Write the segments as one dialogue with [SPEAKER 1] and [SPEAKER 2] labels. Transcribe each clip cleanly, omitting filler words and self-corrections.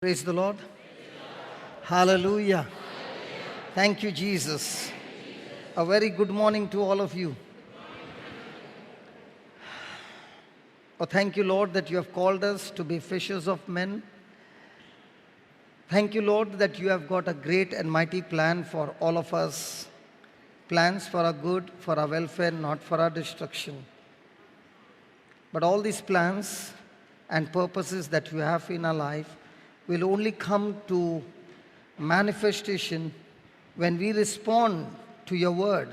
[SPEAKER 1] Praise the Lord. Hallelujah. Thank you, Jesus. A very good morning to all of you. Oh, thank you, Lord, that you have called us to be fishers of men. Thank you, Lord, that you have got a great and mighty plan for all of us. Plans for our good, for our welfare, not for our destruction. But all these plans and purposes that you have in our life will only come to manifestation when we respond to your word,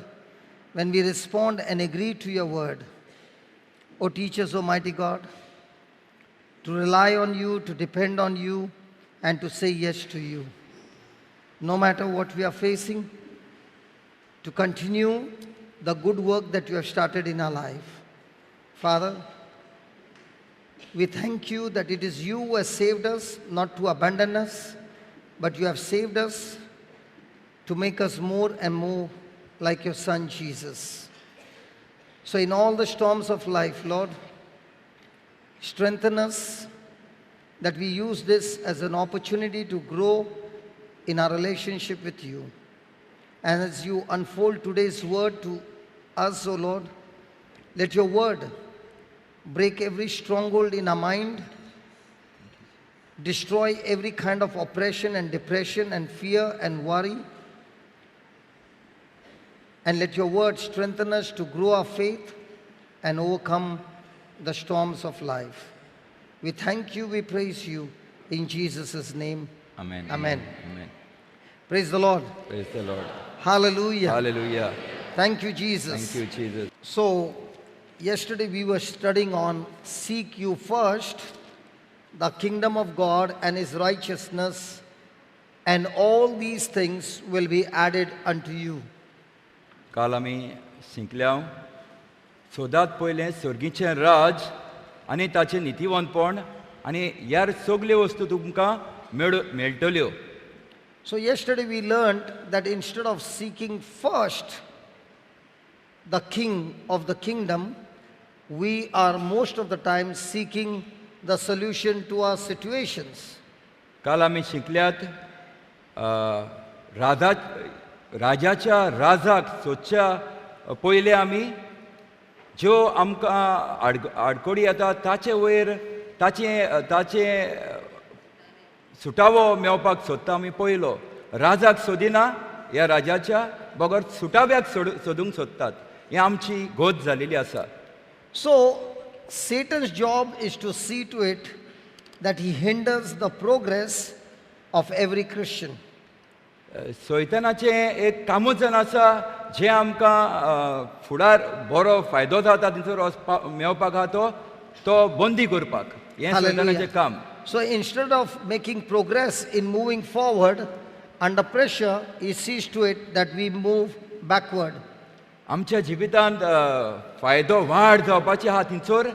[SPEAKER 1] when we respond and agree to your word. O teach us, Almighty God, to rely on you, to depend on you, and to say yes to you. No matter what we are facing, to continue the good work that you have started in our life. Father, we thank you that it is you who has saved us, not to abandon us, but you have saved us to make us more and more like your Son Jesus. So, in all the storms of life, Lord, strengthen us that we use this as an opportunity to grow in our relationship with you. And as you unfold today's word to us, O Lord, let your word break every stronghold in our mind, destroy every kind of oppression and depression and fear and worry. And let your word strengthen us to grow our faith and overcome the storms of life. We thank you, we praise you. In Jesus' name,
[SPEAKER 2] Amen.
[SPEAKER 1] Amen.
[SPEAKER 2] Amen.
[SPEAKER 1] Praise the Lord.
[SPEAKER 2] Praise the Lord.
[SPEAKER 1] Hallelujah.
[SPEAKER 2] Hallelujah.
[SPEAKER 1] Thank you, Jesus.
[SPEAKER 2] Thank you, Jesus.
[SPEAKER 1] So, yesterday we were studying on seek you first the kingdom of God and his righteousness, and all these things will be added unto you.
[SPEAKER 2] काल आमी शिकल्या, सोदात पयलें सर्गीचें राज आनी ताचें नितीवंतपण आनी ह्या सगल्यो वस्तू तुमकां मेळटल्यो.
[SPEAKER 1] So, yesterday we learned that instead of seeking first the king of the kingdom, we are most of the time seeking the solution to our situations.
[SPEAKER 2] काल आमी शिकल्यात, राजा राजाच्या राजाक सोदच्या पयलें आमी ज्यो आमकां आडकोडी येता ताचे वयर ताचें ताचें सुटावो मेळपाक सोदता आमी. पयलो राजाक सोदिना ह्या राजाच्या बगर सुटाव्याक सोदूंक सोदतात. हें आमची गोत जालेली आसा.
[SPEAKER 1] So, Satan's job is to see to it that he hinders the progress of every Christian.
[SPEAKER 2] सैतानाचें एक कामूच जावन आसा, जें आमकां फुडार बरो फायदो जाता थंयसर वचपा मेळपाक आहा तो तो बंदी करपाक, हें सैतानाचें काम.
[SPEAKER 1] So instead of making progress in moving forward, under pressure, he sees to it that we move backward.
[SPEAKER 2] आमच्या जिवितांत फायदो वाड जावपाची आहा थंयसर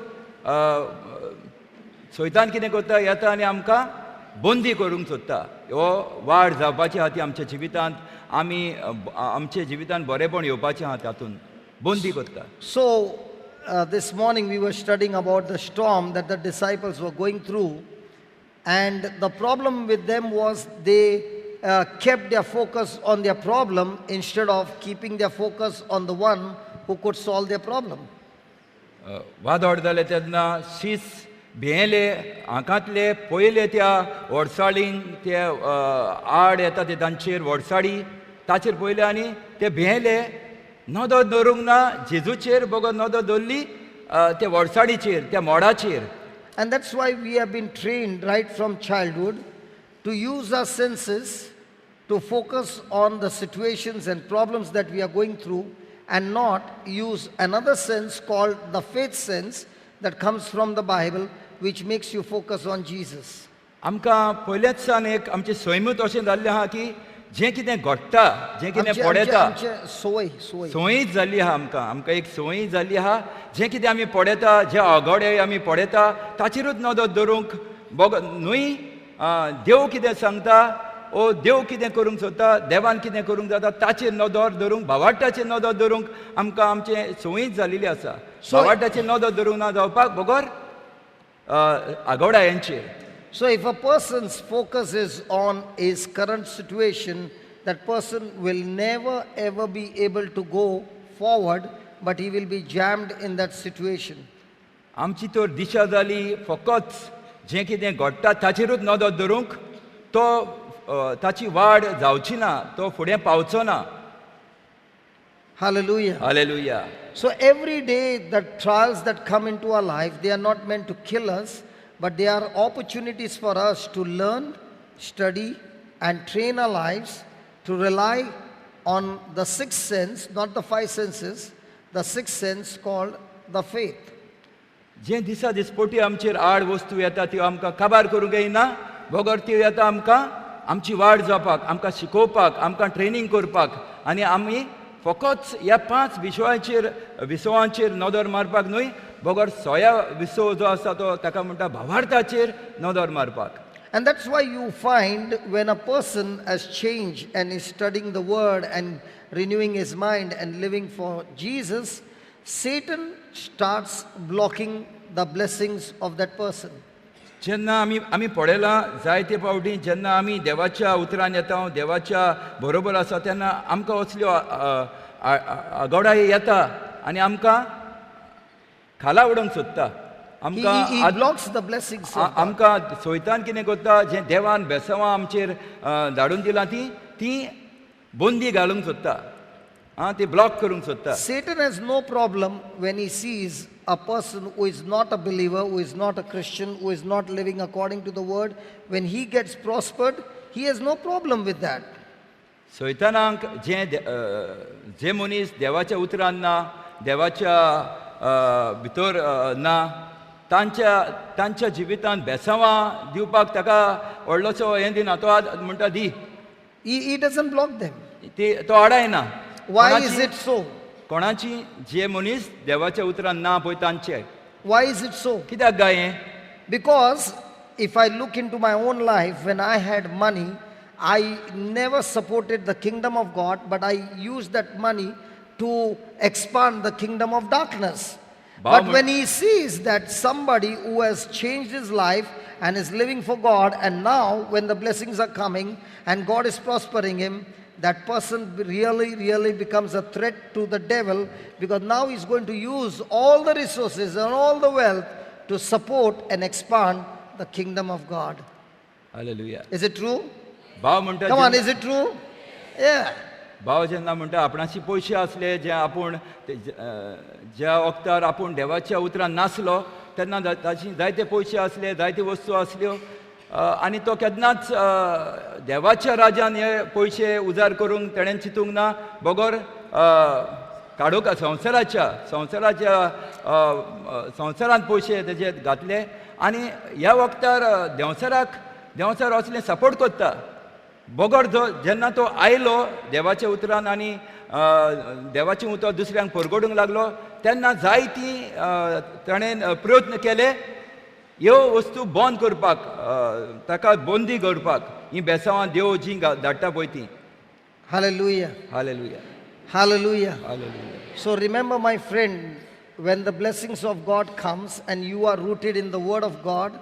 [SPEAKER 2] सैतान कितें करता, येता आनी आमकां बंदी करूंक सोदता. हो वाड जावपाची आहा ती आमच्या जिवितांत, आमी आमच्या जिवितांत बरेपण येवपाचें आहा, तातूंत बंदी करता.
[SPEAKER 1] So this morning we were studying about the storm that the disciples were going through. And the problem with them was they kept their focus on their problem instead of keeping their focus on the one who could solve their problem.
[SPEAKER 2] वादळ जालें तेन्ना शीस भियेले, आंकांतले, पयले त्या वर्साळींक ते आड येता ते तांचेर वर्साळी ताचेर पयले आनी ते भियेले. नदर दवरूंक ना जेजूचेर, बगर नदर दवरली ते वर्साळीचेर, त्या मोडाचेर.
[SPEAKER 1] And that's why we have been trained right from childhood to use our senses to focus on the situations and problems that we are going through and not use another sense called the faith sense that comes from the Bible, which makes you focus on Jesus.
[SPEAKER 2] आमकां पयलेच सावन एक आमचें सैमूच अशें जाल्लें आहा की जें कितें घडटा, जें कितें पळयता,
[SPEAKER 1] आमचे संवय संवय.
[SPEAKER 2] संवयीच जाल्ली आहा आमकां. आमकां एक संवय जाल्ली आहा, जें कितें आमी पळयता, जे आगोडे आमी पळयता ताचेरूच नदर दवरूंक बग न्हय देव कितें सांगता ओ देव कितें करूंक सोदता, देवान कितें करूंक जाता ताचेर नदर दवरूंक, भावार्ताचेर नदर दवरूंक आमकां आमचें संवयीच जाल्लेली आसा. भावार्ताचेर नदर दवरूंक ना जावपाक बगर आगोडायांचेर.
[SPEAKER 1] So if a person's focus is on his current situation, that person will never ever be able to go forward, but he will be jammed in that situation.
[SPEAKER 2] आमची तर दिशा जाली फकत जें कितें घडटा ताचेरूच नदर दवरूंक तो ताची वाड जावची ना, तो फुडें पावचो ना.
[SPEAKER 1] Hallelujah.
[SPEAKER 2] Hallelujah.
[SPEAKER 1] So every day the trials that come into our life, they are not meant to kill us, but they are opportunities for us to learn, study, and train our lives to rely on the sixth sense, not the five senses, the sixth sense called the faith.
[SPEAKER 2] जे दिसा दिसपटी आमचेर आड वस्तू येता त्यो आमकां काबार करूंक येना, बगर त्यो येता आमकां आमची वाड जावपाक, आमकां शिकोवपाक, आमकां ट्रेनींग करपाक. आनी आमी फकत ह्या पांच विशयांचेर विसवांचेर नदर मारपाक न्हय, बगर सया विसव जो आसा तो ताका म्हणटा भावार्थाचेर नदर मारपाक.
[SPEAKER 1] And that's why you find when a person has changed and is studying the word and renewing his mind and living for Jesus, Satan starts blocking the blessings of that person.
[SPEAKER 2] जेन्ना आमी आमी पळयलां जायते फावटी, जेन्ना आमी देवाच्या उतरान येता, देवाच्या बरोबर आसा, तेन्ना आमकां असल्यो आगोडाय येता आनी आमकां खाला उडोवंक सोदता.
[SPEAKER 1] He blocks the blessings of God.
[SPEAKER 2] आमकां सोयतान कितें करता, जें देवान बेसवां आमचेर धाडून दिलां ती ती बंदी घालूंक सोदता, आं, ती ब्लॉक करूंक सोदता.
[SPEAKER 1] Satan has no problem when he sees a person who is not a believer, who is not a Christian, who is not living according to the word. When he gets prospered, he has no problem with that.
[SPEAKER 2] सैतानाक जे जे मनीस देवाच्या उतरान ना, देवाच्या भितर ना, तांच्या तांच्या जिवितांत बेसांवां दिवपाक ताका व्हडलोसो हें दिना. तो आज म्हणटा दी.
[SPEAKER 1] He doesn't block them.
[SPEAKER 2] ती तो आडायना.
[SPEAKER 1] Why is it so?
[SPEAKER 2] कोणाची जे मनीस देवाच्या उतरान ना पळय तांचे.
[SPEAKER 1] Why is it so?
[SPEAKER 2] कित्याक काय हें?
[SPEAKER 1] Because if I look into my own life, when I had money, I never supported the kingdom of God, but I used that money to expand the kingdom of darkness. But when he sees that somebody who has changed his life and is living for God, and now when the blessings are coming and God is prospering him, that person really, really becomes a threat to the devil, because now he's going to use all the resources and all the wealth to support and expand the kingdom of God.
[SPEAKER 2] Hallelujah.
[SPEAKER 1] Is it true?
[SPEAKER 2] भाव म्हणटा,
[SPEAKER 1] Come on, is it true? Yeah.
[SPEAKER 2] भाव जेन्ना म्हणटा आपणाशी पयशे आसले जे आपूण ज्या वखतार आपूण देवाच्या उतरान नासलो तेन्ना ताची जायते पयशे आसले, जायत्यो वस्तू आसल्यो, आनी तो केन्नाच देवाच्या राजान हे पयशे उजार करूंक तेणेन चिंतूंक ना, बगर काडूंक संवसाराच्या संवसाराच्या संवसारांत पयशे तेजे घातले. आनी ह्या वखतार देंवचाराक देंवचार असलें सपोर्ट करता, बगर जो जेन्ना तो आयलो देवाच्या उतरान आनी देवाचें उतर दुसऱ्यांक परगटूंक लागलो तेन्ना जायतीं ताणें प्रयत्न केले ह्यो वस्तू बंद करपाक, ताका बंदी करपाक, हीं बेसांवां देव जीं धाडटा पळय तीं.
[SPEAKER 1] Hallelujah.
[SPEAKER 2] Hallelujah.
[SPEAKER 1] Hallelujah.
[SPEAKER 2] Hallelujah.
[SPEAKER 1] So remember, my friend, when the blessings of God comes and you are rooted in the word of God,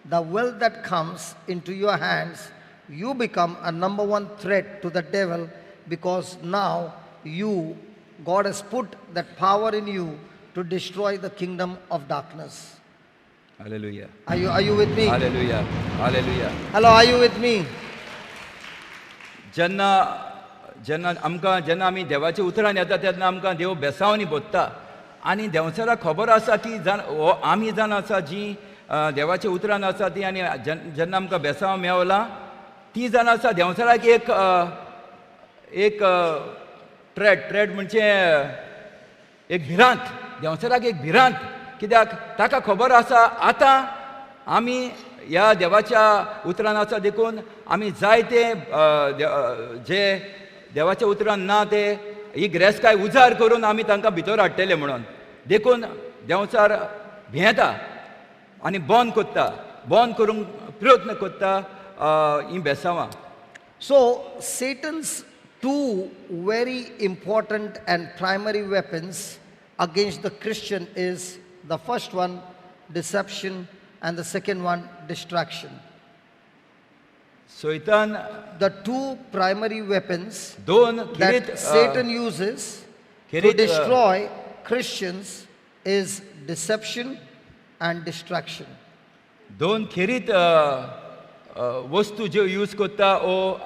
[SPEAKER 1] the wealth that comes into your hands, you become a number one threat to the devil, because now God has put that power in you to destroy the kingdom of darkness.
[SPEAKER 2] Hallelujah.
[SPEAKER 1] Are you with me?
[SPEAKER 2] Hallelujah. Hallelujah.
[SPEAKER 1] Hello, are you with me?
[SPEAKER 2] जेन्ना जेन्ना आमकां जेन्ना आमी देवाच्या उतरान येता तेन्ना आमकां देव बेसांवांनी भोत्ता आनी देंवचाराक खबर आसा की जाण हो आमी जाण आसा जी देवाच्या उतरान आसा ती, आनी जेन्ना आमकां बेसांव मेवला ती जाण आसा देंवचाराक एक एक ट्रेड ट्रेड म्हणजे एक भिरांत, देंवचाराक एक भिरांत, कित्याक ताका खबर आसा आतां आमी ह्या देवाच्या उतरान आसा देखून आमी जायते जे देवाच्या उतरान ना ते ही ग्रेसकाय उजार करून आमी तांकां भितर हाडटले म्हणून, देखून देंवचार भियेता आनी बंद करता, बंद करूंक प्रयत्न करता हीं बेसांवां.
[SPEAKER 1] So Satan's two very important and primary weapons against the Christian is the first one, deception, and the second one, distraction.
[SPEAKER 2] सैतान
[SPEAKER 1] The two primary weapons
[SPEAKER 2] दोन खेरीत
[SPEAKER 1] that Satan uses to
[SPEAKER 2] खेरीत,
[SPEAKER 1] destroy Christians is deception and distraction.
[SPEAKER 2] दोन खेरीत अ, अ, वस्तू ज्यो use करता ओ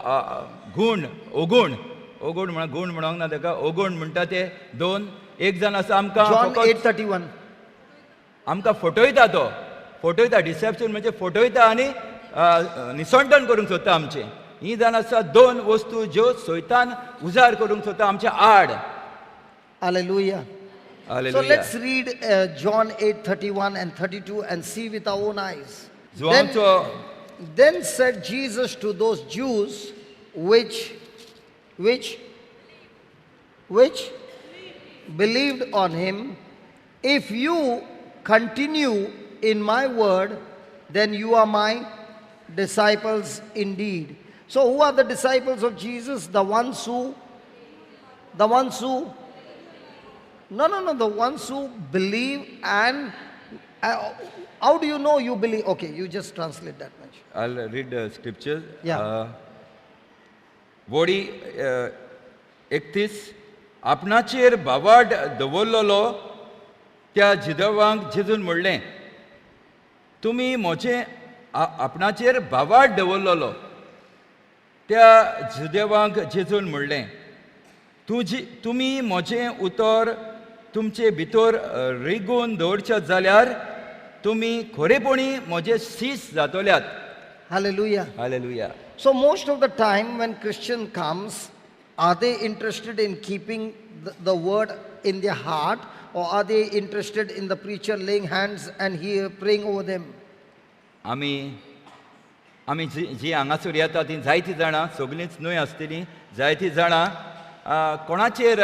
[SPEAKER 2] गूण ओगुण ओगुण म्हणा गूण म्हणूंक ना ताका ओगुण म्हणटा ते दोन एक जाण आसा आमकां
[SPEAKER 1] John
[SPEAKER 2] फकत
[SPEAKER 1] 8:31.
[SPEAKER 2] आमकां फटयता तो फटयता डिसेप्शन म्हणजे फटयता आनी निसंटन करूंक सोदता आमचें ही जाण आसा दोन वस्तू ज्यो सैतान उजार करूंक सोदता आमच्या आड.
[SPEAKER 1] Hallelujah. So
[SPEAKER 2] hallelujah.
[SPEAKER 1] Let's read John 8:31 and 32 and see with our own eyes. Then,
[SPEAKER 2] जुवांचो
[SPEAKER 1] then said Jesus to those Jews which believed on him, "If you continue in my word, then you are my disciples indeed." So who are the disciples of Jesus? The ones who, no, no, no, the ones who believe and how do you know you believe? Okay, you just translate that much.
[SPEAKER 2] I'll read the scriptures.
[SPEAKER 1] Yeah.
[SPEAKER 2] वडी 31 आपणाचेर भावाड दवरलेलो त्या जिदवांक जेजून म्हणलें तुमी म्हजें आपणाचेर भावाड दवरलेलो त्या जुदेवांक जेजून म्हणलें तुजी तुमी म्हजें उतर तुमचे भितर रिगून दवरचें जाल्यार तुमी खरेपणी म्हजे शीस जातल्यात.
[SPEAKER 1] Hallelujah.
[SPEAKER 2] Hallelujah.
[SPEAKER 1] So most of the time when Christian comes, are they interested in keeping the word in their heart, or are they interested in the preacher laying hands and he praying over them?
[SPEAKER 2] आमी आमी जी जी हांगासर येता ती जायतीं जाणां सगळींच न्हय आसतलीं जायतीं जाणां कोणाचेर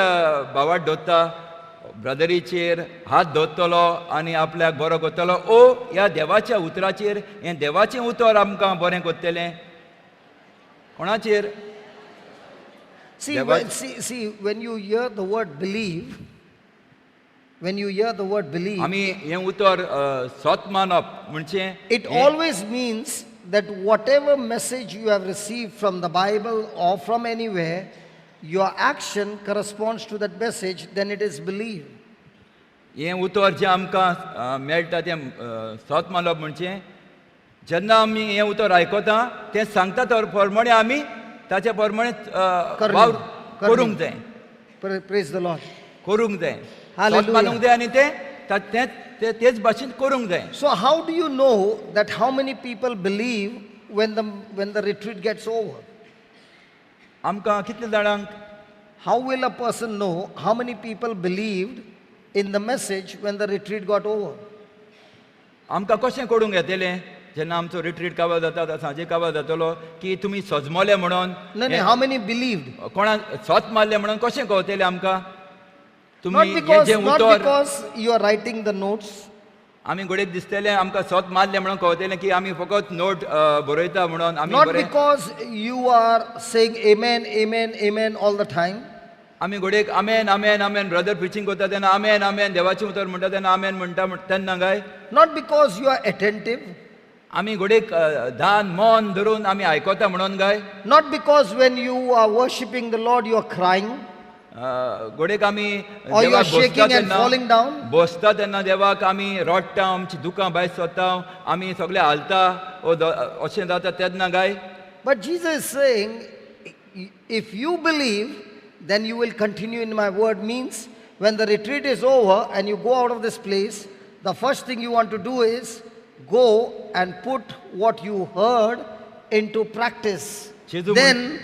[SPEAKER 2] भावार्थ दवरता ब्रदरीचेर हात दवरतलो आनी आपल्याक बरो करतलो ओ ह्या देवाच्या उतराचेर हें देवाचें उतर आमकां बरें करतलें कोणाचेर?
[SPEAKER 1] See, see, when you hear the word believe, when you hear the word believe,
[SPEAKER 2] आमी हें उतर सत मानप म्हणजे
[SPEAKER 1] it always means that whatever message you have received from the Bible or from anywhere, your action corresponds to that message, then it is believe.
[SPEAKER 2] हें उतर जें आमकां मेळटा तें सत मानप म्हणजे जेन्ना आमी हें उतर आयकता तें सांगता तर प्रमाणे आमी ताच्या प्रमाणे वावर करूंक जाय.
[SPEAKER 1] Praise the Lord.
[SPEAKER 2] करूंक जाय सत मानूंक जाय आनी तें तेच भाशेन करूंक जाय.
[SPEAKER 1] So how do you know that how many people believe when the retreat gets over?
[SPEAKER 2] आमकां कितले जाणांक?
[SPEAKER 1] How will a person know how many people believed in the message when the retreat got over?
[SPEAKER 2] आमकां कशें करूंक येतलें जेन्ना आमचो retreat काबार जाता सांजे काबार जातलो की तुमी सजमले म्हणून?
[SPEAKER 1] No, how many believed?
[SPEAKER 2] कोणाक सत मारलें म्हणून कशें कळतलें आमकां?
[SPEAKER 1] Not because you are writing the notes.
[SPEAKER 2] आमी घडयेक दिसतलें आमकां सत मारलें म्हणून कळतलें की आमी फकत नोट बरयता म्हणून आमी.
[SPEAKER 1] Not because you are saying amen, amen, amen all the time.
[SPEAKER 2] आमी घडयेक amen amen amen brother preaching करता तेन्ना आमेन आमेन देवाचें उतर म्हणटा तेन्ना आमेन म्हणटा तेन्ना काय?
[SPEAKER 1] Not because you are attentive.
[SPEAKER 2] आमी घडयेक ध्यान मन धरून आमी आयकता म्हणून काय?
[SPEAKER 1] Not because when you are worshipping the Lord you are crying.
[SPEAKER 2] घडयेक आमी
[SPEAKER 1] Or you are shaking and falling down.
[SPEAKER 2] बसता तेन्ना देवाक आमी रडटा आमची दुकां भायर सरता आमी सगळे हालता अशें जाता तेन्ना काय?
[SPEAKER 1] But Jesus is saying, if you believe, then you will continue in my word. Means when the retreat is over and you go out of this place, the first thing you want to do is go and put what you heard into practice. Then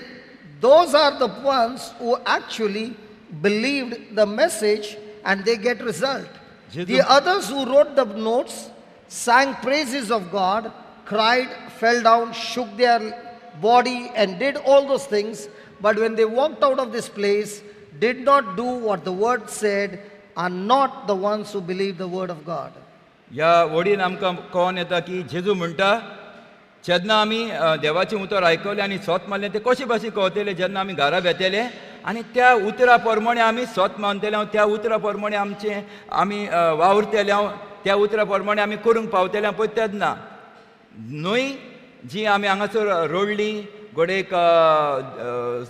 [SPEAKER 1] those are the ones who actually believed the message and they get result. The others who wrote the notes, sang praises of God, cried, fell down, shook their body and did all those things. But when they walked out of this place, did not do what the word said, are not the ones who believe the word of God.
[SPEAKER 2] ह्या वडीन आमकां कळोन येता की जेजू म्हणटा जेन्ना आमी देवाचें उतर आयकलें आनी सत मारलें तें कशें भाशेन कळतलें जेन्ना आमी घरा वेतले आनी त्या उतरा प्रमाणे आमी सत मानतले त्या उतरा प्रमाणे आमचें आमी वावुरतले त्या उतरा प्रमाणे आमी करूंक पावतले पळय तेन्ना न्हय जी आमी हांगासर रोडली, घडयेक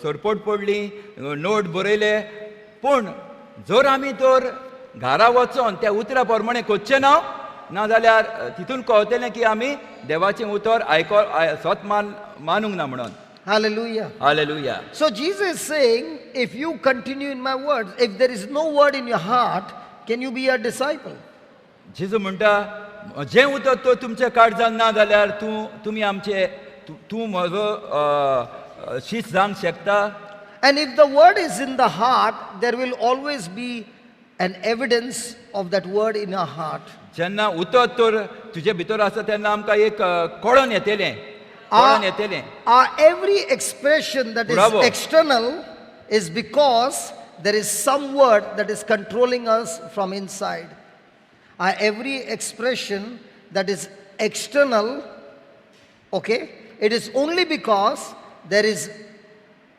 [SPEAKER 2] सरपट पडली, नोट बरयले, पूण जर आमी तर घरा वचोन त्या उतरा प्रमाणे करचें ना ना जाल्यार तितून कळटलें की आमी देवाचें उतर आयको सत मानूंक ना म्हणून.
[SPEAKER 1] Hallelujah.
[SPEAKER 2] Hallelujah.
[SPEAKER 1] So Jesus is saying, if you continue in my words, if there is no word in your heart, can you be a disciple?
[SPEAKER 2] जेजू म्हणटा, म्हजें उतर तर तुमच्या काळजान ना जाल्यार तूं तुमी आमचे तूं तूं म्हजो शीस जावंक शकता?
[SPEAKER 1] And if the word is in the heart, there will always be an evidence of that word in our heart.
[SPEAKER 2] जेन्ना उतर तर तुजे भितर आसा तेन्ना आमकां एक कळोन येतलें, कळोन येतलें.
[SPEAKER 1] Our every expression that is
[SPEAKER 2] Bravo.
[SPEAKER 1] External is because there is some word that is controlling us from inside. Our every expression that is external, okay, it is only because there is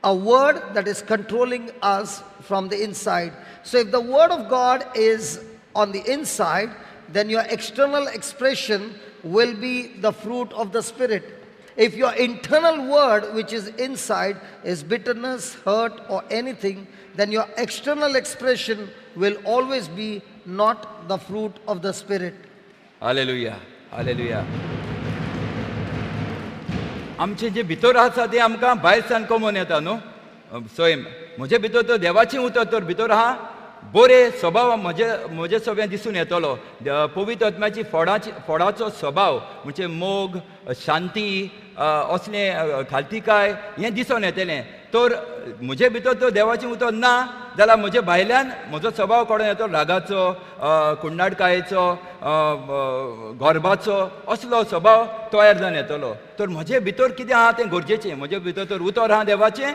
[SPEAKER 1] a word that is controlling us from the inside. So if the word of God is on the inside, then your external expression will be the fruit of the Spirit. If your internal word, which is inside, is bitterness, hurt, or anything, then your external expression will always be not the fruit of the Spirit.
[SPEAKER 2] Hallelujah, hallelujah. आमचे जे भितर आसा तें आमकां भायर सान come on येता न्हू सैम. म्हजे भितर तर देवाचें उतर तर भितर आहा, बरे स्वभाव म्हजे सगळें दिसून येतलो. पवित्र आत्म्याची फोडाची फोडाचो स्वभाव म्हणजे मोग, शांती, असलें खालतीकाय हें दिसून येतलें. तर म्हजे भितर तर देवाचें उतर ना जाल्यार म्हजे भायल्यान म्हजो स्वभाव कडून येतो रागाचो, कुंडाडकायेचो, गर्भाचो, असलो स्वभाव तयार जावन येतलो. तर म्हजे भितर कितें आहा तें गरजेचें. म्हजे भितर तर उतर आहा देवाचें,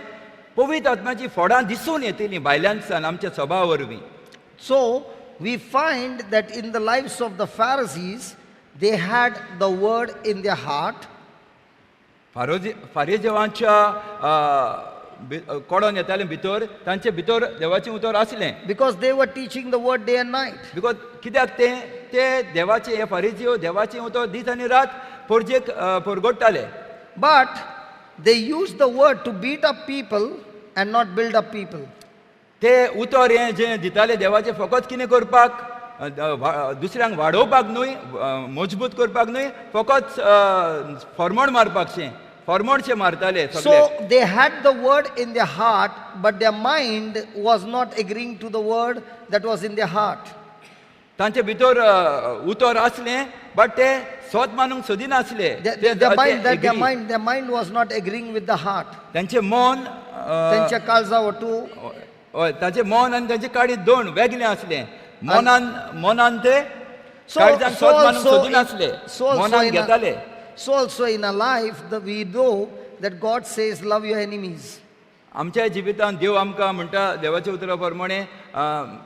[SPEAKER 2] पवित्र आत्म्याची फोडां दिसून येतलीं भायल्यान आमच्या स्वभावा वरवीं.
[SPEAKER 1] So we find that in the lives of the Pharisees, they had the word in their heart.
[SPEAKER 2] फारोजी फारेजेवांच्या कडोन येतालें भितर, तांचे भितर देवाचें उतर आसलें.
[SPEAKER 1] Because they were teaching the word day and night.
[SPEAKER 2] Because कित्याक ते ते देवाचें हे फारिजियो देवाचें उतर दीस आनी रात परजेक परगोडटाले.
[SPEAKER 1] But they used the word to beat up people and not build up people.
[SPEAKER 2] ते उतर हें जें दिताले देवाचें फकत कितें करपाक, दुसऱ्यांक वाडोवपाक न्हय, मजबूत करपाक न्हय, फकत फॉर्मोण मारपाकशें, फॉर्मोणशें मारताले सगळे.
[SPEAKER 1] So they had the word in their heart, but their mind was not agreeing to the word that was in their heart.
[SPEAKER 2] तांचे भितर उतर आसलें, बट ते स्वत मानूंक सोदिनासले.
[SPEAKER 1] Their mind was not agreeing with the heart.
[SPEAKER 2] तांचे मन,
[SPEAKER 1] तांच्या काळजा वटू.
[SPEAKER 2] हय, तांचे मन आनी तांचे काळीज दोन वेगळें आसलें. मनान ते काळजान स्वत मानूंक सोदिनासले, मनान घेताले.
[SPEAKER 1] So also in our life, we know that God says, love your enemies.
[SPEAKER 2] आमच्या जिवितांत देव आमकां म्हणटा देवाच्या उतरा प्रमाणे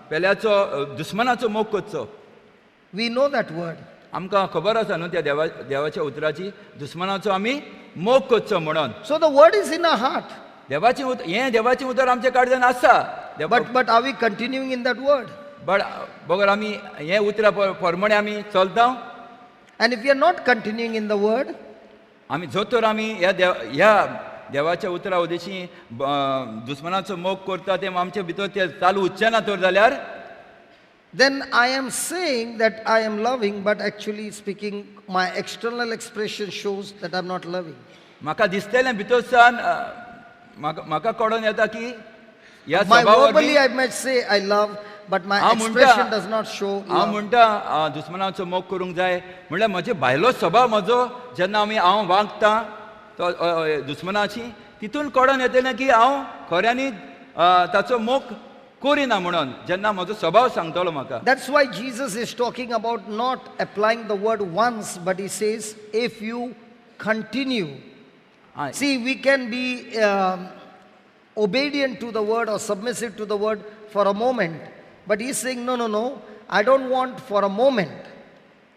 [SPEAKER 2] पेल्याचो दुस्मनाचो मोग करचो.
[SPEAKER 1] We know that word.
[SPEAKER 2] आमकां खबर आसा न्हू त्या देवाच्या उतराची, दुस्मनाचो आमी मोग करचो म्हणून.
[SPEAKER 1] So the word is in our heart.
[SPEAKER 2] देवाचें हें देवाचें उतर आमच्या काळजान आसा.
[SPEAKER 1] But are we continuing in that word?
[SPEAKER 2] But बगर आमी हें उतरा प्रमाणे आमी चलता.
[SPEAKER 1] And if we are not continuing in the word,
[SPEAKER 2] आमी जो तर आमी ह्या देवाच्या उतरा उदेशी दुस्मनाचो मोग करता ते आमचे भितर ते चालू उरचें ना तर जाल्यार,
[SPEAKER 1] then I am saying that I am loving, but actually speaking, my external expression shows that I am not loving.
[SPEAKER 2] म्हाका दिसतलें भितर सान म्हाका कळोन येता की ह्या
[SPEAKER 1] My
[SPEAKER 2] स्वभावा
[SPEAKER 1] verbally
[SPEAKER 2] वरवीं
[SPEAKER 1] I might say I love, but my
[SPEAKER 2] हांव
[SPEAKER 1] expression does not show
[SPEAKER 2] हांव
[SPEAKER 1] love.
[SPEAKER 2] म्हणटा दुस्मनाचो मोग करूंक जाय म्हणल्यार म्हजे भायलो स्वभाव म्हजो जेन्ना आमी हांव वागता तो दुस्मनाची तितून कळोन येतलें की हांव खऱ्यांनी ताचो मोग करिना म्हणून, जेन्ना म्हजो स्वभाव सांगतलो म्हाका.
[SPEAKER 1] That's why Jesus is talking about not applying the word once, but he says if you continue. See, we can be obedient to the word or submissive to the word for a moment, but he's saying no, no, no, I don't want for a moment.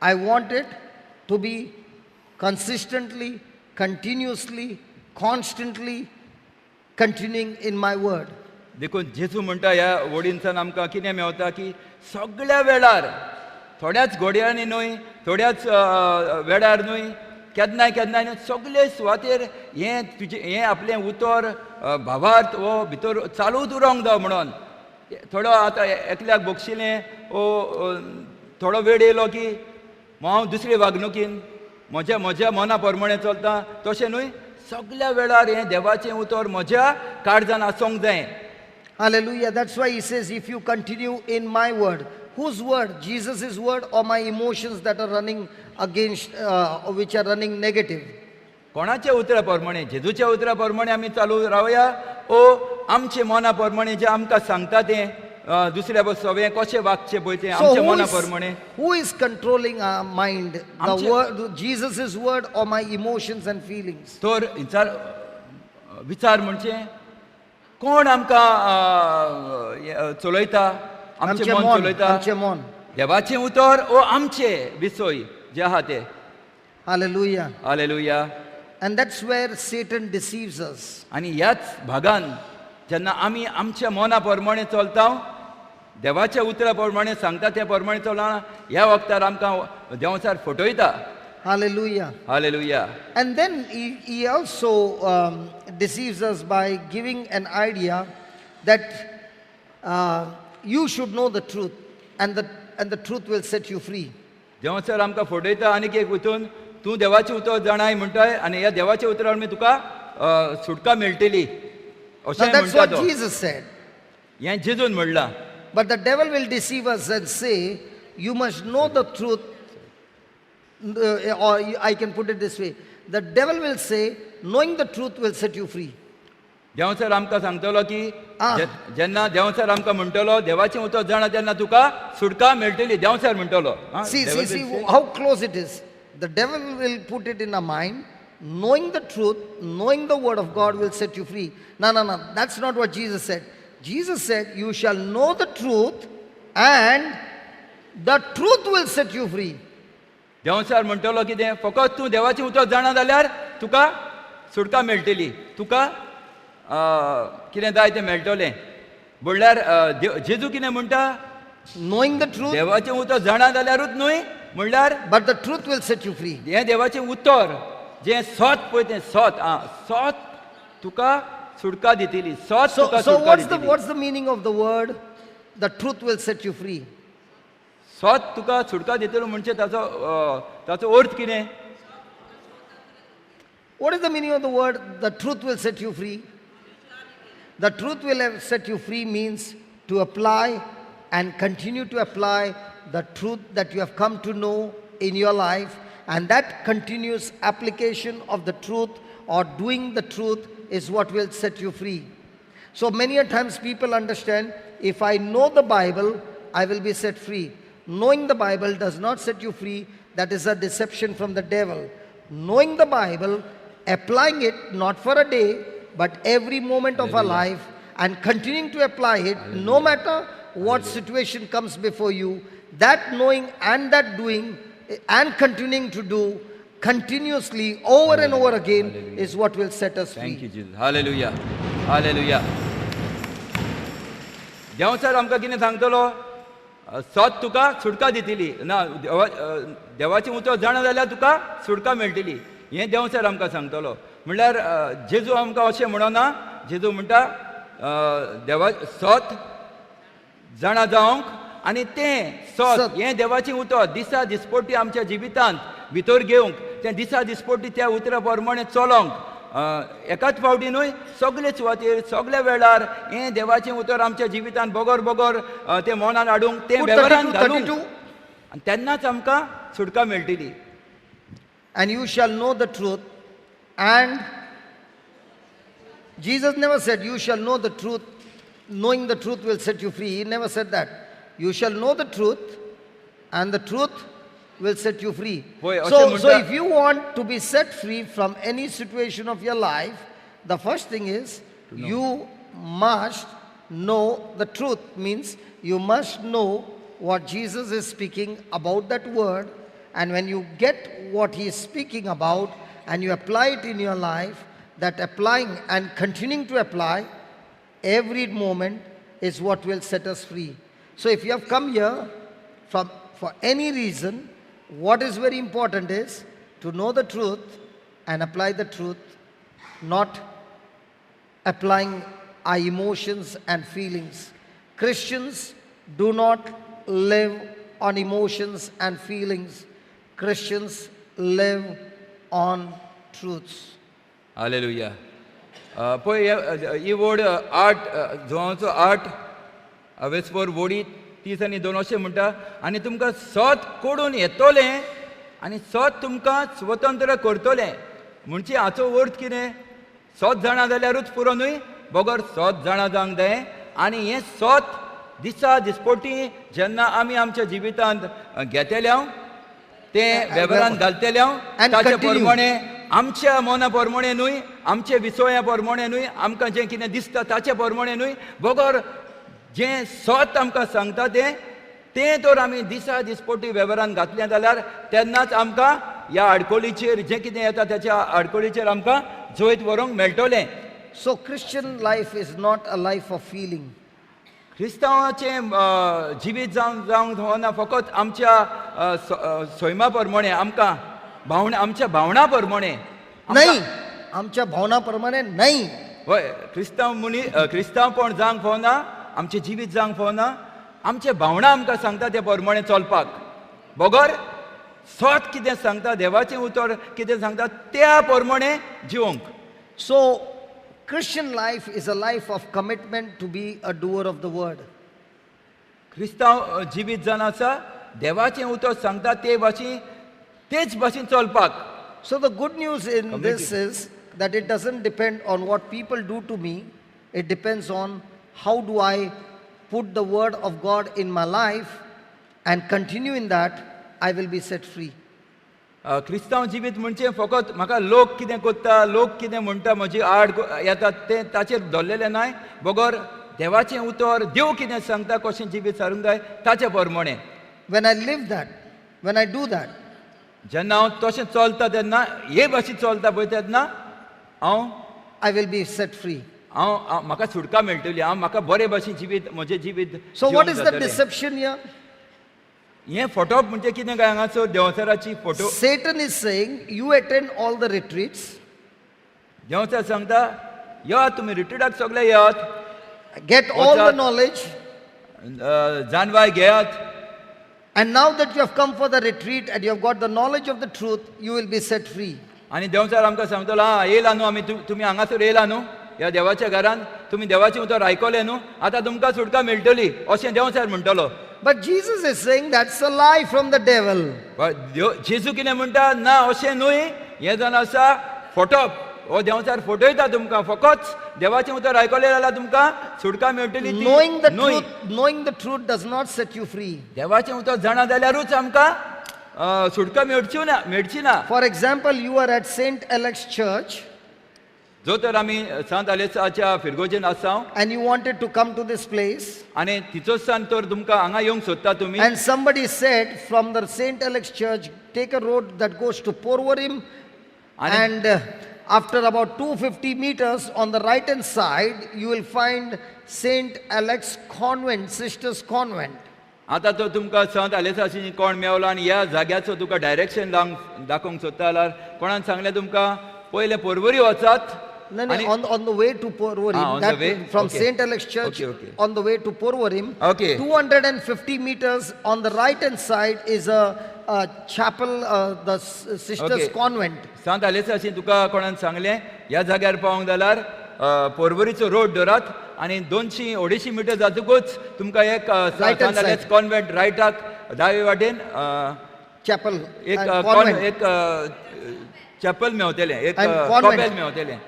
[SPEAKER 1] I want it to be consistently, continuously, constantly continuing in my word.
[SPEAKER 2] देखून जेजू म्हणटा ह्या वडीनसान आमकां कितें मेवता की सगळ्या वेळार, थोड्याच घोड्यांनी न्हय, थोड्याच वेळार न्हय, केन्नाय केन्नाय न्हय सगळे सुवातेर हें तुजें हें आपलें उतर भावार्थ हो भितर चालूच उरोंक जाय म्हणून थोडो आतां एकल्याक बक्षिलें ओ थोडो वेळ येयलो की हांव दुसरे वागणुकीन म्हज्या म्हज्या मना प्रमाणें चलता तशें न्हय सगल्या वेळार हें देवाचें उतर म्हज्या काळजान आसूंक जाय.
[SPEAKER 1] Hallelujah. That's why he says, if you continue in my word. Whose word? Jesus' word or my emotions that are running against, which are running negative?
[SPEAKER 2] कोणाच्या उतरा प्रमाणे जेजूच्या उतरा प्रमाणे आमी चालू रावया ओ आमचे मना प्रमाणे जें आमकां सांगता तें दुसऱ्या सगळें कशें वागचें पळय तें
[SPEAKER 1] So
[SPEAKER 2] आमच्या
[SPEAKER 1] who
[SPEAKER 2] मना
[SPEAKER 1] is,
[SPEAKER 2] प्रमाणे.
[SPEAKER 1] who is controlling our mind? The word, Jesus' word or my emotions and feelings?
[SPEAKER 2] तर विचार विचार म्हणजे कोण आमकां चलयता आमचें
[SPEAKER 1] आमचें
[SPEAKER 2] मन
[SPEAKER 1] मन,
[SPEAKER 2] चलयता
[SPEAKER 1] आमचें मन.
[SPEAKER 2] देवाचें उतर ओ आमचे विसय जे आहा ते.
[SPEAKER 1] Hallelujah.
[SPEAKER 2] Hallelujah.
[SPEAKER 1] And that's where Satan deceives us.
[SPEAKER 2] आनी ह्याच भागान जेन्ना आमी आमच्या मना प्रमाणे चलता देवाच्या उतरा प्रमाणे सांगता त्या प्रमाणे चलना ह्या वखतार आमकां देंवचार फटयता.
[SPEAKER 1] Hallelujah.
[SPEAKER 2] Hallelujah.
[SPEAKER 1] And then he also deceives us by giving an idea that you should know the truth and the truth will set you free.
[SPEAKER 2] देंवचार आमकां फटयता आनीक एक हितून तूं देवाचें उतर जाणाय म्हणटाय आनी ह्या देवाच्या उतरार मागीर तुका सुटका मेळटली अशें
[SPEAKER 1] Now that's
[SPEAKER 2] म्हणटा
[SPEAKER 1] what
[SPEAKER 2] तो.
[SPEAKER 1] Jesus said.
[SPEAKER 2] हें जेजून म्हणलां.
[SPEAKER 1] But the devil will deceive us and say, you must know the truth, or I can put it this way. The devil will say, knowing the truth will set you free.
[SPEAKER 2] देंवचार आमकां सांगतलो की
[SPEAKER 1] आं.
[SPEAKER 2] जेन्ना देंवचार आमकां म्हणटलो देवाचें उतर जाणा तेन्ना तुका सुटका मेळटली देंवचार म्हणटलो. आं,
[SPEAKER 1] See,
[SPEAKER 2] devil
[SPEAKER 1] see, see
[SPEAKER 2] will say-
[SPEAKER 1] how close it is. The devil will put it in our mind, knowing the truth, knowing the word of God will set you free. No, no, no, that's not what Jesus said. Jesus said, you shall know the truth and the truth will set you free.
[SPEAKER 2] देंवचार म्हणटलो कितें फकत तूं देवाचें उतर जाणा जाल्यार तुका सुटका मेळटली तुका कितें जाय तें मेळटलें म्हणल्यार जेजू कितें म्हणटा
[SPEAKER 1] Knowing the truth,
[SPEAKER 2] देवाचें उतर जाणा जाल्यारूच न्हय म्हणल्यार
[SPEAKER 1] but the truth will set you free.
[SPEAKER 2] हें देवाचें उतर जें सत पळय तें सत आं सत तुका सुटका दितली सत
[SPEAKER 1] So,
[SPEAKER 2] तुका
[SPEAKER 1] so
[SPEAKER 2] सुटका
[SPEAKER 1] what's the,
[SPEAKER 2] दितली
[SPEAKER 1] what's the meaning of the word? The truth will set you free.
[SPEAKER 2] सत तुका सुटका दितलो म्हणजे ताचो ताचो अर्थ कितें?
[SPEAKER 1] What is the meaning of the word? The truth will set you free. The truth will set you free means to apply and continue to apply the truth that you have come to know in your life, and that continuous application of the truth or doing the truth is what will set you free. So many a times people understand, if I know the Bible, I will be set free. Knowing the Bible does not set you free. That is a deception from the devil. Knowing the Bible, applying it not for a day, but every moment of our life, and continuing to apply it, no matter what situation comes before you, that knowing and that doing and continuing to do continuously over and over again is what will set us free.
[SPEAKER 2] Thank you Jesus. Hallelujah hallelujah. देंवचार आमकां कितें सांगतलो? सत तुका सुटका दितली ना देवाचें उतर जाणा जाल्यार तुका सुटका मेळटली हें देंवचार आमकां सांगतलो. म्हणल्यार जेजू आमकां अशें म्हणना. जेजू म्हणटा देवा सत जाणा जावंक आनी तें सत हें देवाचें उतर दिसा दिसपट्टी आमच्या जिवितांत भितर घेवंक तें दिसा दिसपट्टी त्या उतरा प्रमाणे चलोंक एकाच फावटी न्हय सगळे सुवातेर सगल्या वेळार हें देवाचें उतर आमच्या जिवितांत बगर बगर तें मनान हाडूंक तें वेव्हारान घालूंक आनी तेन्नाच आमकां सुटका मेळटली.
[SPEAKER 1] And you shall know the truth. And Jesus never said you shall know the truth, knowing the truth will set you free. He never said that. You shall know the truth and the truth will set you free. So if you want to be set free from any situation of your life, the first thing is you must know the truth. Means you must know what Jesus is speaking about that word, and when you get what he is speaking about and you apply it in your life, that applying and continuing to apply every moment is what will set us free. So if you have come here for any reason, what is very important is to know the truth and apply the truth, not applying our emotions and feelings. Christians do not live on emotions and feelings. Christians live on truths.
[SPEAKER 2] Hallelujah. पळय ही वड 8 जुवांचो 8 वेस्पोर वोडी 30 आनी 2 अशें म्हणटा, आनी तुमकां सत कोडून येतलें आनी सत तुमकां स्वतंत्र करतलें. म्हणजे हाचो अर्थ कितें? सत जाणा जाल्यारूच पुरो न्हय, बगर सत जाणा जावंक जाय आनी हें सत दिसा दिसपटी जेन्ना आमी आमच्या जिवितांत घेतले, तें वेव्हारान घालतले,
[SPEAKER 1] And
[SPEAKER 2] ताचे
[SPEAKER 1] continue.
[SPEAKER 2] प्रमाणे, आमच्या मना प्रमाणे न्हय, आमचे विसवया प्रमाणे न्हय, आमकां जें कितें दिसता ताचे प्रमाणे न्हय, बगर जें सत आमकां सांगता तें तें तर आमी दिसा दिसपटी वेव्हारान घातलें जाल्यार तेन्नाच आमकां ह्या आडकोळीचेर, जें कितें येता त्याच्या आडकोळीचेर आमकां जैत व्हरूंक मेळटलें.
[SPEAKER 1] So, Christian life is not a life of feeling.
[SPEAKER 2] क्रिस्तांवाचें जिवीत जावंक जावंक ना फकत आमच्या सैमा प्रमाणे, आमकां भावना, आमच्या भावना प्रमाणे.
[SPEAKER 1] नाही, आमच्या भावनाप्रमाणे नाही.
[SPEAKER 2] हय, क्रिस्तांव मुनी क्रिस्तांवपण जावंक फावना, आमचें जिवीत जावंक फावना आमचे भावना आमकां सांगता ते प्रमाणे चलपाक, बगर सत कितें सांगता, देवाचें उतर कितें सांगता त्या प्रमाणे जिवंक.
[SPEAKER 1] So, Christian life is a life of commitment to be a doer of the word.
[SPEAKER 2] क्रिस्तांव जिवीत जावन आसा देवाचें उतर सांगता ते भाशेन, तेच भाशेन चलपाक.
[SPEAKER 1] So, the good news in
[SPEAKER 2] Committed.
[SPEAKER 1] This is that it doesn't depend on what people do to me, it depends on how do I put the word of God in my life and continue in that, I will be set free.
[SPEAKER 2] क्रिस्तांव जिवीत म्हणजे फकत म्हाका लोक कितें करता, लोक कितें म्हणटा, म्हजी आड येतात तें ताचेर धरलेलें नाय, बगर देवाचें उतर, देव कितें सांगता कशें जिवीत सारूंक जाय ताचे प्रमाणे.
[SPEAKER 1] When I live that, when I do that,
[SPEAKER 2] जेन्ना हांव तशें चलता तेन्ना, हे भाशेन चलता पळय तेन्ना हांव
[SPEAKER 1] I will be set free.
[SPEAKER 2] हांव हांव- म्हाका सुटका मेळटली, हांव म्हाका बरे भाशेन जिवीत, म्हजें जिवीत
[SPEAKER 1] So, what
[SPEAKER 2] जिवंक
[SPEAKER 1] is the
[SPEAKER 2] जातलें.
[SPEAKER 1] Deception here?
[SPEAKER 2] हें फटोवप म्हणजे कितें काय हांगासर देंवचाराची photo?
[SPEAKER 1] Satan is saying, you attend all the retreats,
[SPEAKER 2] देंवचार सांगता, या तुमी रिट्रीटाक सगळे येयात,
[SPEAKER 1] get all the
[SPEAKER 2] What's that?
[SPEAKER 1] Knowledge,
[SPEAKER 2] जाणवाय घेयात,
[SPEAKER 1] and now that you have come for the retreat and you have got the knowledge of the truth, you will be set free.
[SPEAKER 2] आनी देंवचार आमकां सांगतलो, आं, येयला न्हू आमी, तुमी हांगासर येयला न्हू ह्या देवाच्या घरान, तुमी देवाचें उतर आयकलें न्हू, आतां तुमकां सुटका मेळटली अशें देंवचार म्हणटलो.
[SPEAKER 1] But Jesus is saying that's a lie from the devil.
[SPEAKER 2] जेजू कितें म्हणटा? ना, अशें न्हय, हें जावन आसा फटप, हो देंवचार फटयता तुमकां, फकत देवाचें उतर आयकलें जाल्यार तुमकां सुटका मेळटली ती
[SPEAKER 1] Knowing the
[SPEAKER 2] न्हय.
[SPEAKER 1] Truth, knowing the truth does not set you free.
[SPEAKER 2] देवाचें उतर जाणा जाल्यारूच आमकां सुटका मेळची ना, मेळची ना.
[SPEAKER 1] For example, you are at St. Alex Church
[SPEAKER 2] जो तर आमी सांत आलेसाच्या फिरगोजेन आसा
[SPEAKER 1] and you wanted to come to this place,
[SPEAKER 2] आनी तिचोसान तर तुमकां हांगा येवंक सोदता तुमी,
[SPEAKER 1] and somebody said from the St. Alex Church, take a road that goes to Porvorim, and after about 250 meters on the right hand side, you will find St. Alex Convent, Sisters Convent.
[SPEAKER 2] आतां तो तुमकां संत आलेसाची कोण मेवलो आनी ह्या जाग्याचो तुका direction दाखोवंक सोदता जाल्यार कोणान सांगलें तुमकां, पयलें पोरवरी वचात.
[SPEAKER 1] No, on the way to Porvorim,
[SPEAKER 2] Ah, on the
[SPEAKER 1] that,
[SPEAKER 2] way?
[SPEAKER 1] From
[SPEAKER 2] Okay.
[SPEAKER 1] St. Alex Church,
[SPEAKER 2] Okay.
[SPEAKER 1] on the way to Porvorim, 250 meters on the right hand side is a chapel, the Sisters Convent.
[SPEAKER 2] सांत आलेसाची तुका कोणान सांगलें, ह्या जाग्यार पावोंक जाल्यार पोरवरीचो road धरात आनी 200-250 metre जातकूच तुमकां एक
[SPEAKER 1] Right hand
[SPEAKER 2] सांत आलेस
[SPEAKER 1] side.
[SPEAKER 2] कॉन्वेंट रायटाक दावे वाटेन
[SPEAKER 1] Chapel
[SPEAKER 2] एक
[SPEAKER 1] and convent.
[SPEAKER 2] एक चॅपल मेवतलें, एक
[SPEAKER 1] And convent.
[SPEAKER 2] कॉपेल मेवतलें,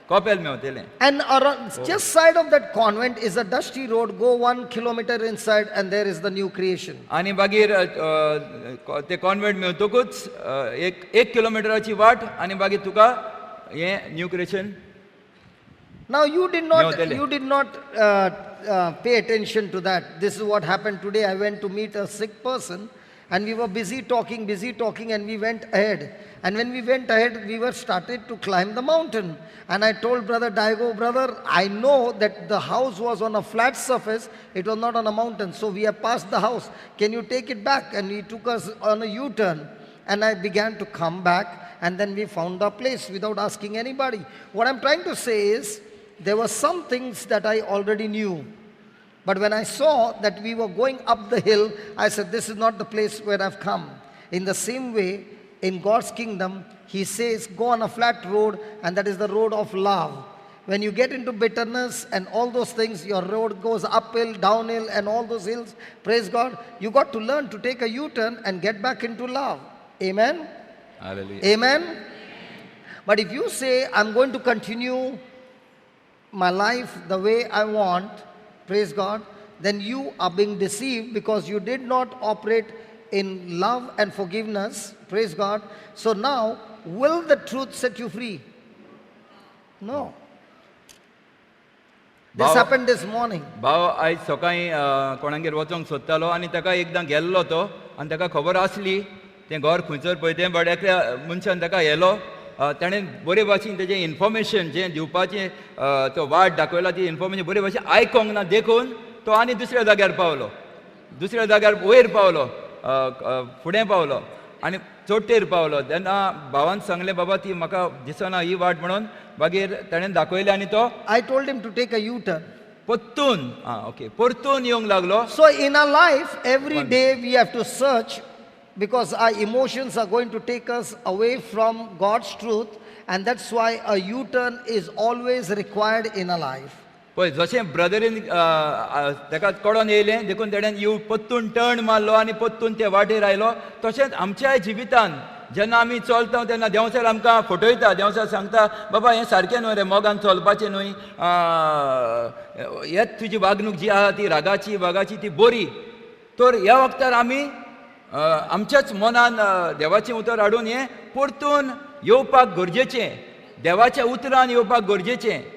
[SPEAKER 2] कॉपेल मेवतलें.
[SPEAKER 1] And around, just side of that convent is a dusty road. Go 1 kilometer inside, and there is the new creation.
[SPEAKER 2] आनी मागीर ते कॉन्वेंट मेवतकूच एक एक किलोमिटराची वाट आनी मागीर तुका हें new creation.
[SPEAKER 1] Now you did not,
[SPEAKER 2] No, tell
[SPEAKER 1] you did not pay attention to that. This is what happened today. I went to meet a sick person, and we were busy talking, and we went ahead. And when we went ahead, we were started to climb the mountain. And I told Brother Daigo, "Brother, I know that the house was on a flat surface. It was not on a mountain. So we have passed the house. Can you take it back?" And he took us on a U-turn. And I began to come back. and then we found our place without asking anybody. What I'm trying to say is, there were some things that I already knew. But when I saw that we were going up the hill, I said, this is not the place where I've come. In the same way, in God's kingdom, He says, go on a flat road, and that is the road of love. When you get into bitterness and all those things, your road goes uphill, downhill, and all those hills. Praise God. You got to learn to take a U-turn and get back into love. Amen?
[SPEAKER 2] Hallelujah.
[SPEAKER 1] Amen? But if you say, I'm going to continue my life the way I want, praise God, then you are being deceived because you did not operate in love and forgiveness, praise God. So now, will the truth set you free? No. This happened this morning.
[SPEAKER 2] भाव आयज सकाळीं कोणागेर वचोंक सोदतालो आनी ताका एकदां गेल्लो तो आनी ताका खबर आसली तें घर खंयसर पळय तें, बट एकल्या मनशान ताका येलो, ताणें बरे भाशेन तेजें इन्फॉर्मेशन जें दिवपाचें, तो वाट दाखयला ती इन्फॉर्मेशन बरे भाशेन आयकोंक ना, देखून तो आनी दुसऱ्या जाग्यार पावलो, दुसऱ्या जाग्यार वयर पावलो, फुडें पावलो आनी चोडटेर पावलो. तेन्ना भावान सांगलें, बाबा ती म्हाका दिसना ही वाट म्हणून, मागीर ताणें दाखयलें आनी तो
[SPEAKER 1] I told him to take a U-turn.
[SPEAKER 2] परतून, आं ओके, परतून येवंक लागलो.
[SPEAKER 1] So in our life, every day we have to search, because our emotions are going to take us away from God's truth, and that's why a U-turn is always required in our life.
[SPEAKER 2] पळय जशें ब्रदरीन ताका कडोन येयलें देखून तेणेन you परतून turn मारलो आनी परतून ते वाटेर आयलो. तशेंच आमच्याय जिवितान जेन्ना आमी चलता तेन्ना देंवचार आमकां फटयता, देंवचार सांगता बाबा हें सारकें न्हय रे, मोगान चलपाचें न्हय, हेच तुजी वागणूक जी आहा ती रागाची वागाची ती बरी. तर ह्या वखतार आमी आमच्याच मनान देवाचें उतर हाडून हें परतून येवपाक गरजेचें, देवाच्या उतरान येवपाक गरजेचें.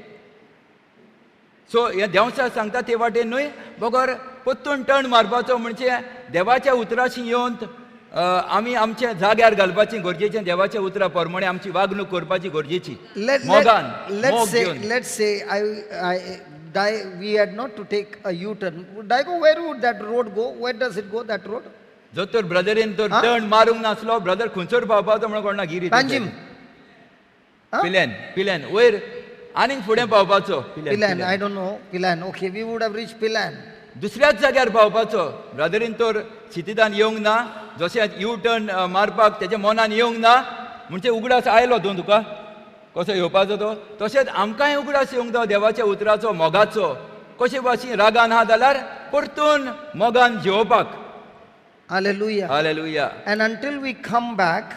[SPEAKER 2] सो हें देंवचार सांगता ते वाटेन न्हय बगर परतून टर्न मारपाचो म्हणजे देवाच्या उतराशी येवन आमी आमच्या जाग्यार घालपाचें गरजेचें, देवाच्या उतरा प्रमाणे आमची वागणूक करपाची गरजेची. मोगान, मोग घेवन.
[SPEAKER 1] Let's say we had not to take a U-turn. Daigo, where would that road go? Where does it go, that road?
[SPEAKER 2] जो तर ब्रदरीन तर टर्न मारूंक नासलो, ब्रदर खंयसर पावपाचो म्हणून कोणा गिरी.
[SPEAKER 1] पांजीम.
[SPEAKER 2] पिल्यान, पिल्यान वयर आनीक फुडें पावपाचो.
[SPEAKER 1] पिल्यान, I don't know, Pilerne. Okay, we would have reach Pilerne.
[SPEAKER 2] दुसऱ्याच जाग्यार पावपाचो. ब्रदरीन तर शितिदान येवंक ना, जशें यू टर्न मारपाक तेच्या मनान येवंक ना म्हणजे उगडास आयलो तूं तुका कसो येवपाचो तो. तशेंच आमकांय उगडास येवंक जाय देवाच्या उतराचो, मोगाचो. कशे भाशेन रागान आहा जाल्यार परतून मोगान जिवोवपाक.
[SPEAKER 1] Hallelujah.
[SPEAKER 2] Hallelujah.
[SPEAKER 1] And until we come back,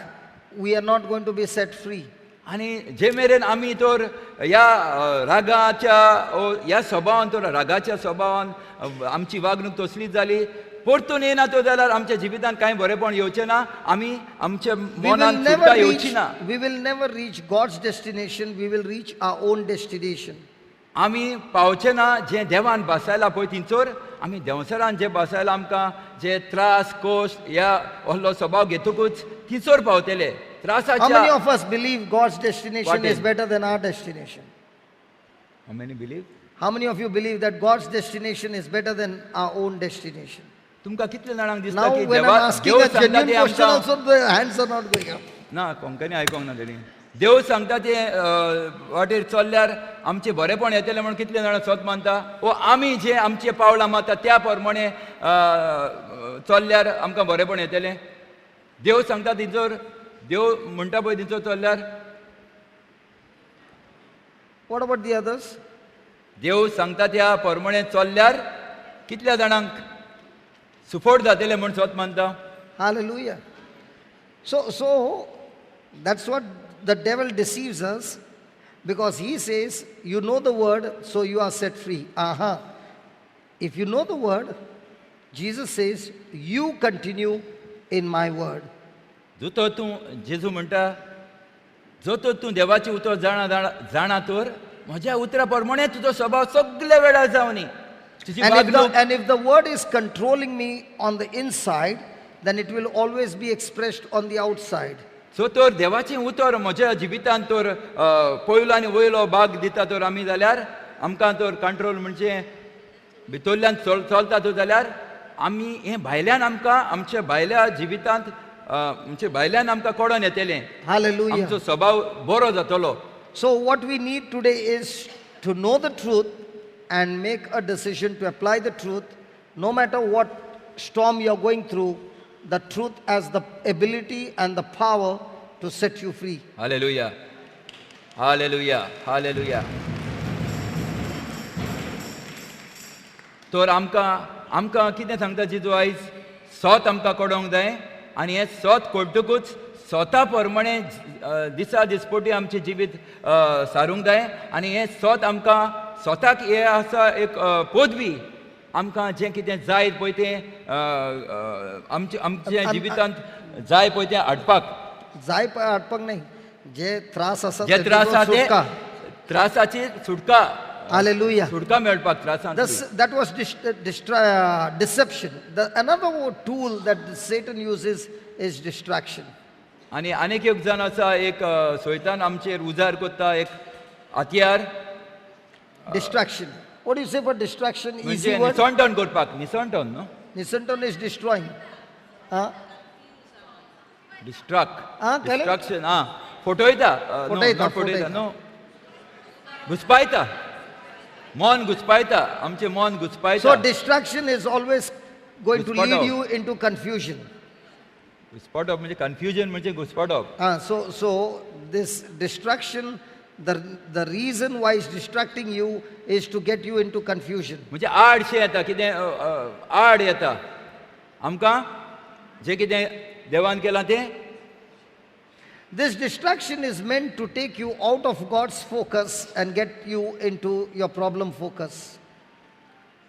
[SPEAKER 1] we are not going to be set free.
[SPEAKER 2] आनी जे मेरेन आमी तर ह्या रागाच्या ह्या स्वभावान, तर रागाच्या स्वभावान आमची वागणूक तसलीच जाली, परतून येना तो जाल्यार आमच्या जिवितान कांय बरेपण येवचें ना, आमी आमच्या मनान सुटका येवची ना.
[SPEAKER 1] We will never reach God's destination, we will reach our own destination.
[SPEAKER 2] आमी पावचे ना जें देवान बसायला पळय थंयसर, आमी देंवसरान जें बसायला आमकां जे त्रास कोश्ट ह्या असलो स्वभाव घेतकूच थंयसर पावतले.
[SPEAKER 1] How many of us believe God's destination is better than our destination?
[SPEAKER 2] How many believe?
[SPEAKER 1] How many of you believe that God's destination is better than our own destination?
[SPEAKER 2] तुमकां कितले जाणांक दिसता की
[SPEAKER 1] Now when I'm asking a genuine question also, the hands are not going up.
[SPEAKER 2] ना, कोंकणी आयकोंक ना तेणी. देव सांगता ते वाटेर चल्ल्यार आमचें बरेपण येतलें म्हणून कितले जाणां सत मानता? वो आमी जे आमचे पावलां मारता त्या प्रमाणे चल्ल्यार आमकां बरेपण येतलें? देव सांगता थंयसर, देव म्हणटा पळय थंयसर चल्ल्यार.
[SPEAKER 1] What about the others?
[SPEAKER 2] देव सांगता त्या प्रमाणे चल्ल्यार कितल्या जाणांक सुफोट जातलें म्हूण सत मानता?
[SPEAKER 1] Hallelujah. So that's what the devil deceives us, because he says, you know the word, so you are set free. Aha. If you know the word, Jesus says, you continue in my word.
[SPEAKER 2] जो तो तूं, जेजू म्हणटा, जो तो तूं देवाचें उतर जाणा जाणा तर म्हज्या उतरा प्रमाणे तुजो स्वभाव सगल्या वेळार जावनी.
[SPEAKER 1] And if the word is controlling me on the inside, then it will always be expressed on the outside.
[SPEAKER 2] So तर देवाचें उतर म्हज्या जिवितान तर पयलो आनी वयलो भाग दिता तर आमी जाल्यार आमकां तर कंट्रोल म्हणजे भितरल्यान चलता तर जाल्यार आमी हें भायल्यान आमकां आमच्या भायल्या जिवितांत म्हणजे भायल्यान आमकां कडोन येतलें.
[SPEAKER 1] Hallelujah.
[SPEAKER 2] आमचो स्वभाव बरो जातलो.
[SPEAKER 1] So what we need today is to know the truth and make a decision to apply the truth. No matter what storm you are going through, the truth has the ability and the power to set you free.
[SPEAKER 2] Hallelujah, hallelujah, hallelujah. तर आमकां आमकां कितें सांगता जेजू आयज? सोत आमकां कडोंक जाय आनी हें सोत कडटकूच स्वता प्रमाणे दिसा दिसपटी आमचें जिवीत सारूंक जाय आनी हें सोत आमकां स्वताक हें आसा एक पदवी आमकां जें कितें जाय पळय तें आमच्या आमच्या जिवितांत जाय पळय तें हाडपाक.
[SPEAKER 1] जाय पळय हाडपाक न्हय, जे त्रास आसा
[SPEAKER 2] जे त्रास आसा ते त्रासाची सुटका.
[SPEAKER 1] Hallelujah.
[SPEAKER 2] सुटका मेळपाक त्रासांत.
[SPEAKER 1] That was deception. Another tool that Satan uses is distraction.
[SPEAKER 2] आनी आनीक एक जाण आसा एक सैतान आमचेर उजार करता एक हत्यार.
[SPEAKER 1] Distraction. What do you say for distraction? Easy word.
[SPEAKER 2] निसणटण करपाक. निसणटण न्हू?
[SPEAKER 1] निसणटण is destroying.
[SPEAKER 2] Distract. Distraction. आं, फटयता. फटयता न्हू, घुसपायता. मन घुसपायता, आमचें मन घुसपायता.
[SPEAKER 1] So distraction is always going to lead you into confusion.
[SPEAKER 2] घुसपाटप म्हणजे कन्फ्युजन म्हणजे घुसपाटप.
[SPEAKER 1] So this distraction, the reason why it's distracting you is to get you into confusion.
[SPEAKER 2] म्हणजे आडशें येता, कितें आड येता आमकां जें कितें देवान केलां तें.
[SPEAKER 1] This distraction is meant to take you out of God's focus and get you into your problem focus.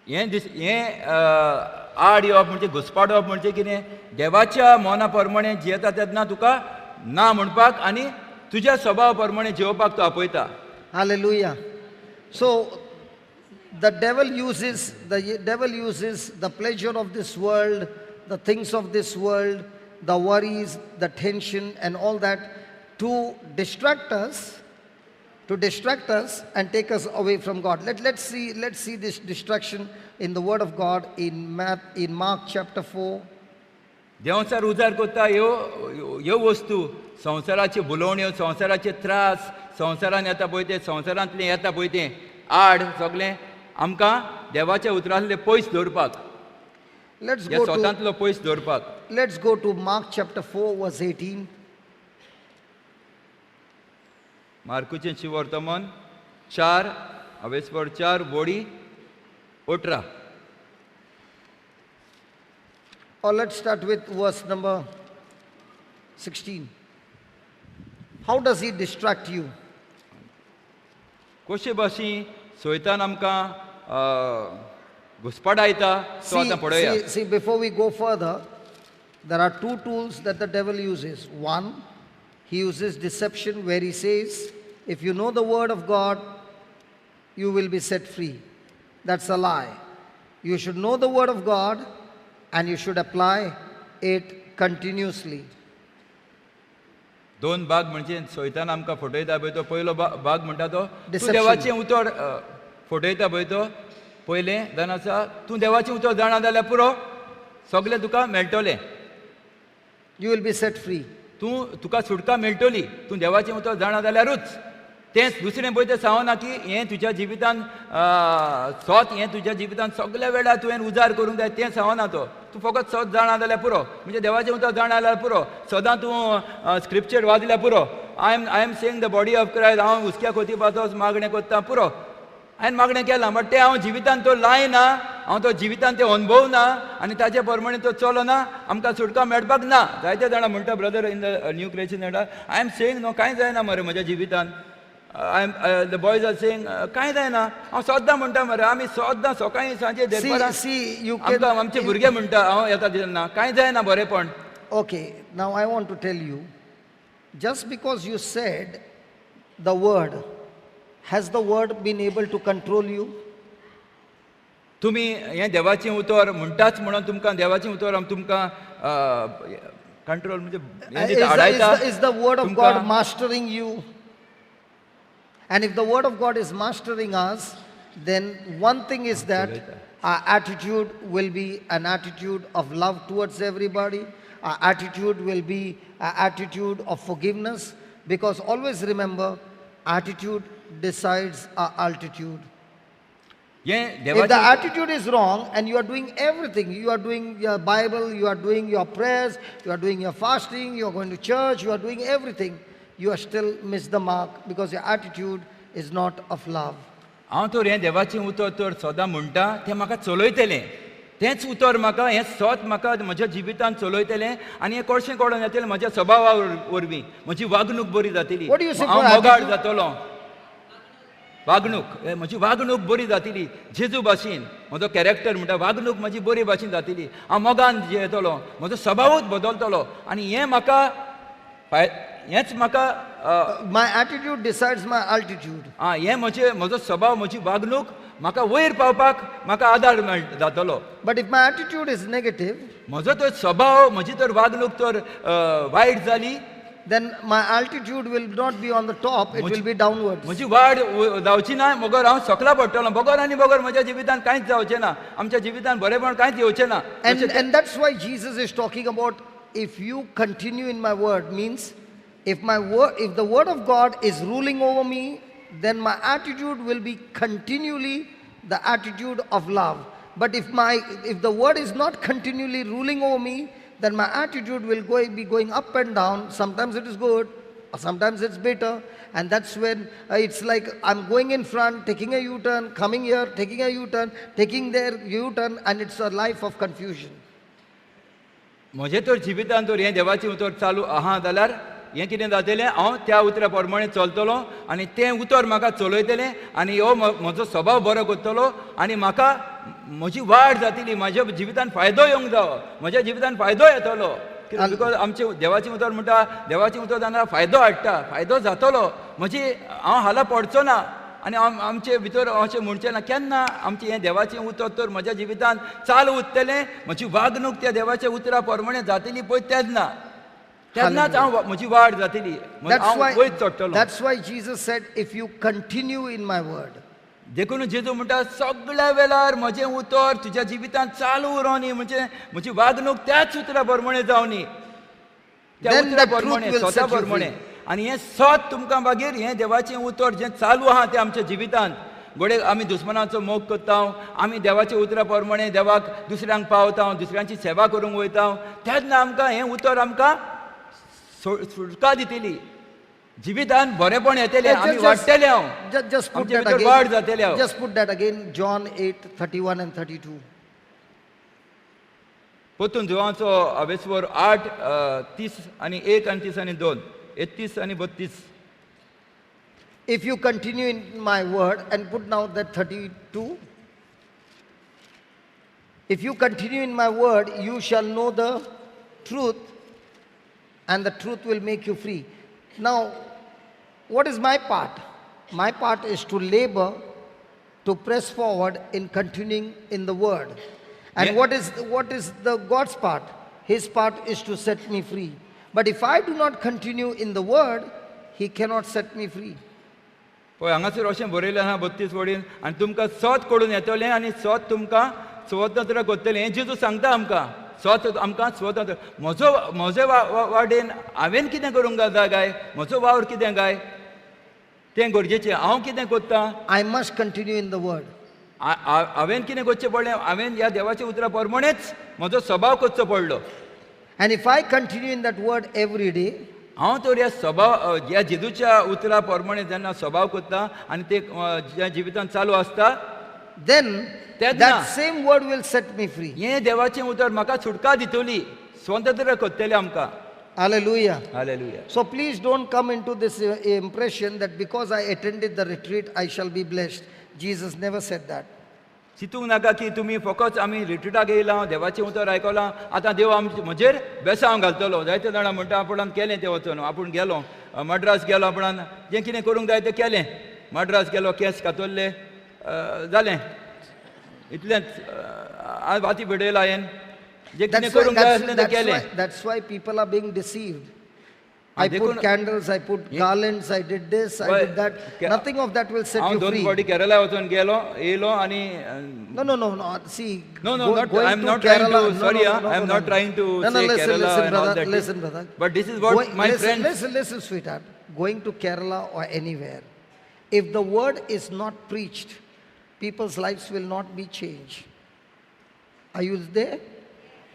[SPEAKER 2] हें हें आड येवप म्हणजे घुसपाटप म्हणजे कितें, देवाच्या मना प्रमाणे जियेता तेन्ना तुका ना म्हणपाक आनी तुज्या स्वभाव प्रमाणे जियोवपाक तो आपयता.
[SPEAKER 1] Hallelujah. So the devil uses the pleasure of this world, the things of this world, the worries, the tension and all that to distract us and take us away from God. Let's see this distraction in the Word of God in Mark chapter 4.
[SPEAKER 2] Devchar उजार करता ह्यो ह्यो वस्तू, संवसाराच्यो भुलोवण्यो, संवसाराचे त्रास, संवसारान येता पळय तें, संवसारांतलें येता पळय तें आड सगळें आमकां देवाच्या उतरांतलें पयस दवरपाक, स्वतांतलो पयस दवरपाक.
[SPEAKER 1] Let's go to Mark chapter 4 verse 18.
[SPEAKER 2] मार्कुचें शिवर्तमान 4 अवेस्पर 4 वोडी 18.
[SPEAKER 1] Or let's start with verse number 16. How does he distract you?
[SPEAKER 2] कशे भाशेन सैतान आमकां घुसपाडायता तो आतां पळोवया.
[SPEAKER 1] See, before we go further, there are two tools that the devil uses. One, he uses deception where he says, if you know the word of God, you will be set free. That's a lie. You should know the word of God and you should apply it continuously.
[SPEAKER 2] दोन भाग म्हणजे सैतान आमकां फटयता पळय तो पयलो भाग म्हणटा तो तूं देवाचें उतर फटयता पळय तो पयलें जाण आसा तूं देवाचें उतर जाणा जाल्यार पुरो सगळें तुका मेळटलें.
[SPEAKER 1] You will be set free.
[SPEAKER 2] तूं तुका सुटका मेळटली तूं देवाचें उतर जाणा जाल्यारूच. तें दुसरें पळय तें सांगना की हें तुज्या जिवितान सोत हें तुज्या जिवितान सगल्या वेळार तुवें उजार करूंक जाय तें सांगना तो. तूं फकत सोत जाणा जाल्यार पुरो, म्हणजे देवाचें उतर जाणा जाल्यार पुरो, सदां तूं स्क्रिप्चर वाजल्यार पुरो. I am saying the body of Christ, हांव हुस्क्या खोतीपाचोच मागणें करता पुरो. हांवें मागणें केलां बट तें हांव जिवितान तो लायना, हांव तो जिवितान तें अनुभव ना आनी ताचे प्रमाणे तो चलना, आमकां सुटका मेळपाक ना. जायते जाणां म्हणटा brother in the new creation म्हणटा I am saying न्हू कांय जायना मरे म्हज्या जिवितान. The boys are saying कांय जायना, हांव सद्दां म्हणटा मरे, आमी सद्दां सकाळीं सांजे दनपारां आमचे भुरगे म्हणटा हांव येता तेन्ना कांय जायना बरेंपण.
[SPEAKER 1] Okay, now I want to tell you, just because you said the word, has the word been able to control you?
[SPEAKER 2] तुमी हें देवाचें उतर म्हणटाच म्हणून तुमकां देवाचें उतर तुमकां कंट्रोल म्हणजे
[SPEAKER 1] Is the word of God mastering you? And if the word of God is mastering us, then one thing is that our attitude will be an attitude of love towards everybody. Our attitude will be an attitude of forgiveness, because always remember, attitude decides our altitude.
[SPEAKER 2] हें
[SPEAKER 1] If the
[SPEAKER 2] देवाचें
[SPEAKER 1] attitude is wrong and you are doing everything, you are doing your Bible, you are doing your prayers, you are doing your fasting, you are going to church, you are doing everything, you are still miss the mark because your attitude is not of love.
[SPEAKER 2] हांव तर हें देवाचें उतर तर सदां म्हणटा तें म्हाका चलयतलें, तेंच उतर म्हाका हें सत म्हाका म्हज्या जिवितान चलयतलें आनी हें कशें कळोन येतलें म्हज्या सभावा वरवीं म्हजी वागणूक बरी जातली,
[SPEAKER 1] What do you say
[SPEAKER 2] हांव
[SPEAKER 1] for
[SPEAKER 2] मोगाळ
[SPEAKER 1] attitude?
[SPEAKER 2] जातलो, वागणूक म्हजी वागणूक बरी जातली जेजू भाशेन, म्हजो कॅरेक्टर म्हणटा वागणूक म्हजी बरी भाशेन जातली, हांव मोगान जियेतलो, म्हजो सभावूच बदलतलो आनी हें म्हाका हेंच म्हाका
[SPEAKER 1] My attitude decides my altitude.
[SPEAKER 2] आं हें म्हजें म्हजो सभाव म्हजी वागणूक म्हाका वयर पावपाक म्हाका आदार मेळ जातलो.
[SPEAKER 1] But if my attitude is negative,
[SPEAKER 2] म्हजो तर सभाव म्हजी तर वागणूक तर वायट जाली,
[SPEAKER 1] then my altitude will not be on the top, it will be downwards.
[SPEAKER 2] म्हजी वाड जावची ना, मगर हांव सकला पडटलो, बगर आनी बगर म्हज्या जिवितान कांयच जावचें ना, आमच्या जिवितान बरेपण कांयच येवचें ना.
[SPEAKER 1] And that's why Jesus is talking about if you continue in my word, means if my word, if the word of God is ruling over me, then my attitude will be continually the attitude of love. But if the word is not continually ruling over me, then my attitude will be going up and down. Sometimes it is good, sometimes it's bitter, and that's when it's like I'm going in front, taking a U-turn, coming here, taking a U-turn, taking their U-turn, and it's a life of confusion.
[SPEAKER 2] म्हजें तर जिवितान तर हें देवाचें उतर चालू आहा जाल्यार हें कितें जातलें, हांव त्या उतरा प्रमाणे चलतलो आनी तें उतर म्हाका चलयतलें आनी हो म्हजो सभाव बरो करतलो आनी म्हाका म्हजी वाड जातली, म्हज्या जिवितान फायदो येवंक जावो, म्हज्या जिवितान फायदो येतलो. कित्याक बिकॉज आमचें देवाचें उतर म्हणटा, देवाचें उतर जाल्यार फायदो हाडटा, फायदो जातलो, म्हजी हांव हाला पडचो ना आनी आमचे भितर अशें म्हणचें ना केन्ना आमचें हें देवाचें उतर तर म्हज्या जिवितान चालू उरतलें, म्हजी वागणूक त्या देवाच्या उतरा प्रमाणे जातली पळय तेन्ना, तेन्नाच हांव म्हजी वाड जातली, हांव वयर चडटलो.
[SPEAKER 1] That's why Jesus said, if you continue in my word.
[SPEAKER 2] देखून जेजू म्हणटा सगळ्या वेळार म्हजें उतर तुज्या जिवितान चालू उरोनी, म्हणजे म्हजी वागणूक त्याच उतरा प्रमाणे जावनी, त्या
[SPEAKER 1] Then
[SPEAKER 2] उतरा
[SPEAKER 1] the truth
[SPEAKER 2] प्रमाणे,
[SPEAKER 1] will
[SPEAKER 2] स्वता
[SPEAKER 1] set you free.
[SPEAKER 2] प्रमाणे. आनी हें सत तुमकां मागीर हें देवाचें उतर जें चालू आहा तें आमच्या जिवितान, घडये आमी दुस्मनाचो मोग करता, आमी देवाच्या उतरा प्रमाणे देवाक दुसऱ्यांक पावता, दुसऱ्यांची सेवा करूंक वयता, तेन्ना आमकां हें उतर आमकां सुटका दितली, जिवितान बरेपण येतलें, आमी वाडटले हांव.
[SPEAKER 1] Just put
[SPEAKER 2] आमचे
[SPEAKER 1] that
[SPEAKER 2] भितर
[SPEAKER 1] again.
[SPEAKER 2] वाड जातली हांव.
[SPEAKER 1] Just put that again, John 8:31 and 32.
[SPEAKER 2] परतून जुवांचो अवेस्वर 8 30 आनी 1 आनी 30 आनी 2, 31 आनी 32.
[SPEAKER 1] If you continue in my word, and put now that 32. If you continue in my word, you shall know the truth, and the truth will make you free. Now, what is my part? My part is to labor, to press forward in continuing in the word. And what is the God's part? His part is to set me free. But if I do not continue in the word, he cannot set me free.
[SPEAKER 2] पळय हांगासर अशें बरयलें आहा 32 वडीन, आनी तुमकां सत कळून येतलें आनी सत तुमकां स्वतंत्र करतलें. हें जेजू सांगता आमकां, सत आमकां स्वतंत्र. म्हजे वाटेन हांवें कितें करूंक जाय काय, म्हजो वावर कितें काय तें गरजेचें. हांव कितें करता?
[SPEAKER 1] I must continue in the word.
[SPEAKER 2] हांवें कितें करचें पडलें? हांवें ह्या देवाच्या उतरा प्रमाणेच म्हजो सभाव करचो पडलो.
[SPEAKER 1] And if I continue in that word every day,
[SPEAKER 2] हांव तर ह्या सभाव, ह्या जेजूच्या उतरा प्रमाणे जेन्ना सभाव करता आनी ते ज्या जिवितान चालू आसता,
[SPEAKER 1] then
[SPEAKER 2] तेन्ना
[SPEAKER 1] that same word will set me free.
[SPEAKER 2] हें देवाचें उतर म्हाका सुटका दितली, स्वतंत्र करतलें आमकां.
[SPEAKER 1] Hallelujah.
[SPEAKER 2] Hallelujah.
[SPEAKER 1] So please don't come into this impression that because I attended the retreat, I shall be blessed. Jesus never said that.
[SPEAKER 2] चिंतूंक नाका की तुमी फकत आमी रिट्रीटाक येयला, देवाचें उतर आयकलां, आतां देव आमचे म्हजेर बेसांव घालतलो. जायते जाणां म्हणटा आपणान केलें तें वचून, आपूण गेलो मड्रास गेलो, आपणान जें कितें करूंक जाय तें केलें, मड्रास गेलो, केंस कातरले, जालें इतलेंच, वाती पेटयला हांवें, जें कितें करूंक जाय आसलें तें केलें.
[SPEAKER 1] That's why people are being deceived. I put candles, I put garlands, I did this, I did that. Nothing of that will set
[SPEAKER 2] हांव
[SPEAKER 1] you
[SPEAKER 2] दोन
[SPEAKER 1] free.
[SPEAKER 2] फावटी केरला वचून गेलो येयलो आनी
[SPEAKER 1] No, no, no, no. See,
[SPEAKER 2] No, no, not,
[SPEAKER 1] going
[SPEAKER 2] I'm
[SPEAKER 1] to
[SPEAKER 2] not trying
[SPEAKER 1] Kerala,
[SPEAKER 2] to,
[SPEAKER 1] no,
[SPEAKER 2] sorry,
[SPEAKER 1] no, no, no,
[SPEAKER 2] I'm
[SPEAKER 1] no,
[SPEAKER 2] not
[SPEAKER 1] no.
[SPEAKER 2] trying to
[SPEAKER 1] No, no,
[SPEAKER 2] say
[SPEAKER 1] listen,
[SPEAKER 2] Kerala
[SPEAKER 1] listen,
[SPEAKER 2] and all
[SPEAKER 1] brother,
[SPEAKER 2] that.
[SPEAKER 1] Listen, brother.
[SPEAKER 2] But this is what my
[SPEAKER 1] listen,
[SPEAKER 2] friends...
[SPEAKER 1] Listen, listen, sweetheart. Going to Kerala or anywhere, if the word is not preached, people's lives will not be changed. Are you there?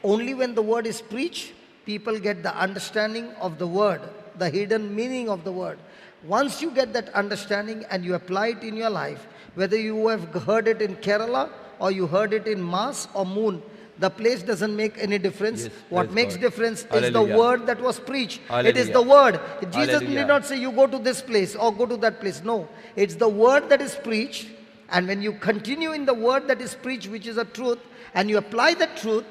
[SPEAKER 1] Only when the word is preached, people get the understanding of the word, the hidden meaning of the word. Once you get that understanding and you apply it in your life, whether you have heard it in Kerala or you heard it in Mars or Moon, the place doesn't make any difference.
[SPEAKER 2] Yes,
[SPEAKER 1] what
[SPEAKER 2] praise
[SPEAKER 1] makes
[SPEAKER 2] God.
[SPEAKER 1] Difference is the
[SPEAKER 2] Hallelujah.
[SPEAKER 1] Word that was preached. It is
[SPEAKER 2] Hallelujah.
[SPEAKER 1] the word. Jesus
[SPEAKER 2] Hallelujah.
[SPEAKER 1] did not say you go to this place or go to that place. No, it's the word that is preached. And when you continue in the word that is preached, which is a truth, and you apply the truth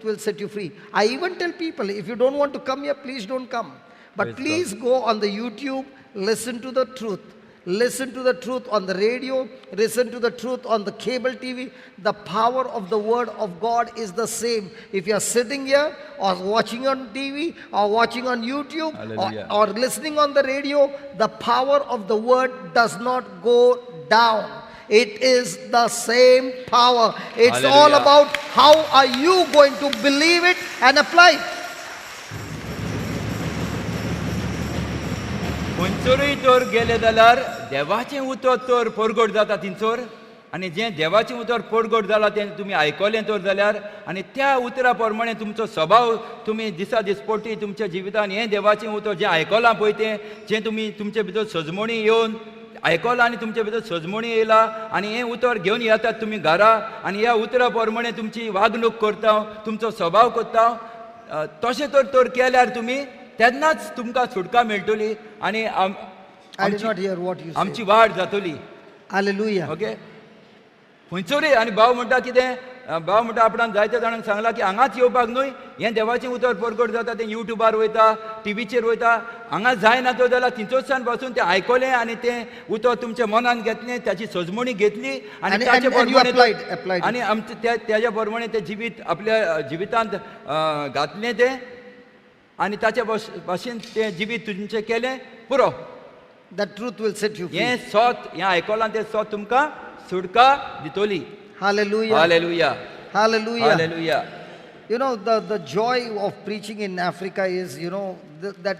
[SPEAKER 1] will set you free. I even tell people, if you don't want to come here, please don't come. But
[SPEAKER 2] Praise
[SPEAKER 1] please
[SPEAKER 2] God.
[SPEAKER 1] Go on the YouTube, listen to the truth. Listen to the truth on the radio, listen to the truth on the cable TV. The power of the word of God is the same. If you are sitting here or watching on TV or watching on YouTube or listening on the radio, the power of the word does not go down. It is the same power. It's
[SPEAKER 2] Hallelujah.
[SPEAKER 1] All about how are you going to believe it and apply it.
[SPEAKER 2] खंयसरूय तर गेले जाल्यार देवाचें उतर तर परगट जाता थंयसर आनी जें देवाचें उतर परगट जालां तें तुमी आयकलें तर जाल्यार आनी त्या उतरा प्रमाणे तुमचो स्वभाव तुमी दिसा दिसपट्टी तुमच्या जिवितान हें देवाचें उतर जें आयकलां पळय तें जें तुमी तुमचे भितर सजमणी येवन आयकलां आनी तुमचे भितर सजमणी येयला आनी हें उतर घेवन येतात तुमी घरा आनी ह्या उतरा प्रमाणे तुमची वागणूक करता तुमचो स्वभाव करता तशें तर तर केल्यार तुमी तेन्नाच तुमकां सुटका मेळटली आनी आमची वाड जातली.
[SPEAKER 1] हालेलुया.
[SPEAKER 2] ओके खंयसरूय आनी भाव म्हणटा कितें भाव म्हणटा आपणाक जायत्या जाणांक सांगलां की हांगाच येवपाक न्हय हें देवाचें उतर परगट जाता तें युट्यूबार वयता टिवीचेर वयता हांगा जायना तो जाल्यार थंयसरच्यान बसून तें आयकलें आनी तें उतर तुमच्या मनान घेतलें ताची सजमणी घेतली आनी ताचे प्रमाणे आनी आमचें त्याच्या प्रमाणे तें जिवीत आपल्या जिवितांत घातलें तें आनी ताच्या भाशेन तें जिवीत तुमचें केलें पुरो.
[SPEAKER 1] The truth will set you free.
[SPEAKER 2] हें सत हें आयकलां तें सत तुमकां सुटका दितली.
[SPEAKER 1] Hallelujah.
[SPEAKER 2] Hallelujah.
[SPEAKER 1] Hallelujah.
[SPEAKER 2] Hallelujah.
[SPEAKER 1] You know, the joy of preaching in Africa is, you know, that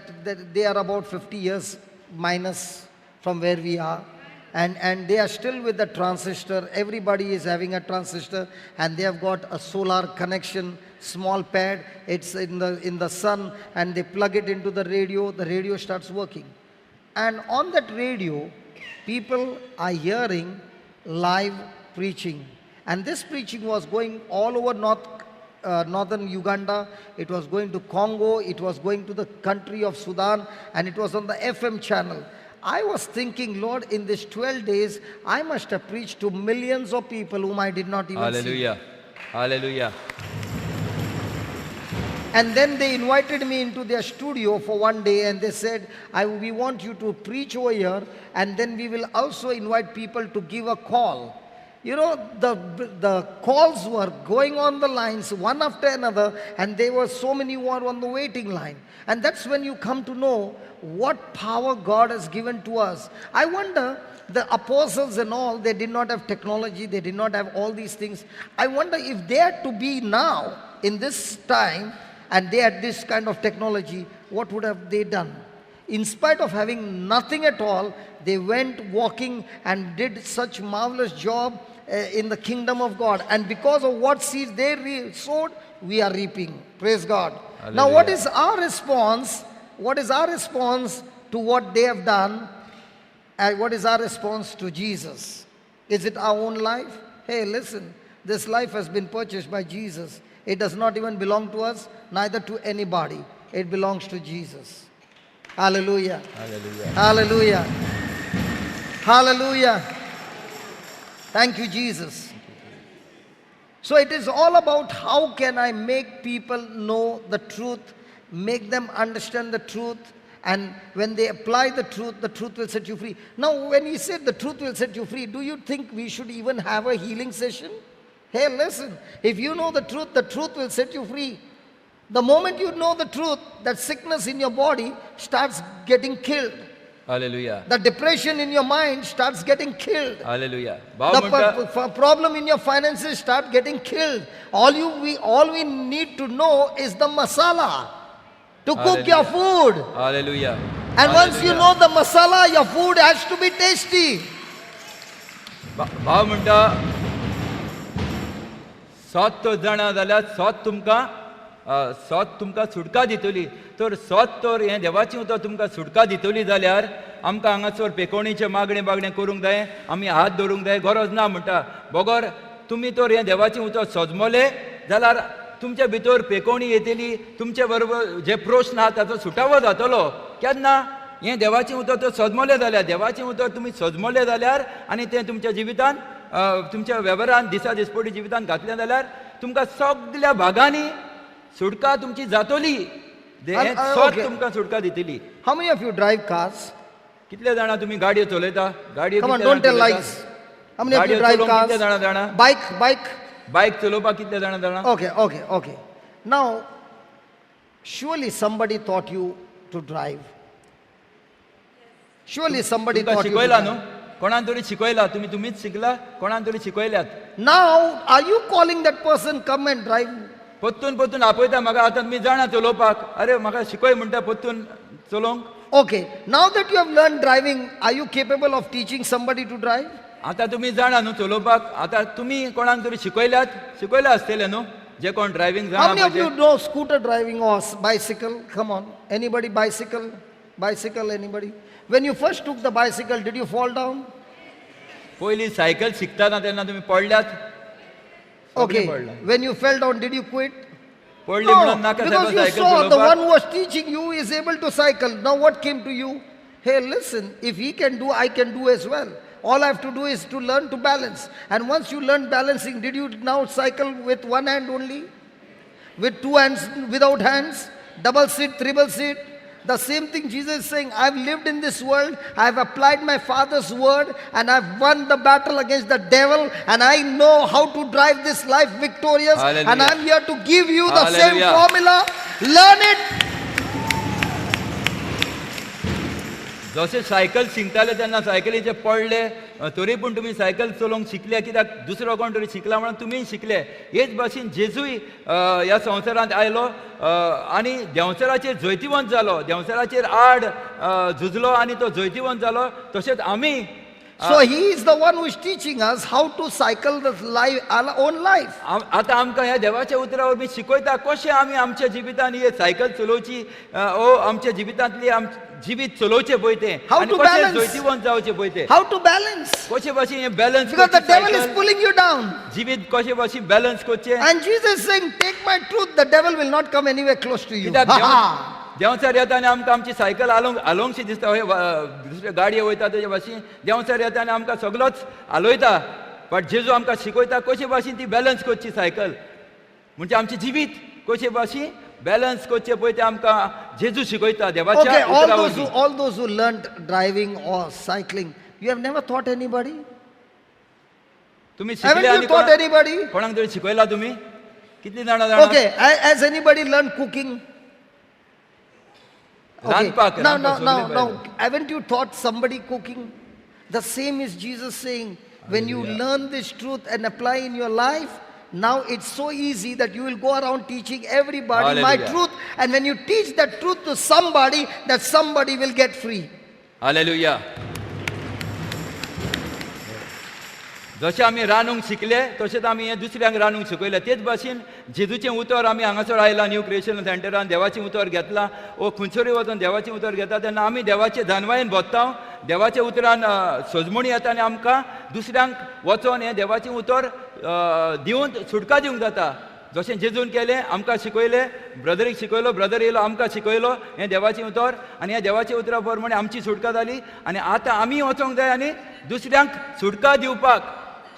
[SPEAKER 1] they are about 50 years minus from where we are. And they are still with the transistor. Everybody is having a transistor and they have got a solar connection, small pad. It's in the sun and they plug it into the radio starts working. And on that radio, people are hearing live preaching. And this preaching was going all over northern Uganda. It was going to Congo. It was going to the country of Sudan. And it was on the FM channel. I was thinking, Lord, in these 12 days, I must have preached to millions of people whom I did not even
[SPEAKER 2] Hallelujah.
[SPEAKER 1] See.
[SPEAKER 2] Hallelujah.
[SPEAKER 1] And then they invited me into their studio for one day and they said, we want you to preach over here and then we will also invite people to give a call. You know, the calls were going on the lines one after another and there were so many who were on the waiting line. And that's when you come to know what power God has given to us. I wonder, the apostles and all, they did not have technology, they did not have all these things. I wonder if they had to be now, in this time, and they had this kind of technology, what would have they done? In spite of having nothing at all, they went walking and did such marvelous job in the kingdom of God. And because of what seed they sowed, we are reaping. Praise God.
[SPEAKER 2] Hallelujah.
[SPEAKER 1] Now what is our response? What is our response to what they have done? And what is our response to Jesus? Is it our own life? Hey, listen, this life has been purchased by Jesus. It does not even belong to us, neither to anybody. It belongs to Jesus. Hallelujah.
[SPEAKER 2] Hallelujah.
[SPEAKER 1] Hallelujah. Hallelujah. Thank you, Jesus. So it is all about how can I make people know the truth, make them understand the truth, and when they apply the truth will set you free. Now, when he said the truth will set you free, do you think we should even have a healing session? Hey, listen, if you know the truth will set you free. The moment you know the truth, that sickness in your body starts getting killed.
[SPEAKER 2] Hallelujah.
[SPEAKER 1] The depression in your mind starts getting killed.
[SPEAKER 2] Hallelujah. भाव
[SPEAKER 1] The
[SPEAKER 2] म्हणटा
[SPEAKER 1] problem in your finances start getting killed. All we need to know is the masala to cook your food.
[SPEAKER 2] Hallelujah.
[SPEAKER 1] And once you
[SPEAKER 2] hallelujah.
[SPEAKER 1] know the masala, your food has to be tasty.
[SPEAKER 2] भाव म्हणटा सोत तर जाणा जाल्यार सोत तुमकां सोत तुमकां सुटका दितली. तर सोत तर हें देवाचें उतर तुमकां सुटका दितली जाल्यार आमकां हांगासर पेकोणीचें मागणें बागणें करूंक जाय, आमी हात धरूंक जाय, गरज ना म्हणटा. बगर तुमी तर हें देवाचें उतर सजमले जाल्यार तुमचे भितर पेकोणी येतली, तुमचे बरोबर जे प्रश्न आहा ताचो सुटावो जातलो. केन्ना हें देवाचें उतर तर सजमलें जाल्यार, देवाचें उतर तुमी सजमले जाल्यार आनी तें तुमच्या जिवितान तुमच्या वेव्हारान दिसा दिसपटी जिवितान घातलें जाल्यार तुमकां सगल्या भागांनी सुटका तुमची जातली. हें सत तुमकां सुटका दितली.
[SPEAKER 1] How many of you drive cars?
[SPEAKER 2] कितले जाणां तुमी गाडयो चलयता? गाडयो
[SPEAKER 1] Come on, don't tell lies. How many of you drive cars?
[SPEAKER 2] कितले जाणां जाणा?
[SPEAKER 1] Bike, bike.
[SPEAKER 2] बायक चलोवपाक कितले जाणां जाणा?
[SPEAKER 1] Okay, okay, okay. Now, surely somebody taught you to drive. Surely somebody taught you to
[SPEAKER 2] शिकयला न्हू?
[SPEAKER 1] drive.
[SPEAKER 2] कोणान तरी शिकयला, तुमी तुमीच शिकला, कोणान तरी शिकयल्यात.
[SPEAKER 1] Now, are you calling that person come and drive?
[SPEAKER 2] परतून परतून आपयता म्हाका, आतां तुमी जाणा चलोवपाक, अरे म्हाका शिकय म्हणटा परतून चलोवंक.
[SPEAKER 1] Okay, now that you have learned driving, are you capable of teaching somebody to drive?
[SPEAKER 2] आतां तुमी जाणा न्हू चलोवपाक, आतां तुमी कोणाक तरी शिकयल्यात, शिकयला आसतलें न्हू जे कोण ड्रायव्हिंग
[SPEAKER 1] How many
[SPEAKER 2] जाणा.
[SPEAKER 1] of you know scooter driving or bicycle? Come on, anybody bicycle? Bicycle, anybody? When you first took the bicycle, did you fall down?
[SPEAKER 2] पयलीं सायकल शिकतना तेन्ना तुमी पडल्यात?
[SPEAKER 1] Okay, when you fell down, did you quit?
[SPEAKER 2] पडली
[SPEAKER 1] No,
[SPEAKER 2] म्हणून नाका
[SPEAKER 1] because you
[SPEAKER 2] cycle
[SPEAKER 1] saw the
[SPEAKER 2] चलोवपाक.
[SPEAKER 1] one who was teaching you is able to cycle. Now what came to you? Hey, listen, if he can do, I can do as well. All I have to do is to learn to balance. And once you learn balancing, did you now cycle with one hand only? With two hands, without hands? Double seat, triple seat? The same thing Jesus is saying, I've lived in this world, I've applied my Father's word, and I've won the battle against the devil, and I know how to drive this life victorious.
[SPEAKER 2] Hallelujah.
[SPEAKER 1] And I'm here to give you the same
[SPEAKER 2] Hallelujah.
[SPEAKER 1] formula. Learn it.
[SPEAKER 2] जशें cycle शिकताले तेन्ना सायकलीचे पडले तरी पूण तुमी cycle चलोवंक शिकले, कित्याक दुसरो कोण तरी शिकला म्हणून तुमीय शिकले. हेच भाशेन जेजूय ह्या संवसारांत आयलो आनी देंवचाराचेर जैतिवंत जालो, देंवचाराचेर आड झुजलो आनी तो जैतिवंत जालो. तशेंच आमी
[SPEAKER 1] So he is the one who is teaching us how to cycle the life, our own life.
[SPEAKER 2] आतां आमकां ह्या देवाच्या उतरा वरवीं शिकयता कशें आमी आमच्या जिवितांत ही सायकल चलोवची, ओ आमच्या जिवितांतली जिवीत चलोवचें पळय तें,
[SPEAKER 1] How
[SPEAKER 2] आनी
[SPEAKER 1] to
[SPEAKER 2] कशें
[SPEAKER 1] balance?
[SPEAKER 2] जैतिवंत जावचें पळय तें,
[SPEAKER 1] How to balance?
[SPEAKER 2] कशें भाशेन हें balance,
[SPEAKER 1] Because the devil is pulling you down.
[SPEAKER 2] जिवीत कशें भाशेन बॅलन्स करचें.
[SPEAKER 1] And Jesus is saying, take my truth, the devil will not come anywhere close to you.
[SPEAKER 2] कित्याक देंवचार येता आनी आमकां आमची सायकल हालोवंक हालोवंकशी दिसता, हय दुसऱ्यो गाडयो वयता तेजे भाशेन देंवचार येता आनी आमकां सगलोच हालयता. बट जेजू आमकां शिकयता कशे भाशेन ती बॅलन्स करची सायकल, म्हणजे आमचें जिवीत कशे भाशेन बॅलन्स करचें पळय तें आमकां जेजू शिकयता देवाच्या
[SPEAKER 1] Okay,
[SPEAKER 2] उतरा वरवीं.
[SPEAKER 1] all those who learned driving or cycling, you have never taught anybody?
[SPEAKER 2] तुमी
[SPEAKER 1] Haven't
[SPEAKER 2] शिकले
[SPEAKER 1] you
[SPEAKER 2] आनी
[SPEAKER 1] taught anybody?
[SPEAKER 2] कोणाक तरी शिकयला तुमी? कितली जाणां जाणा?
[SPEAKER 1] Okay, has anybody learned cooking? Okay.
[SPEAKER 2] रांदपाक,
[SPEAKER 1] Now,
[SPEAKER 2] रांदपाक
[SPEAKER 1] now,
[SPEAKER 2] सगळें
[SPEAKER 1] now, now,
[SPEAKER 2] पळयलें.
[SPEAKER 1] haven't you taught somebody cooking? The same is Jesus saying, when you learn this truth and apply in your life, now it's so easy that you will go around teaching everybody my
[SPEAKER 2] Hallelujah.
[SPEAKER 1] truth. And when you teach that truth to somebody, that somebody will get free.
[SPEAKER 2] Hallelujah. जशें आमी रांदूंक शिकले तशेंच आमी हें दुसऱ्यांक रांदूंक शिकयलें. तेच भाशेन जेजूचें उतर आमी हांगासर आयलां न्यू क्रिएशन सेंटरान देवाचें उतर घेतलां, वो खंयसरूय वचून देवाचें उतर घेता तेन्ना आमी देवाचे जानवायेन भोंवता, देवाच्या उतरान सजमणी येता आनी आमकां दुसऱ्यांक वचोन हें देवाचें उतर दिवन सुटका दिवंक जाता. जशें जेजून केलें, आमकां शिकयलें, ब्रदरीक शिकयलो, ब्रदर येयलो आमकां शिकयलो हें देवाचें उतर, आनी ह्या देवाच्या उतरा प्रमाणे आमची सुटका जाली. आनी आतां आमी वचोंक जाय आनी दुसऱ्यांक सुटका दिवपाक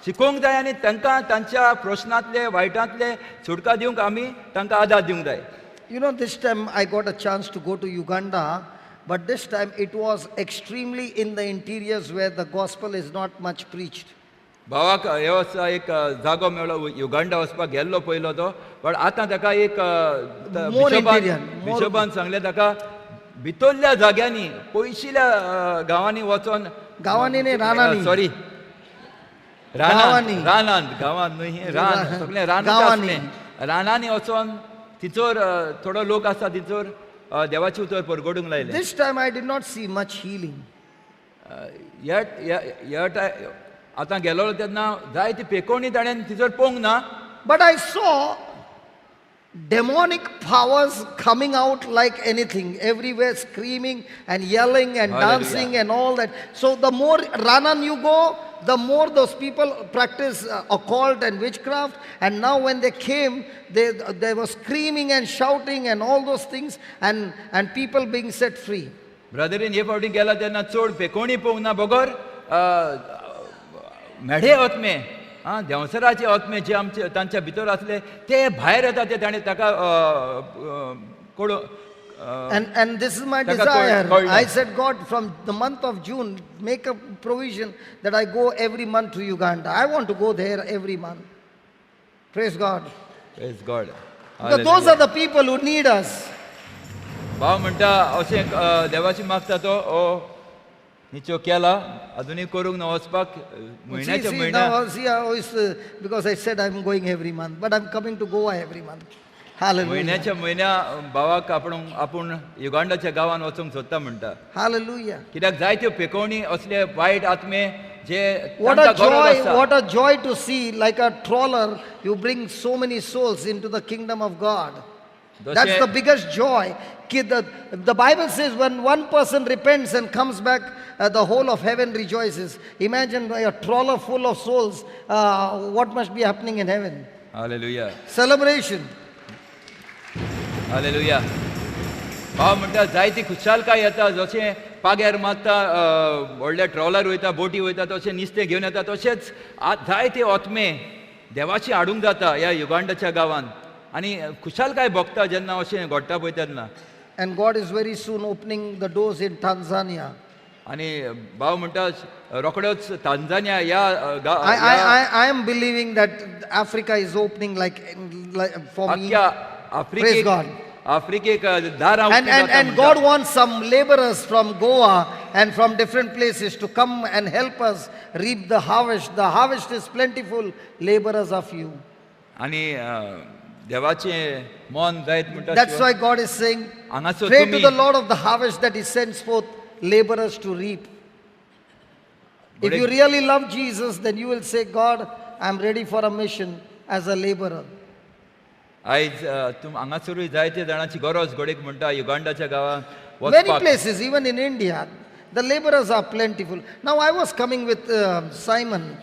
[SPEAKER 2] शिकोवंक जाय आनी तांकां तांच्या प्रश्नांतले वायटांतले सुटका दिवंक आमी तांकां आदार दिवंक जाय.
[SPEAKER 1] You know, this time I got a chance to go to Uganda, but this time it was extremely in the interiors where the gospel is not much preached.
[SPEAKER 2] भावाक हे वर्सा एक जागो मेळ्ळो युगांडा वचपाक गेल्लो पयलो तो, बट आतां ताका एक
[SPEAKER 1] More interior, more-
[SPEAKER 2] बिशपान सांगलें ताका भितरल्या जाग्यांनी पयशिल्या गांवांनी वचोन.
[SPEAKER 1] गांवांनी न्ही, रानांनी.
[SPEAKER 2] सॉरी, रानांत.
[SPEAKER 1] गांवांनी.
[SPEAKER 2] रानांत, गांवांत न्हय, हें रान सगळें रान
[SPEAKER 1] गांवांनी.
[SPEAKER 2] आसलें. रानांनी वचोन थिंचर थोडो लोक आसा थिंचर देवाचें उतर परगटूंक लायलें.
[SPEAKER 1] This time I did not see much healing.
[SPEAKER 2] ह्या ह्या ह्या टाय आतां गेलोलो तेन्ना जायती पेकोवणी ताणें थिंचर पळोवंक ना.
[SPEAKER 1] But I saw demonic powers coming out like anything, everywhere screaming and yelling and
[SPEAKER 2] Hallelujah.
[SPEAKER 1] Dancing and all that. So the more Ranan you go, the more those people practice occult and witchcraft. And now when they came, they were screaming and shouting and all those things, and people being set free.
[SPEAKER 2] ब्रदरीन हे फावटी गेला तेन्ना चड पेकोवणी पळोवंक ना बगर मेढे आत्मे आं देंवसराचे आत्मे जे आमचे तांच्या भितर आसले ते भायर येता ते ताणें ताका कोडू
[SPEAKER 1] And this is my
[SPEAKER 2] ताका
[SPEAKER 1] desire.
[SPEAKER 2] कळ्ळें.
[SPEAKER 1] I said, God, from the month of June, make a provision that I go every month to Uganda. I want to go there every month. Praise God.
[SPEAKER 2] Praise God.
[SPEAKER 1] Because those are the people who need us.
[SPEAKER 2] भाव म्हणटा अशें देवाची मागता तो ओ निचो केला अजुनूय करूंक ना वचपाक
[SPEAKER 1] See,
[SPEAKER 2] म्हयन्याच्या
[SPEAKER 1] see,
[SPEAKER 2] म्हयन्या.
[SPEAKER 1] Now, see how is, because I said I'm going every month, but I'm coming to Goa every month. Hallelujah.
[SPEAKER 2] म्हयन्याच्या म्हयन्या भावाक आपूण आपूण युगांडाच्या गांवान वचूंक सोदता म्हणटा.
[SPEAKER 1] Hallelujah.
[SPEAKER 2] कित्याक जायत्यो पेकोवणी असले वायट आत्मे जे
[SPEAKER 1] What a
[SPEAKER 2] तांकां गरज
[SPEAKER 1] joy,
[SPEAKER 2] आसा.
[SPEAKER 1] What a joy to see, like a trawler, you bring so many souls into the kingdom of God. That's the biggest joy. The Bible says when one person repents and comes back, the whole of heaven rejoices. Imagine a trawler full of souls, what must be happening in heaven?
[SPEAKER 2] Hallelujah.
[SPEAKER 1] Celebration.
[SPEAKER 2] Hallelujah. भाव म्हणटा जायती खुशालकाय येता जशें पाग्यार मारता व्हडले trawler वयता बोटी वयता तशें नुस्तें घेवन येता तशेंच जायते ओतमे देवाची हाडूंक जाता ह्या युगांडाच्या गांवान आनी खुशालकाय भोगता जेन्ना अशें घडटा पळय तेन्ना.
[SPEAKER 1] And God is very soon opening the doors in Tanzania.
[SPEAKER 2] आनी भाव म्हणटा रोखडोच तांजानिया ह्या
[SPEAKER 1] I am believing that Africa is opening like for me.
[SPEAKER 2] आख्ख्या
[SPEAKER 1] Praise
[SPEAKER 2] आफ्रिकेक
[SPEAKER 1] God.
[SPEAKER 2] आफ्रिकेक दारां
[SPEAKER 1] And,
[SPEAKER 2] उक्तीं
[SPEAKER 1] and,
[SPEAKER 2] जाता
[SPEAKER 1] and
[SPEAKER 2] म्हणटा.
[SPEAKER 1] God wants some laborers from Goa and from different places to come and help us reap the harvest. The harvest is plentiful, laborers are few.
[SPEAKER 2] आनी देवाचें मन जायत म्हणटा.
[SPEAKER 1] That's why God is saying,
[SPEAKER 2] हांगासर
[SPEAKER 1] pray to
[SPEAKER 2] तुमी
[SPEAKER 1] the Lord of the harvest that He sends forth laborers to reap. If you really love Jesus, then you will say, God, I'm ready for a mission as a laborer.
[SPEAKER 2] आयज तुम हांगासरूय जायते जाणांची गरज घडयेक म्हणटा युगांडाच्या गांवांत
[SPEAKER 1] Many
[SPEAKER 2] वचपाक.
[SPEAKER 1] Places, even in India, the laborers are plentiful. Now, I was coming with Simon,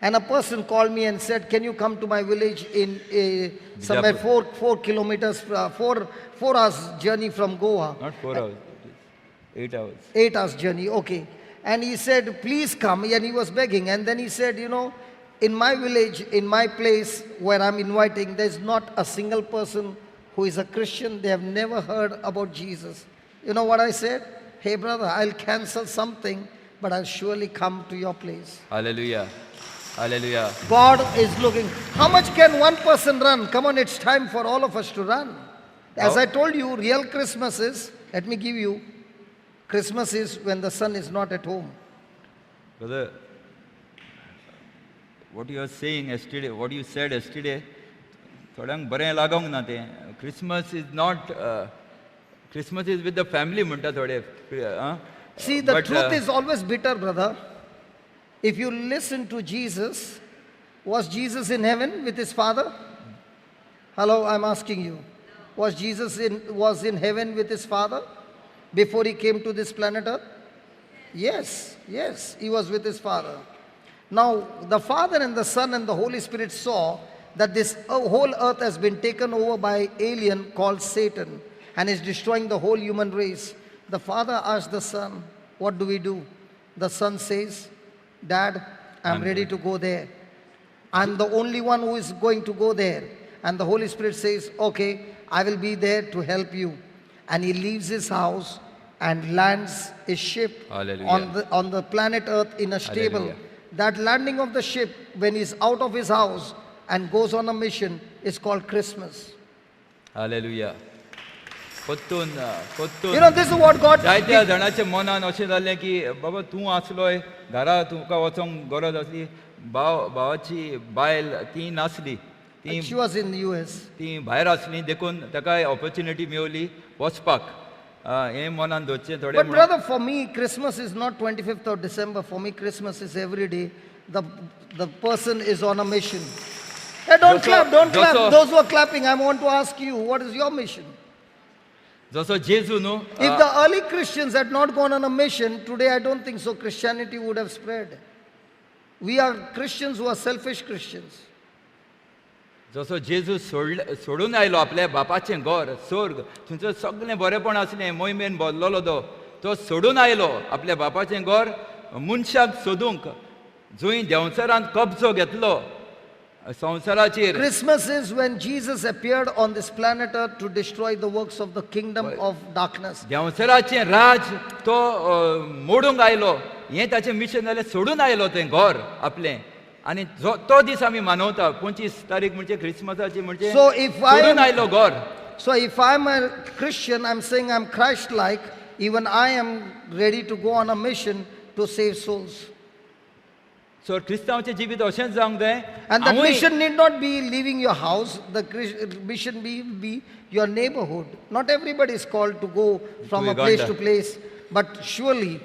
[SPEAKER 1] and a person called me and said, "Can you come to my village in somewhere
[SPEAKER 2] Bijapur.
[SPEAKER 1] 4 kilometers, 4 hours journey from Goa?"
[SPEAKER 2] Not 4 hours, 8 hours.
[SPEAKER 1] 8 hours journey, okay. And he said, "Please come." And he was begging. And then he said, "In my village, in my place where I'm inviting, there's not a single person who is a Christian. They have never heard about Jesus." You know what I said? "Hey, brother, I'll cancel something, but I'll surely come to your place."
[SPEAKER 2] Hallelujah, hallelujah.
[SPEAKER 1] God is looking. How much can one person run? Come on, it's time for all of us to run. As I told you, real Christmas is, let me give you, Christmas is when the son is not at home.
[SPEAKER 2] Brother, what you are saying yesterday, what you said yesterday, थोड्यांक बरें लागोंक ना तें. Christmas is not, Christmas is with the family म्हणटा थोडे आं.
[SPEAKER 1] See, the
[SPEAKER 2] But,
[SPEAKER 1] truth is always bitter, brother. If you listen to Jesus, was Jesus in heaven with his Father? Hello, I'm asking you. Was Jesus in heaven with his Father before he came to this planet Earth? Yes, he was with his Father. Now, the Father and the Son and the Holy Spirit saw that this whole earth has been taken over by alien called Satan and is destroying the whole human race. The Father asked the Son, "What do we do?" The Son says, "Dad, I'm ready to go there. I'm the only one who is going to go there." And the Holy Spirit says, "Okay, I will be there to help you." And he leaves his house and lands his ship
[SPEAKER 2] Hallelujah.
[SPEAKER 1] on the planet Earth in a stable.
[SPEAKER 2] Hallelujah.
[SPEAKER 1] That landing of the ship when he's out of his house and goes on a mission is called Christmas.
[SPEAKER 2] Hallelujah. परतून परतून
[SPEAKER 1] This is what God.
[SPEAKER 2] जायत्या जाणाच्या मनान अशें जालें की बाबा तूं आसलोय घरा, तुका वचोंक गरज आसली. भाव भावाची बायल ती नासली, ती
[SPEAKER 1] She was in the US.
[SPEAKER 2] ती भायर आसली, देखून ताका ऑपॉर्च्युनिटी मेवली वचपाक. हें मनान दवरचें थोडें.
[SPEAKER 1] But brother, for me, Christmas is not 25th of December. For me, Christmas is every day. The person is on a mission. Hey, don't clap, don't clap. Those who are clapping, I want to ask you, what is your mission?
[SPEAKER 2] जसो जेजू न्हू.
[SPEAKER 1] If the early Christians had not gone on a mission, today I don't think so Christianity would have spread. We are Christians who are selfish Christians.
[SPEAKER 2] जसो जेजू सोडले सोडून आयलो आपल्या बापाचें घर, स्वर्ग, थंयसर सगळें बरेंपण आसलें, मोहिमेन भरलेलो, तो तो सोडून आयलो आपल्या बापाचें घर मनशाक सोदूंक, जंय देंवचारान कब्जो घेतलो संवसाराचेर.
[SPEAKER 1] Christmas is when Jesus appeared on this planet Earth to destroy the works of the kingdom of darkness.
[SPEAKER 2] देंवचाराचें राज तो मोडूंक आयलो, हें ताचें मिशन जालें. सोडून आयलो तें घर आपलें आनी जो तो दीस आमी मानवता 25 तारीख म्हणजे क्रिसमसाची म्हणजे
[SPEAKER 1] So if I
[SPEAKER 2] सोडून आयलो घर.
[SPEAKER 1] So if I'm a Christian, I'm saying I'm Christ-like. Even I am ready to go on a mission to save souls.
[SPEAKER 2] So क्रिस्तांवचें जिवीत अशेंच जावंक जाय.
[SPEAKER 1] And the
[SPEAKER 2] हांवूय
[SPEAKER 1] mission need not be leaving your house. The mission be your neighborhood. Not everybody is called to go from
[SPEAKER 2] To
[SPEAKER 1] a place
[SPEAKER 2] Uganda.
[SPEAKER 1] To place, but surely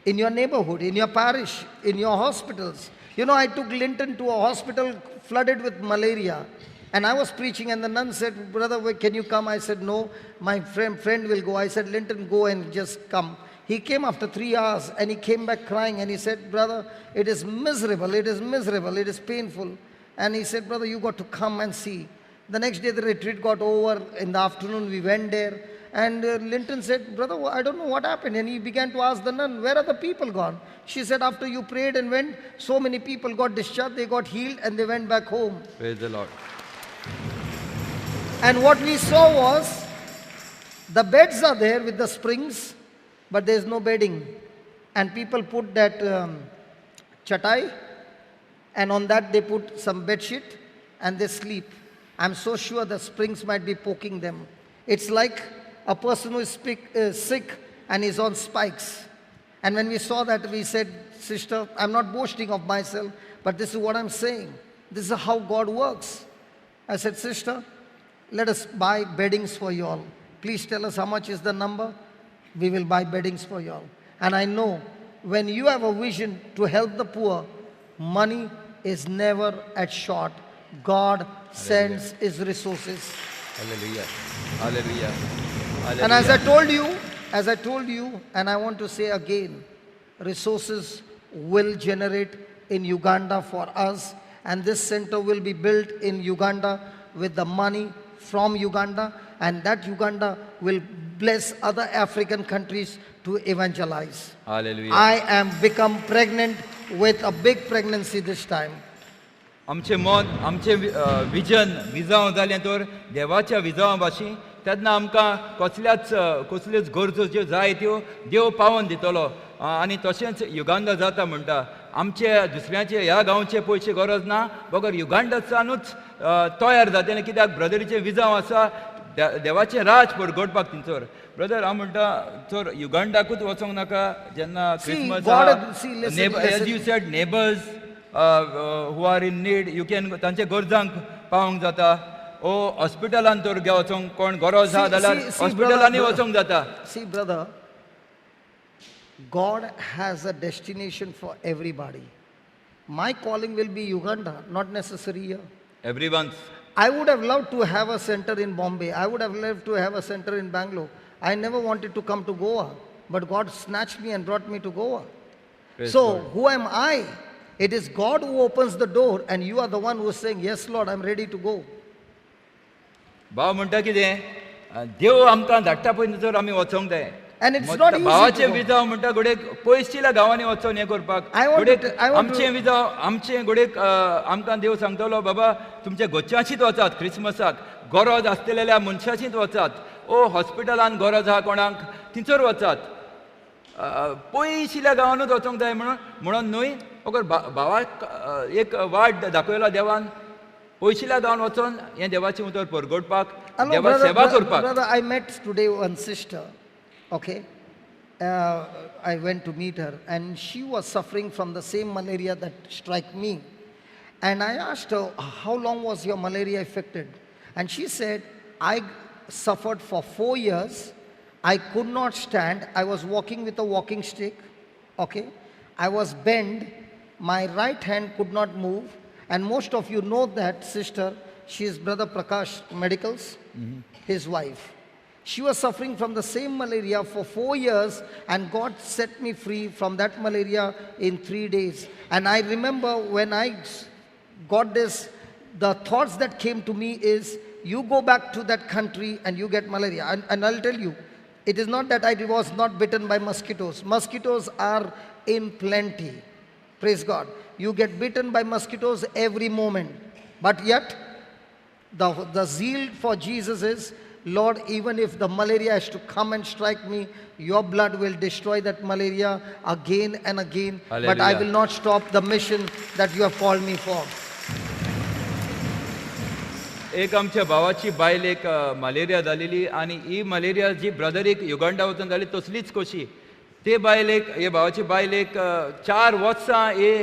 [SPEAKER 1] in your neighborhood, in your parish, in your hospitals. I took Linton to a hospital flooded with malaria. And I was preaching, and the nun said, "Brother, can you come?" I said, "No, my friend will go." I said, "Linton, go and just come." He came after 3 hours and he came back crying and he said, "Brother, it is miserable, it is miserable, it is painful." And he said, "Brother, you got to come and see." The next day, the retreat got over. In the afternoon, we went there. And Linton said, "Brother, I don't know what happened." And he began to ask the nun, "Where are the people gone?" She said, "After you prayed and went, so many people got discharged, they got healed, and they went back home."
[SPEAKER 2] Praise the Lord.
[SPEAKER 1] And what we saw was the beds are there with the springs, but there's no bedding. And people put that chatai, and on that they put some bed sheet and they sleep. I'm so sure the springs might be poking them. It's like a person who is sick and is on spikes. And when we saw that, we said, "Sister," I'm not boasting of myself, but this is what I'm saying. This is how God works. I said, "Sister, let us buy beddings for you all. Please tell us how much is the number. We will buy beddings for you all." And I know when you have a vision to help the poor, money is never at short. God sends his resources.
[SPEAKER 2] Hallelujah. Hallelujah.
[SPEAKER 1] And as I
[SPEAKER 2] Hallelujah.
[SPEAKER 1] Told you, as I told you, and I want to say again, resources will generate in Uganda for us, and this center will be built in Uganda with the money from Uganda, and that Uganda will bless other African countries to evangelize.
[SPEAKER 2] Hallelujah.
[SPEAKER 1] I am become pregnant with a big pregnancy this time.
[SPEAKER 2] आमचें मन, आमचें vision विजांव जालें तर देवाच्या विजांवा भाशेन, तेन्ना आमकां कसल्याच कसल्योच गरजो ज्यो जाय त्यो देव पावोवन दितलो. आनी तशेंच युगांडा जाता म्हणटा, आमचे दुसऱ्याचे ह्या गांवचे पयशे गरज ना, बगर युगांडाच्यानूच तयार जातलें, कित्याक ब्रदरीचें विजांव आसा देवाचें राज परगटपाक थंयसर. ब्रदर, हांव म्हणटा तर युगांडाकूच वचोंक नाका जेन्ना
[SPEAKER 1] See,
[SPEAKER 2] Christmas.
[SPEAKER 1] God, see, listen,
[SPEAKER 2] as
[SPEAKER 1] listen.
[SPEAKER 2] You said, neighbors who are in need, you can तांच्या गरजांक पावोंक जाता ओ हॉस्पिटलान तर वचोंक कोण गरज आहा जाल्यार
[SPEAKER 1] See,
[SPEAKER 2] हॉस्पिटलांनी
[SPEAKER 1] brother,
[SPEAKER 2] वचोंक जाता.
[SPEAKER 1] See, brother, God has a destination for everybody. My calling will be Uganda, not necessary here.
[SPEAKER 2] Everyone.
[SPEAKER 1] I would have loved to have a center in Bombay. I would have loved to have a center in Bangalore. I never wanted to come to Goa, but God snatched me and brought me to Goa.
[SPEAKER 2] Praise
[SPEAKER 1] So,
[SPEAKER 2] God.
[SPEAKER 1] who am I? It is God who opens the door, and you are the one who is saying, "Yes, Lord, I'm ready to go."
[SPEAKER 2] भाव म्हणटा कितें, देव आमकां धाडटा पळय जर आमी वचोंक जाय.
[SPEAKER 1] And it's not easy to
[SPEAKER 2] भावाचें
[SPEAKER 1] go.
[SPEAKER 2] विजाव म्हणटा घडये पयशिल्या गांवांनी वचोन हें करपाक.
[SPEAKER 1] I want to
[SPEAKER 2] घडये
[SPEAKER 1] I want to-
[SPEAKER 2] आमचें विजाव, आमचें घडये आमकां देव सांगतलो, बाबा तुमच्या घरच्यांशीच वचात, क्रिसमसाक गरज आसलेल्या मनशाशीच वचात ओ हॉस्पिटलान गरज आहा कोणाक थंयसर वचात. पयशिल्या गांवानूच वचोंक जाय म्हणून म्हणून न्हय. अगर भावाक एक वाट दाखयला देवान पयशिल्या गांवान वचोन हें देवाचें उतर परगटपाक,
[SPEAKER 1] Hello,
[SPEAKER 2] देवा
[SPEAKER 1] brother,
[SPEAKER 2] सेवा करपाक.
[SPEAKER 1] Brother, I met today one sister, okay? I went to meet her and she was suffering from the same malaria that struck me. And I asked her, how long was your malaria affected? And she said, I suffered for 4 years. I could not stand. I was walking with a walking stick, okay? I was bent. My right hand could not move. And most of you know that sister. She is Brother Prakash Medicals, his wife. She was suffering from the same malaria for 4 years, and God set me free from that malaria in 3 days. And I remember when I got this, the thoughts that came to me is, you go back to that country and you get malaria. And I'll tell you, it is not that I was not bitten by mosquitoes. Mosquitoes are in plenty. Praise God. You get bitten by mosquitoes every moment. But yet, the zeal for Jesus is, Lord, even if the malaria has to come and strike me, your blood will destroy that malaria again and again. But I
[SPEAKER 2] Hallelujah.
[SPEAKER 1] Will not stop the mission that you have called me for.
[SPEAKER 2] एक आमच्या भावाची बायल एक malaria जालेली आनी ही malaria जी ब्रदरीक Uganda वचून जाली तसलीच कशी ते बायलेक हे भावाची बायलेक 4 वर्सां हे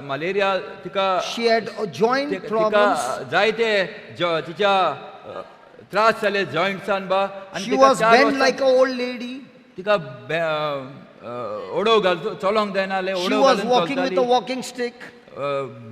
[SPEAKER 2] मलेरिया तिका
[SPEAKER 1] She had joint
[SPEAKER 2] तिका
[SPEAKER 1] problems.
[SPEAKER 2] जायते तिच्या त्रास जाले जॉयंट्सान बा आनी
[SPEAKER 1] She
[SPEAKER 2] तिका
[SPEAKER 1] was
[SPEAKER 2] चार
[SPEAKER 1] bent
[SPEAKER 2] वर्सां
[SPEAKER 1] like an old lady.
[SPEAKER 2] तिका ओडो घालचो चलोंक जायना जालें
[SPEAKER 1] She
[SPEAKER 2] ओडो
[SPEAKER 1] was
[SPEAKER 2] घालून
[SPEAKER 1] walking with
[SPEAKER 2] चलताली
[SPEAKER 1] a walking stick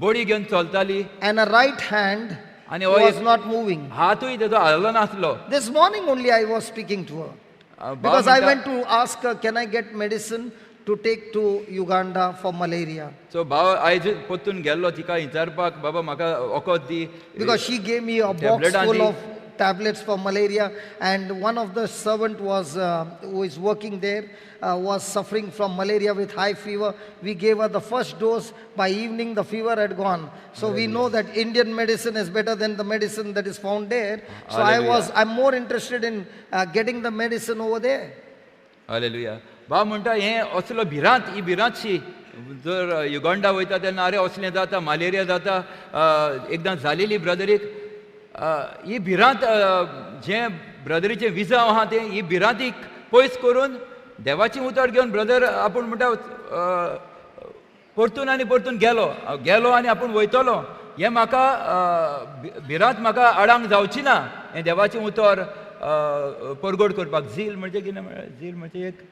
[SPEAKER 2] बडी घेवन चलताली
[SPEAKER 1] and her right hand
[SPEAKER 2] आनी हो
[SPEAKER 1] was
[SPEAKER 2] एक
[SPEAKER 1] not moving.
[SPEAKER 2] हातूय तेजो हाललो नासलो.
[SPEAKER 1] This morning only I was speaking to her.
[SPEAKER 2] भाव
[SPEAKER 1] Because I
[SPEAKER 2] म्हणटा
[SPEAKER 1] went to ask her, can I get medicine to take to Uganda for malaria?
[SPEAKER 2] So भाव आयज परतून गेल्लो तिका विचारपाक बाबा म्हाका वखद दी.
[SPEAKER 1] Because she gave me a box
[SPEAKER 2] टॅबलेटां
[SPEAKER 1] full
[SPEAKER 2] the.
[SPEAKER 1] Of tablets for malaria, and one of the servant was who is working there was suffering from malaria with high fever. We gave her the first dose. By evening, the fever had gone. So we know that Indian medicine is better than the medicine that is found there. So
[SPEAKER 2] Hallelujah.
[SPEAKER 1] I'm more interested in getting the medicine over there.
[SPEAKER 2] Hallelujah. भाव म्हणटा हें असलो भिरांत ही भिरांतशी जर Uganda वयता तेन्ना अरे असलें जाता मलेरिया जाता एकदां जालेली ब्रदरीक ही भिरांत जें ब्रदरीचें विजांव आहा तें ही भिरांतीक पयस करून देवाचें उतर घेवन ब्रदर आपूण म्हणटा परतून आनी परतून गेलो गेलो आनी आपूण वयतलो हें म्हाका भिरांत म्हाका आडांक जावची ना हें देवाचें उतर परगट करपाक. झील म्हणजे कितें म्हळ्यार झील म्हणजे एक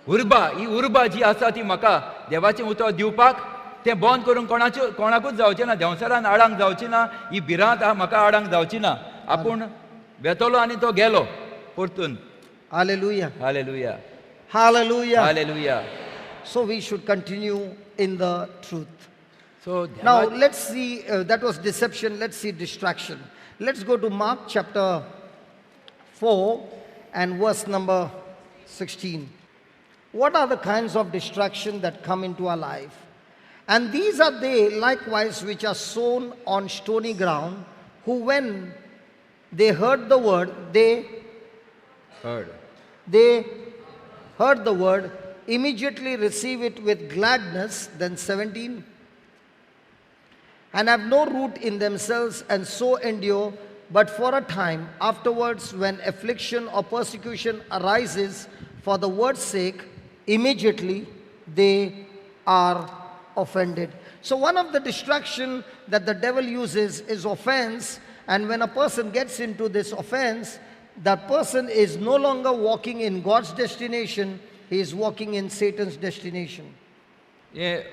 [SPEAKER 2] उर्बा. ही उर्बा जी आसा ती म्हाका देवाचें उतर दिवपाक तें बंद करूंक कोणाच्यो कोणाकूच जावचें ना देंवचारान आडांक जावची ना ही भिरांत आहा म्हाका आडांक जावची ना आपूण वेतलो आनी तो गेलो परतून.
[SPEAKER 1] Hallelujah.
[SPEAKER 2] Hallelujah.
[SPEAKER 1] Hallelujah.
[SPEAKER 2] Hallelujah.
[SPEAKER 1] So we should continue in the truth.
[SPEAKER 2] So
[SPEAKER 1] Now let's see, that was deception. Let's see distraction. Let's go to Mark chapter 4 and verse number 16. What are the kinds of distraction that come into our life? And these are they likewise which are sown on stony ground, who when they heard the word, they
[SPEAKER 2] heard.
[SPEAKER 1] They heard the word, immediately receive it with gladness. Then 17. And have no root in themselves and so endure, but for a time. Afterwards, when affliction or persecution arises for the word's sake, immediately they are offended. So one of the distraction that the devil uses is offense, and when a person gets into this offense, that person is no longer walking in God's destination, he is walking in Satan's destination.
[SPEAKER 2] हें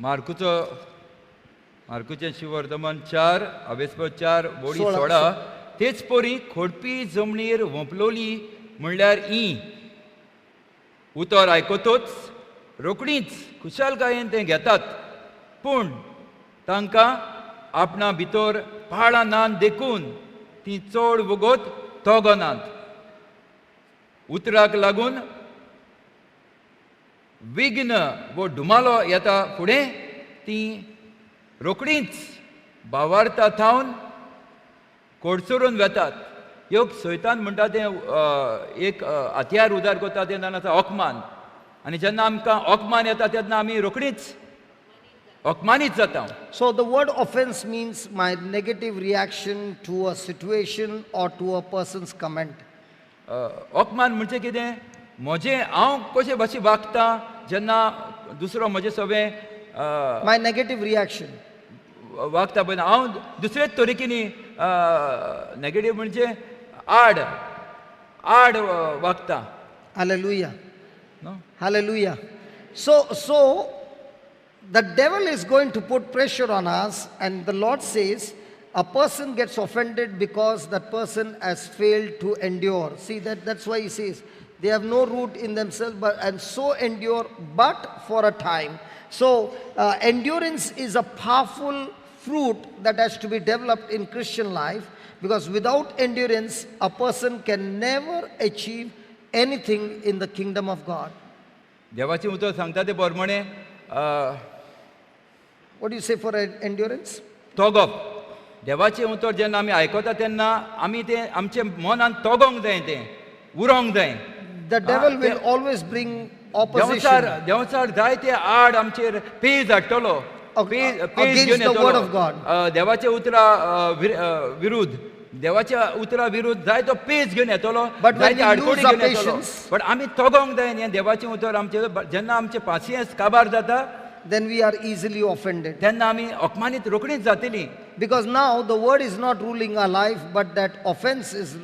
[SPEAKER 2] मार्कुचो मार्कुचें शुवर्तमान 4 अवेस्पर 4 बोडी
[SPEAKER 1] 16.
[SPEAKER 2] 16. तेच परी खोडपी जमनीर वोंपलोली म्हणल्यार E उतर आयकतोच रोखडीच खुशालकायेन तें घेतात पूण तांकां आपणा भितर पाळां नात देखून ती चड वगत तगनात. उतराक लागून विघ्न वो धुमालो येता फुडें ती रोखडीच भावार्था थावन कोडसरून वेतात. ह्यो सैतान म्हणटा तें एक हत्यार उदार करता तें जावन आसा अपमान. आनी जेन्ना आमकां अपमान येता तेन्ना आमी रोखडीच अपमानीत जाता.
[SPEAKER 1] So the word offense means my negative reaction to a situation or to a person's comment.
[SPEAKER 2] अपमान म्हणजे कितें म्हजें हांव कशे भाशेन वागता जेन्ना दुसरो म्हजे सवें
[SPEAKER 1] My negative reaction.
[SPEAKER 2] वागता पळय हांव दुसरेच तरेकीनी नेगेटीव म्हणजे आड आड वागता.
[SPEAKER 1] Hallelujah.
[SPEAKER 2] न्हू.
[SPEAKER 1] Hallelujah. So the devil is going to put pressure on us, and the Lord says a person gets offended because that person has failed to endure. See, that's why he says they have no root in themselves, but and so endure but for a time. So endurance is a powerful fruit that has to be developed in Christian life, because without endurance a person can never achieve anything in the kingdom of God.
[SPEAKER 2] देवाचें उतर सांगता ते प्रमाणे
[SPEAKER 1] What do you say for endurance?
[SPEAKER 2] तोगप देवाचें उतर जेन्ना आमी आयकता तेन्ना आमी तें आमच्या मनान तोगोंक जाय तें उरोंक जाय.
[SPEAKER 1] The devil will always bring opposition
[SPEAKER 2] देंवचार देंवचार जायते आड आमचेर पेज हाडटलो पेज पेज
[SPEAKER 1] against
[SPEAKER 2] घेवन
[SPEAKER 1] the word of
[SPEAKER 2] येतलो
[SPEAKER 1] God.
[SPEAKER 2] देवाच्या उतरा विरुद्ध देवाच्या उतरा विरुद्ध जायतो पेज घेवन येतलो
[SPEAKER 1] But when
[SPEAKER 2] जायते
[SPEAKER 1] we
[SPEAKER 2] आडकोडी
[SPEAKER 1] lose our
[SPEAKER 2] घेवन येतलो
[SPEAKER 1] patience,
[SPEAKER 2] but आमी तोगोंक जाय हें देवाचें उतर आमचें जेन्ना आमचें पासियेंस काबार जाता
[SPEAKER 1] then we are easily offended.
[SPEAKER 2] तेन्ना आमी अपमानीत रोखडीच जातली.
[SPEAKER 1] Because now the word is not ruling our life, but that offense is,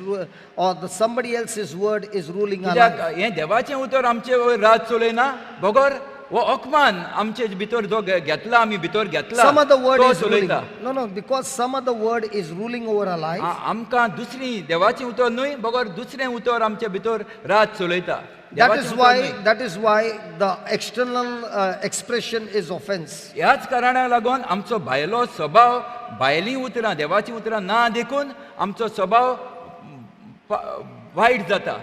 [SPEAKER 1] or the somebody else's word is ruling our life.
[SPEAKER 2] कित्याक हें देवाचें उतर आमचे वयर राज चलयना बगर हो अपमान आमचे भितर जो घेतला आमी भितर घेतला
[SPEAKER 1] Some other word
[SPEAKER 2] तो
[SPEAKER 1] is ruling.
[SPEAKER 2] चलयता.
[SPEAKER 1] No, because some other word is ruling over our life.
[SPEAKER 2] आमकां दुसरी देवाचें उतर न्हय बगर दुसरें उतर आमचे भितर राज चलयता.
[SPEAKER 1] That
[SPEAKER 2] देवाचें
[SPEAKER 1] is
[SPEAKER 2] उतर
[SPEAKER 1] why
[SPEAKER 2] न्हय.
[SPEAKER 1] That is why the external expression is offense.
[SPEAKER 2] ह्याच कारणाक लागून आमचो भायलो स्वभाव भायलीं उतरां देवाचीं उतरां ना देखून आमचो स्वभाव वायट जाता.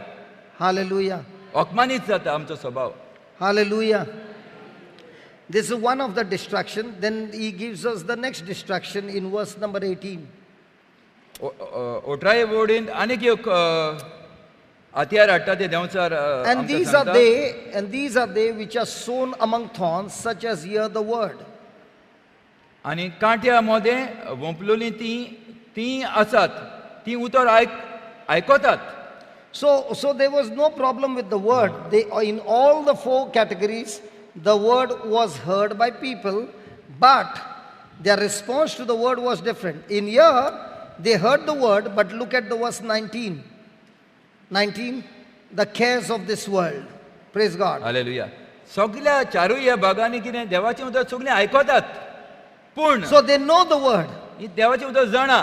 [SPEAKER 1] Hallelujah.
[SPEAKER 2] अपमानीत जाता आमचो स्वभाव.
[SPEAKER 1] Hallelujah. This is one of the distraction. Then he gives us the next distraction in verse number 18.
[SPEAKER 2] ओठराय वोडींत आनीक एक हत्यार हाडटा ते देंवचार
[SPEAKER 1] And
[SPEAKER 2] आमकां
[SPEAKER 1] these are
[SPEAKER 2] सांगता.
[SPEAKER 1] they, and these are they which are sown among thorns, such as hear the word.
[SPEAKER 2] आनी कांट्या मदें वोंपलोलीं तीं तीं आसात तीं उतर आयकतात.
[SPEAKER 1] So there was no problem with the word. They, in all the four categories, the word was heard by people, but their response to the word was different. In here, they heard the word, but look at the verse 19. 19, the cares of this world. Praise God.
[SPEAKER 2] Hallelujah. सगल्या चारूय ह्या भागांनी कितें देवाचें उतर सगळें आयकतात पूण
[SPEAKER 1] So they know the word.
[SPEAKER 2] ही देवाचें उतर जाणा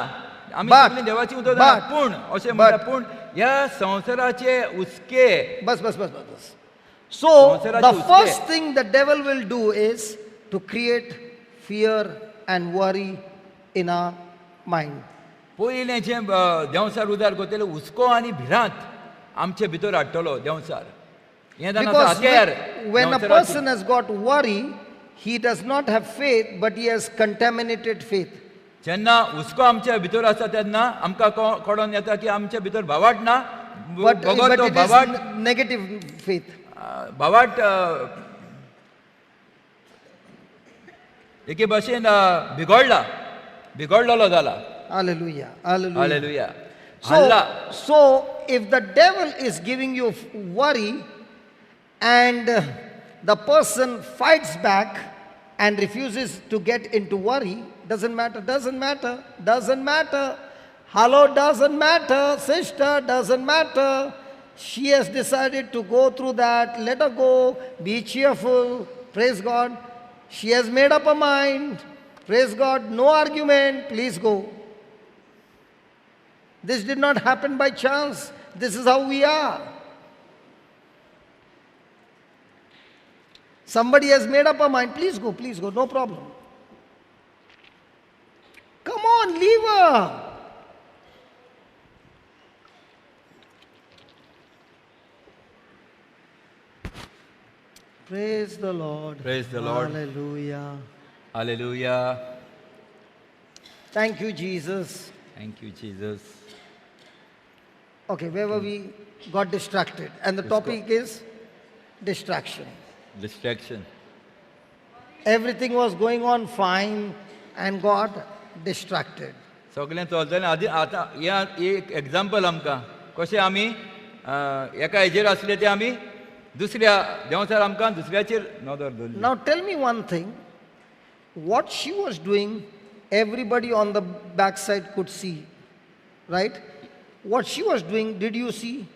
[SPEAKER 2] आमी
[SPEAKER 1] But-
[SPEAKER 2] सगळीं देवाचें उतर जाणा
[SPEAKER 1] but-
[SPEAKER 2] पूण अशें म्हणटा
[SPEAKER 1] but-
[SPEAKER 2] पूण ह्या संवसाराचे हुस्के.
[SPEAKER 1] Bas, bas, bas, bas, bas. So
[SPEAKER 2] संवसाराचे
[SPEAKER 1] the
[SPEAKER 2] हुस्के.
[SPEAKER 1] first thing the devil will do is to create fear and worry in our mind.
[SPEAKER 2] पयलें जें देंवचार उदार करतले हुस्को आनी भिरांत आमचे भितर हाडटलो देंवचार. हें जावन आसा
[SPEAKER 1] Because
[SPEAKER 2] हत्यार
[SPEAKER 1] when a
[SPEAKER 2] देंवचाराचें.
[SPEAKER 1] person has got worry, he does not have faith, but he has contaminated faith.
[SPEAKER 2] जेन्ना हुस्को आमच्या भितर आसा तेन्ना आमकां कळोन येता की आमच्या भितर भावाट ना
[SPEAKER 1] But,
[SPEAKER 2] बगर
[SPEAKER 1] but
[SPEAKER 2] तो
[SPEAKER 1] it is
[SPEAKER 2] भावाट
[SPEAKER 1] negative faith.
[SPEAKER 2] भावाट एके भाशेन बिगडला बिगडलेलो जाला.
[SPEAKER 1] Hallelujah. Hallelujah.
[SPEAKER 2] Hallelujah. हल्ला.
[SPEAKER 1] So if the devil is giving you worry and the person fights back and refuses to get into worry, doesn't matter, doesn't matter, doesn't matter. Hello, doesn't matter. Sister, doesn't matter. She has decided to go through that. Let her go. Be cheerful. Praise God. She has made up her mind. Praise God. No argument. Please go. This did not happen by chance. This is how we are. Somebody has made up her mind. Please go, please go. No problem. Come on, leave her. Praise the Lord.
[SPEAKER 2] Praise the Lord.
[SPEAKER 1] Hallelujah.
[SPEAKER 2] Hallelujah.
[SPEAKER 1] Thank you, Jesus.
[SPEAKER 2] Thank you, Jesus.
[SPEAKER 1] Okay, where were we? Got distracted. And the topic is distraction.
[SPEAKER 2] Distraction.
[SPEAKER 1] Everything was going on fine and got distracted.
[SPEAKER 2] सगळें चलतलें आदी. आतां हें एक example आमकां कशें आमी एका हेजेर आसले ते आमी दुसऱ्या देंवचार आमकां दुसऱ्याचेर नदर दवरली.
[SPEAKER 1] Now tell me one thing. What she was doing, everybody on the backside could see. Right? What she was doing, did you see?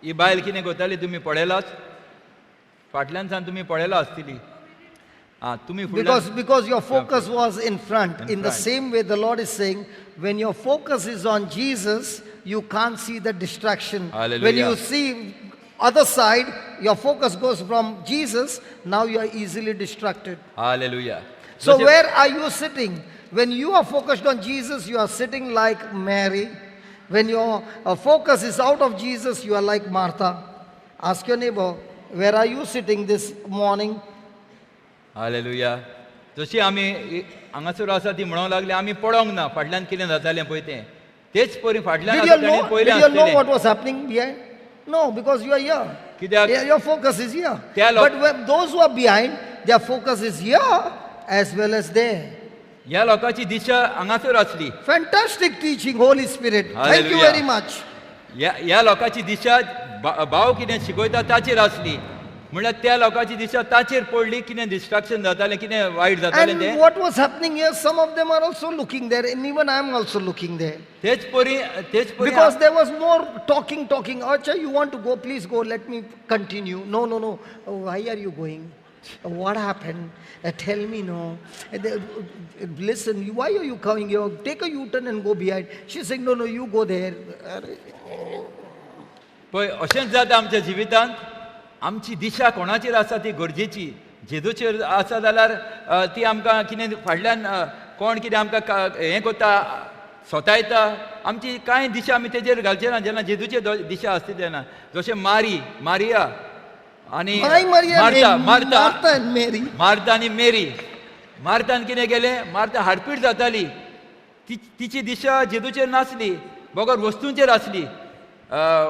[SPEAKER 2] ही बायल कितें करताली तुमी पळयलाच? फाटल्यान सावन तुमी पळयला आसतली. आं, तुमी फुडल्यान.
[SPEAKER 1] Because your focus was in front.
[SPEAKER 2] In
[SPEAKER 1] In the
[SPEAKER 2] front.
[SPEAKER 1] Same way, the Lord is saying, when your focus is on Jesus, you can't see the distraction. When
[SPEAKER 2] Hallelujah.
[SPEAKER 1] You see other side, your focus goes from Jesus, now you are easily distracted.
[SPEAKER 2] Hallelujah.
[SPEAKER 1] So where are you sitting? When you are focused on Jesus, you are sitting like Mary. When your focus is out of Jesus, you are like Martha. Ask your neighbor, where are you sitting this morning?
[SPEAKER 2] Hallelujah. जशी आमी हांगासर आसा ती म्हणूंक लागली आमी पळोवंक ना फाटल्यान कितें जातालें पळय तें. तेच परी फाटल्यान
[SPEAKER 1] Did
[SPEAKER 2] आसा
[SPEAKER 1] you
[SPEAKER 2] ताणें
[SPEAKER 1] know?
[SPEAKER 2] पयलें
[SPEAKER 1] Did you know
[SPEAKER 2] आसलेलें.
[SPEAKER 1] What was happening behind? No, because you are here.
[SPEAKER 2] कित्याक?
[SPEAKER 1] Yeah, your focus is here.
[SPEAKER 2] त्या
[SPEAKER 1] But when those who are behind, their focus is here as well as there.
[SPEAKER 2] ह्या लोकांची दिशा हांगासर आसली.
[SPEAKER 1] Fantastic teaching, Holy Spirit. Thank you
[SPEAKER 2] Hallelujah.
[SPEAKER 1] Very much.
[SPEAKER 2] ह्या ह्या लोकांची दिशा भाव कितें शिकयता ताचेर आसली. म्हणल्यार त्या लोकांची दिशा ताचेर पडली. कितें डिस्ट्रक्शन जातालें, कितें वायट जातालें
[SPEAKER 1] And
[SPEAKER 2] तें.
[SPEAKER 1] What was happening here, some of them are also looking there, and even I am also looking there.
[SPEAKER 2] तेच परी तेच परी.
[SPEAKER 1] Because there was more talking, talking. "Acha, you want to go, please go, let me continue." "No, no, no. Oh, why are you going? What happened? Tell me, no. Listen, why are you coming here? Take a U-turn and go behind." She's saying, "No, no, you go there."
[SPEAKER 2] पळय, अशेंच जाता आमच्या जिवितांत. आमची दिशा कोणाचेर आसा ती गरजेची. जेजूचेर आसा जाल्यार ती आमकां कितें फाटल्यान कोण कितें आमकां हें करता, सतायता, आमची कांय दिशा आमी तेजेर घालचे ना जेन्ना जेजूचेर दिशा आसता तेन्ना. जशें मारी मारिया आनी
[SPEAKER 1] My Maria,
[SPEAKER 2] Martha
[SPEAKER 1] and
[SPEAKER 2] Martha
[SPEAKER 1] Martha and Mary.
[SPEAKER 2] Martha आनी मेरी. मार्तान कितें केलें? मार्ता हाडपीट जाताली. ती तिची दिशा जेजूचेर नासली, बगर वस्तूंचेर आसली,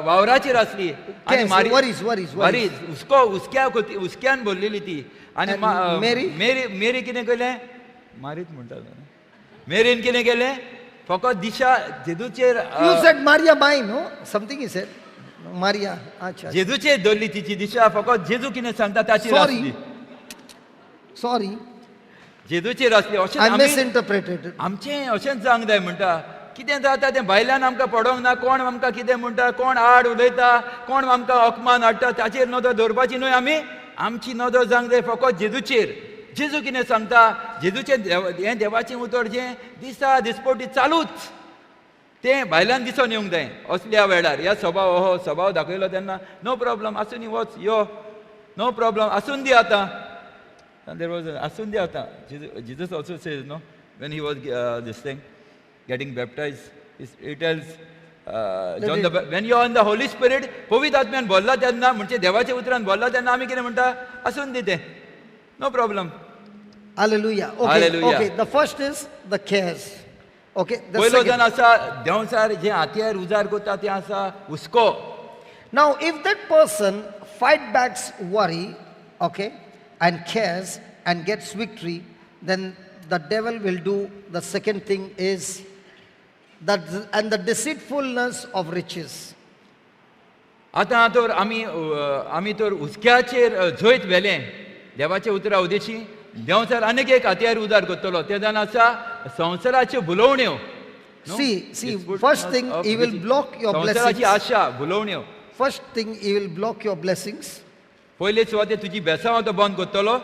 [SPEAKER 2] वावराचेर आसली. आनी
[SPEAKER 1] Yes, worries, worries, worries.
[SPEAKER 2] Worries, हुस्को, हुस्क्या हुस्क्यान भरलेली ती. आनी
[SPEAKER 1] And Mary?
[SPEAKER 2] Mary Mary कितें केलें? मारीत म्हणटा, मेरीन कितें केलें? फकत दिशा जेजूचेर
[SPEAKER 1] You said Maria mine, no? Something you said. Maria. Acha.
[SPEAKER 2] जेजूचेर दवरली तिची दिशा. फकत जेजू कितें सांगता ताचेर
[SPEAKER 1] Sorry.
[SPEAKER 2] आसली.
[SPEAKER 1] Sorry.
[SPEAKER 2] जेजूचेर आसली. अशें
[SPEAKER 1] I
[SPEAKER 2] आमी
[SPEAKER 1] misinterpreted it.
[SPEAKER 2] आमचें अशेंच जावंक जाय म्हणटा. कितें जाता तें भायल्यान आमकां पडोंक ना. कोण आमकां कितें म्हणटा, कोण आड उलयता, कोण आमकां अपमान हाडटा, ताचेर नदर दवरपाची न्हय आमी. आमची नदर जावंक जाय फकत जेजूचेर. जेजू कितें सांगता, जेजूचें हें देवाचें उतर जें दिसा दिसपटी चालूच, तें भायल्यान दिसून येवंक जाय. असल्या वेळार ह्या स्वभाव हो स्वभाव दाखयलो तेन्ना नो प्रॉब्लम, आसूं न्ही, वच यो, नो प्रॉब्लम, आसून दी आतां. There was आसून दी आतां. Jesus also says, no, when he was this thing getting baptized, he tells John the when you are in the Holy Spirit, पवित्र आत्म्यान भरला तेन्ना, म्हणजे देवाच्या उतरान भरला तेन्ना आमी कितें म्हणटा? आसून दी तें, no problem.
[SPEAKER 1] Hallelujah. Okay.
[SPEAKER 2] Hallelujah.
[SPEAKER 1] Okay. The first is the cares. Okay. The
[SPEAKER 2] पयलो
[SPEAKER 1] second.
[SPEAKER 2] जावन आसा देंवचार जे हातयार उजार करता तें आसा हुस्को.
[SPEAKER 1] Now, if that person fight back worry, okay, and cares and gets victory, then the devil will do the second thing is that and the deceitfulness of riches.
[SPEAKER 2] आतां तर आमी आमी तर हुस्क्याचेर जैत व्हेलें देवाच्या उतरा उदेशी, देंवचार आनीक एक हातयार उदार करतलो. तें जावन आसा संवसाराच्यो भुलोवण्यो. No?
[SPEAKER 1] See,
[SPEAKER 2] It's good
[SPEAKER 1] first thing,
[SPEAKER 2] of
[SPEAKER 1] he will
[SPEAKER 2] riches.
[SPEAKER 1] Block your
[SPEAKER 2] संवसाराची
[SPEAKER 1] blessings.
[SPEAKER 2] Asha, भुलोवण्यो.
[SPEAKER 1] First thing, he will block your blessings
[SPEAKER 2] पयले सुवातेर तुजी बेसांव तो बंद करतलो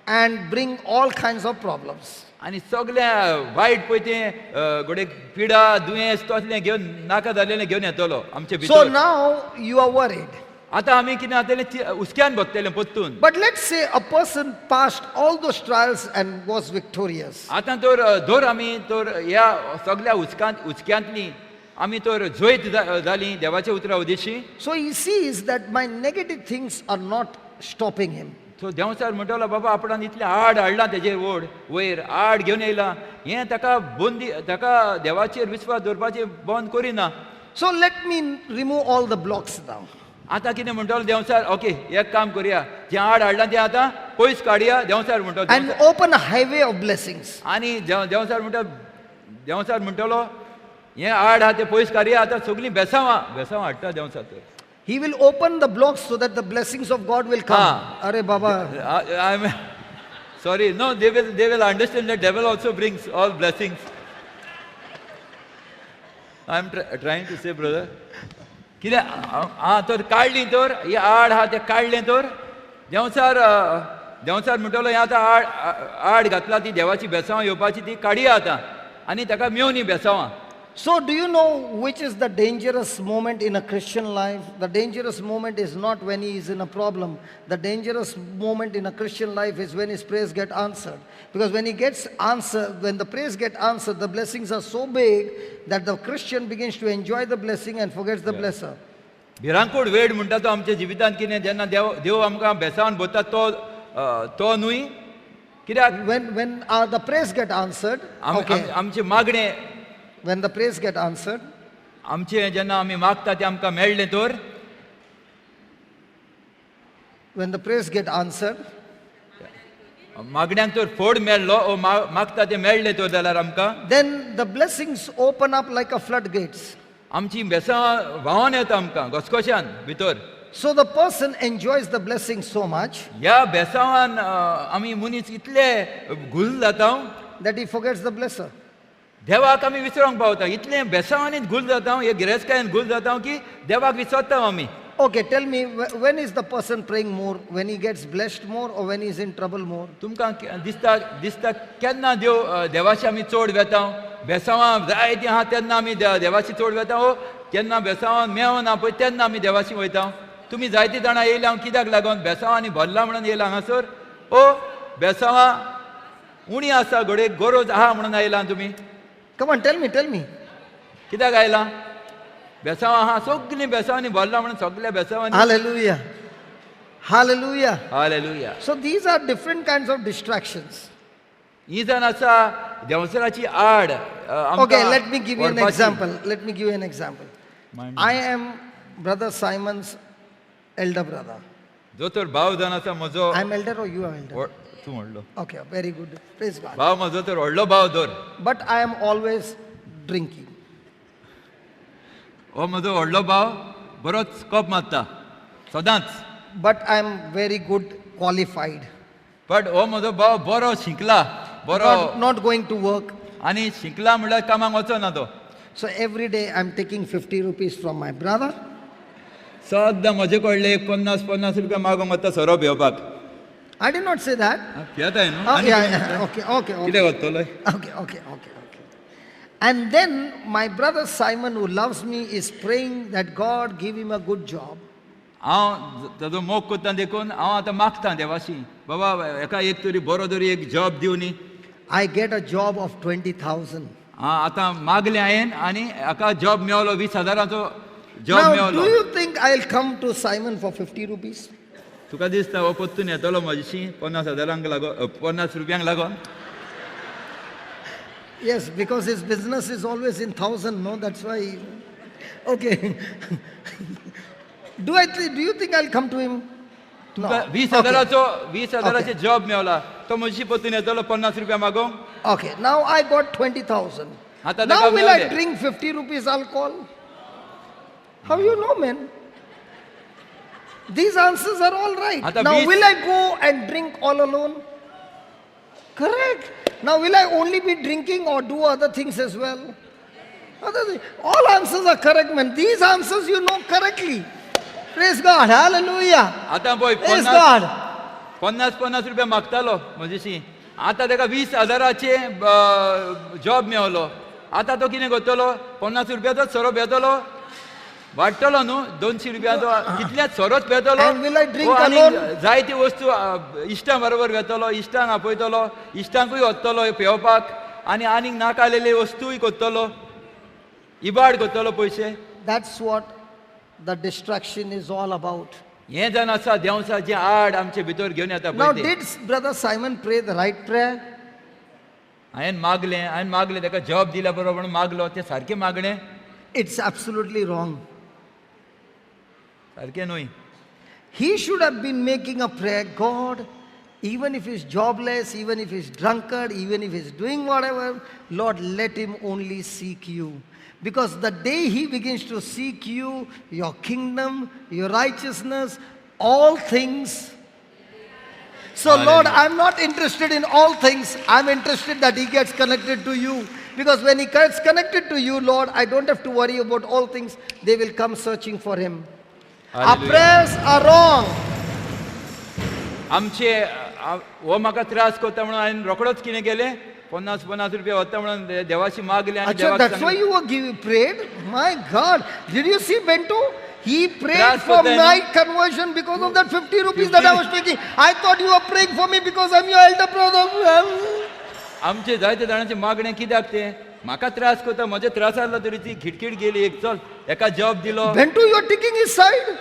[SPEAKER 1] and bring all kinds of problems.
[SPEAKER 2] आनी सगळें वायट पळय तें घडये पिडा, दुयेंस तसलें घेवन, नाका जाल्लें घेवन येतलो आमचे
[SPEAKER 1] So
[SPEAKER 2] भितर.
[SPEAKER 1] Now you are worried.
[SPEAKER 2] आतां आमी कितें जातलें? हुस्क्यान भोगतलें परतून.
[SPEAKER 1] But let's say a person passed all those trials and was victorious.
[SPEAKER 2] आतां तर धर आमी तर ह्या सगळ्या हुस्क्यांतली आमी तर जैत जाली देवाच्या उतरा Udeshi.
[SPEAKER 1] So he sees that my negative things are not stopping him.
[SPEAKER 2] So देंवचार म्हणटलो, बाबा, आपणान इतलें आड हाडलां तेजेर, वड वयर आड घेवन येयला, हें ताका बंदी, ताका देवाचेर विस्वास दवरपाचें बंद करिना.
[SPEAKER 1] So let me remove all the blocks now.
[SPEAKER 2] आतां कितें म्हणटलो देंवचार, ओके एक काम करुया, जें आड हाडलां तें आतां पयस काडया. देंवचार म्हणटलो
[SPEAKER 1] And
[SPEAKER 2] Devchar.
[SPEAKER 1] Open a highway of blessings.
[SPEAKER 2] आनी देंवचार म्हणटा, देंवचार म्हणटलो हें आड आहा तें पयस काडया, आतां सगळीं बेसांवां बेसांवां हाडटा देंवचार तर.
[SPEAKER 1] He will open the blocks so that the blessings of God will come.
[SPEAKER 2] Ah.
[SPEAKER 1] Arey Baba.
[SPEAKER 2] I'm sorry, no, they will understand that devil also brings all blessings. I'm trying to say, brother. कितें आं तर काडली तर ही आड आहा तें काडलें तर देंवचार देंवचार म्हणटलो हें आतां आड आड घातला ती देवाची बेसांवां येवपाची ती काडया आतां आनी ताका मेवनी बेसांवां.
[SPEAKER 1] So, do you know which is the dangerous moment in a Christian life? The dangerous moment is not when he is in a problem. The dangerous moment in a Christian life is when his prayers get answered. Because when he gets answered, when the prayers get answered, the blessings are so big that the Christian begins to enjoy the blessing and forgets the blesser.
[SPEAKER 2] भिरांकूळ वेळ म्हणटा तो आमच्या जिवितांत कितें जेन्ना देव देव आमकां बेसांवान भरता तो तो न्हय कित्याक
[SPEAKER 1] When the prayers get answered, okay,
[SPEAKER 2] आमचें मागणें
[SPEAKER 1] when the prayers get answered,
[SPEAKER 2] आमचें जेन्ना आमी मागता तें आमकां मेळ्ळें तर
[SPEAKER 1] when the prayers get answered,
[SPEAKER 2] मागण्यांक तर फोड मेळ्ळो ओ मागता तें मेळ्ळें तर जाल्यार आमकां
[SPEAKER 1] then the blessings open up like a floodgates.
[SPEAKER 2] आमची बेसां व्हांवन येता आमकां घसघश्यान भितर.
[SPEAKER 1] So the person enjoys the blessing so much
[SPEAKER 2] ह्या बेसांवान आमी मनीस इतले गुल जाता
[SPEAKER 1] that he forgets the blesser.
[SPEAKER 2] देवाक आमी विसरोंक पावता. इतले बेसांवांनीच गुल जाता, हे गिरेस्तकायेन गुल जाता की देवाक विसरता आमी.
[SPEAKER 1] Okay, tell me, when is the person praying more? When he gets blessed more or when he is in trouble more?
[SPEAKER 2] तुमकां दिसता दिसता केन्ना देव देवाशी आमी चड वेता? बेसांवां जायतीं आहा तेन्ना आमी देवाशी चड वेता ओ केन्ना बेसांवां मेवना पळय तेन्ना आमी देवाशी वयता? तुमी जायतीं जाणां येयल्या हांव कित्याक लागून बेसांवांनी भरला म्हणून येयला हांगासर ओ बेसांवां उणी आसा घडये गरज आहा म्हणून आयला तुमी?
[SPEAKER 1] Come on, tell me, tell me.
[SPEAKER 2] कित्याक आयला? बेसांवां आहा सगळीं बेसांवांनी भरला म्हणून सगळ्या बेसांवांनी.
[SPEAKER 1] Hallelujah. Hallelujah.
[SPEAKER 2] Hallelujah.
[SPEAKER 1] So these are different kinds of distractions.
[SPEAKER 2] ही जावन आसा देंवचाराची आड आमकां
[SPEAKER 1] Okay, let me give you an
[SPEAKER 2] व्हरपाची.
[SPEAKER 1] Example. Let me give you an example.
[SPEAKER 2] Mind.
[SPEAKER 1] I am Brother Simon's elder brother.
[SPEAKER 2] जो तर भाव जावन आसा म्हजो.
[SPEAKER 1] I am elder or you are elder?
[SPEAKER 2] तूं व्हडलो.
[SPEAKER 1] Okay, very good. Praise God.
[SPEAKER 2] भाव म्हजो तर व्हडलो भाव धर.
[SPEAKER 1] But I am always drinking.
[SPEAKER 2] हो म्हजो व्हडलो भाव बरोच कोप मारता सदांच.
[SPEAKER 1] But I am very good qualified.
[SPEAKER 2] But हो म्हजो भाव बरो शिकला बरो.
[SPEAKER 1] Not going to work.
[SPEAKER 2] आनी शिकला म्हणल्यार कामाक वचना तो.
[SPEAKER 1] So every day I am taking 50 rupees from my brother.
[SPEAKER 2] सद्दां म्हजे कडले एक पन्नास पन्नास रुपया मागूंक वता सोरो पिवपाक.
[SPEAKER 1] I did not say that.
[SPEAKER 2] पियेताय न्हू?
[SPEAKER 1] Oh,
[SPEAKER 2] आनी
[SPEAKER 1] yeah,
[SPEAKER 2] कितें
[SPEAKER 1] yeah.
[SPEAKER 2] म्हणटा?
[SPEAKER 1] Okay.
[SPEAKER 2] कितें करतलो?
[SPEAKER 1] Okay. And then my brother Simon, who loves me, is praying that God give him a good job.
[SPEAKER 2] हांव ताजो मोग करता देखून हांव आतां मागता देवाशी, बाबा हेका एक तरी बरो तरी एक job दिवनी.
[SPEAKER 1] I get a job of 20,000.
[SPEAKER 2] आतां मागलें हांवें आनी हाका जॉब मेवलो, 20 हजाराचो job
[SPEAKER 1] Now,
[SPEAKER 2] मेवलो.
[SPEAKER 1] Do you think I'll come to Simon for 50 rupees?
[SPEAKER 2] तुका दिसता हो परतून येतलो म्हजेशी 50 हजारांक लागोन, 50 रुपयांक लागोन?
[SPEAKER 1] Yes, because his business is always in thousand, no? That's why. Okay. Do you think I'll come to him? No.
[SPEAKER 2] तुका वीस
[SPEAKER 1] Okay.
[SPEAKER 2] हजाराचो 20 हजाराचे जॉब मेवला, तो म्हजेशी परतून येतलो 50 रुपया मागोंक?
[SPEAKER 1] Okay, now I got 20,000.
[SPEAKER 2] आता
[SPEAKER 1] Now
[SPEAKER 2] ताका
[SPEAKER 1] will I
[SPEAKER 2] मेवले.
[SPEAKER 1] Drink 50 rupees alcohol? How you know, man? These answers are all right.
[SPEAKER 2] आता
[SPEAKER 1] Now,
[SPEAKER 2] वीस
[SPEAKER 1] will I go and drink all alone? Correct. Now, will I only be drinking or do other things as well? Other things. All answers are correct, man. These answers you know correctly. Praise God. Hallelujah.
[SPEAKER 2] आतां पळय
[SPEAKER 1] Praise
[SPEAKER 2] पन्नास
[SPEAKER 1] God.
[SPEAKER 2] पन्नास पन्नास रुपया मागतालो म्हजेशी, आतां ताका 20 हजाराचे job मेवलो. आतां तो कितें करतलो? 50 रुपयाचोच सोरो पियेतलो? वाडटलो न्हू 200 रुपयाचो कितल्याच सोरोच पियेतलो.
[SPEAKER 1] And will I drink
[SPEAKER 2] ओ, आनी
[SPEAKER 1] alone?
[SPEAKER 2] जायती वस्तू इश्टां बरोबर घेतलो, इश्टांक आपयतलो, इश्टांकूय वतलो पियोवपाक आनी आनीक नाका आलेली वस्तूय करतलो, इबाड करतलो पयशे.
[SPEAKER 1] That's what the distraction is all about.
[SPEAKER 2] हें जावन आसा देंवचाराचें आड आमचे भितर घेवन येता
[SPEAKER 1] Now,
[SPEAKER 2] पळय तें.
[SPEAKER 1] Did Brother Simon pray the right prayer?
[SPEAKER 2] हांवें मागलें, हांवें मागलें ताका जॉब दिल्या बरोबर म्हणून मागलो, तें सारकें मागणें?
[SPEAKER 1] It's absolutely wrong.
[SPEAKER 2] सारकें न्हय.
[SPEAKER 1] He should have been making a prayer, God, even if he's jobless, even if he's drunkard, even if he's doing whatever, Lord, let him only seek you. Because the day he begins to seek you, your kingdom, your righteousness, all things. So, Lord, I'm not interested in all things. I'm interested that he gets connected to you. Because when he gets connected to you, Lord, I don't have to worry about all things. They will come searching for him. Our
[SPEAKER 2] Hallelujah.
[SPEAKER 1] Prayers are wrong.
[SPEAKER 2] आमचे हो म्हाका त्रास करता म्हणून हांवें रोखडोच कितें केलें, 50-50 रुपया वता म्हणून देवाशी मागले आनी
[SPEAKER 1] Acha,
[SPEAKER 2] देवाक
[SPEAKER 1] that's why
[SPEAKER 2] सांगलें.
[SPEAKER 1] You were giving, prayed? My God. Did you see Bento? He prayed
[SPEAKER 2] त्रास
[SPEAKER 1] for
[SPEAKER 2] करता
[SPEAKER 1] my
[SPEAKER 2] न्ही.
[SPEAKER 1] Conversion because of that 50 rupees that I was taking. I thought you were praying for me because I'm your elder brother.
[SPEAKER 2] आमचे जायते जाणांचे मागणें कित्याक तें म्हाका त्रास करता, म्हजे त्रास जालो तरी ती खिटखीट गेली एक चल एका जॉब दिलो.
[SPEAKER 1] Bento, you are taking his side.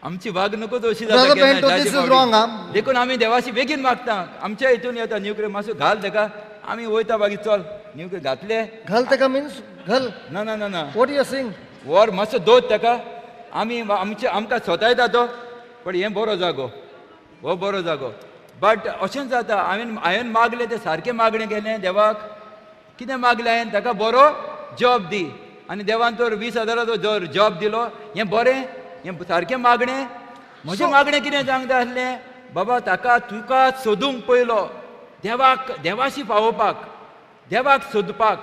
[SPEAKER 2] आमची वागणूकच अशी जाता
[SPEAKER 1] Brother
[SPEAKER 2] केन्ना
[SPEAKER 1] Bento,
[SPEAKER 2] जायते
[SPEAKER 1] this is
[SPEAKER 2] फावटी.
[SPEAKER 1] Wrong, huh?
[SPEAKER 2] देखून आमी देवाशी बेगीन मागता. आमच्या हितून येता न्यूक्लियर मातसो घाल तेका, आमी वयता मागीर चल न्यूक्लियर घातले.
[SPEAKER 1] Ghal teka means ghal.
[SPEAKER 2] ना ना ना ना.
[SPEAKER 1] What you are saying?
[SPEAKER 2] वर मातसो दोत तेका, आमी आमचे आमकां स्वता तो पण हें बरो जागो, हो बरो जागो. बट अशेंच जाता, हांवें मागलें तें सारकें मागणें केलें देवाक. कितें मागलें हांवें? ताका बरो जॉब दी. आनी देवान तर 20 हजाराचो जॉब दिलो. हें बरें, हें सारकें मागणें म्हजें. मागणें कितें सांगता आसलें, बाबा ताका तुका सोदूंक पयलो देवाक, देवाशी पावोवपाक, देवाक सोदपाक.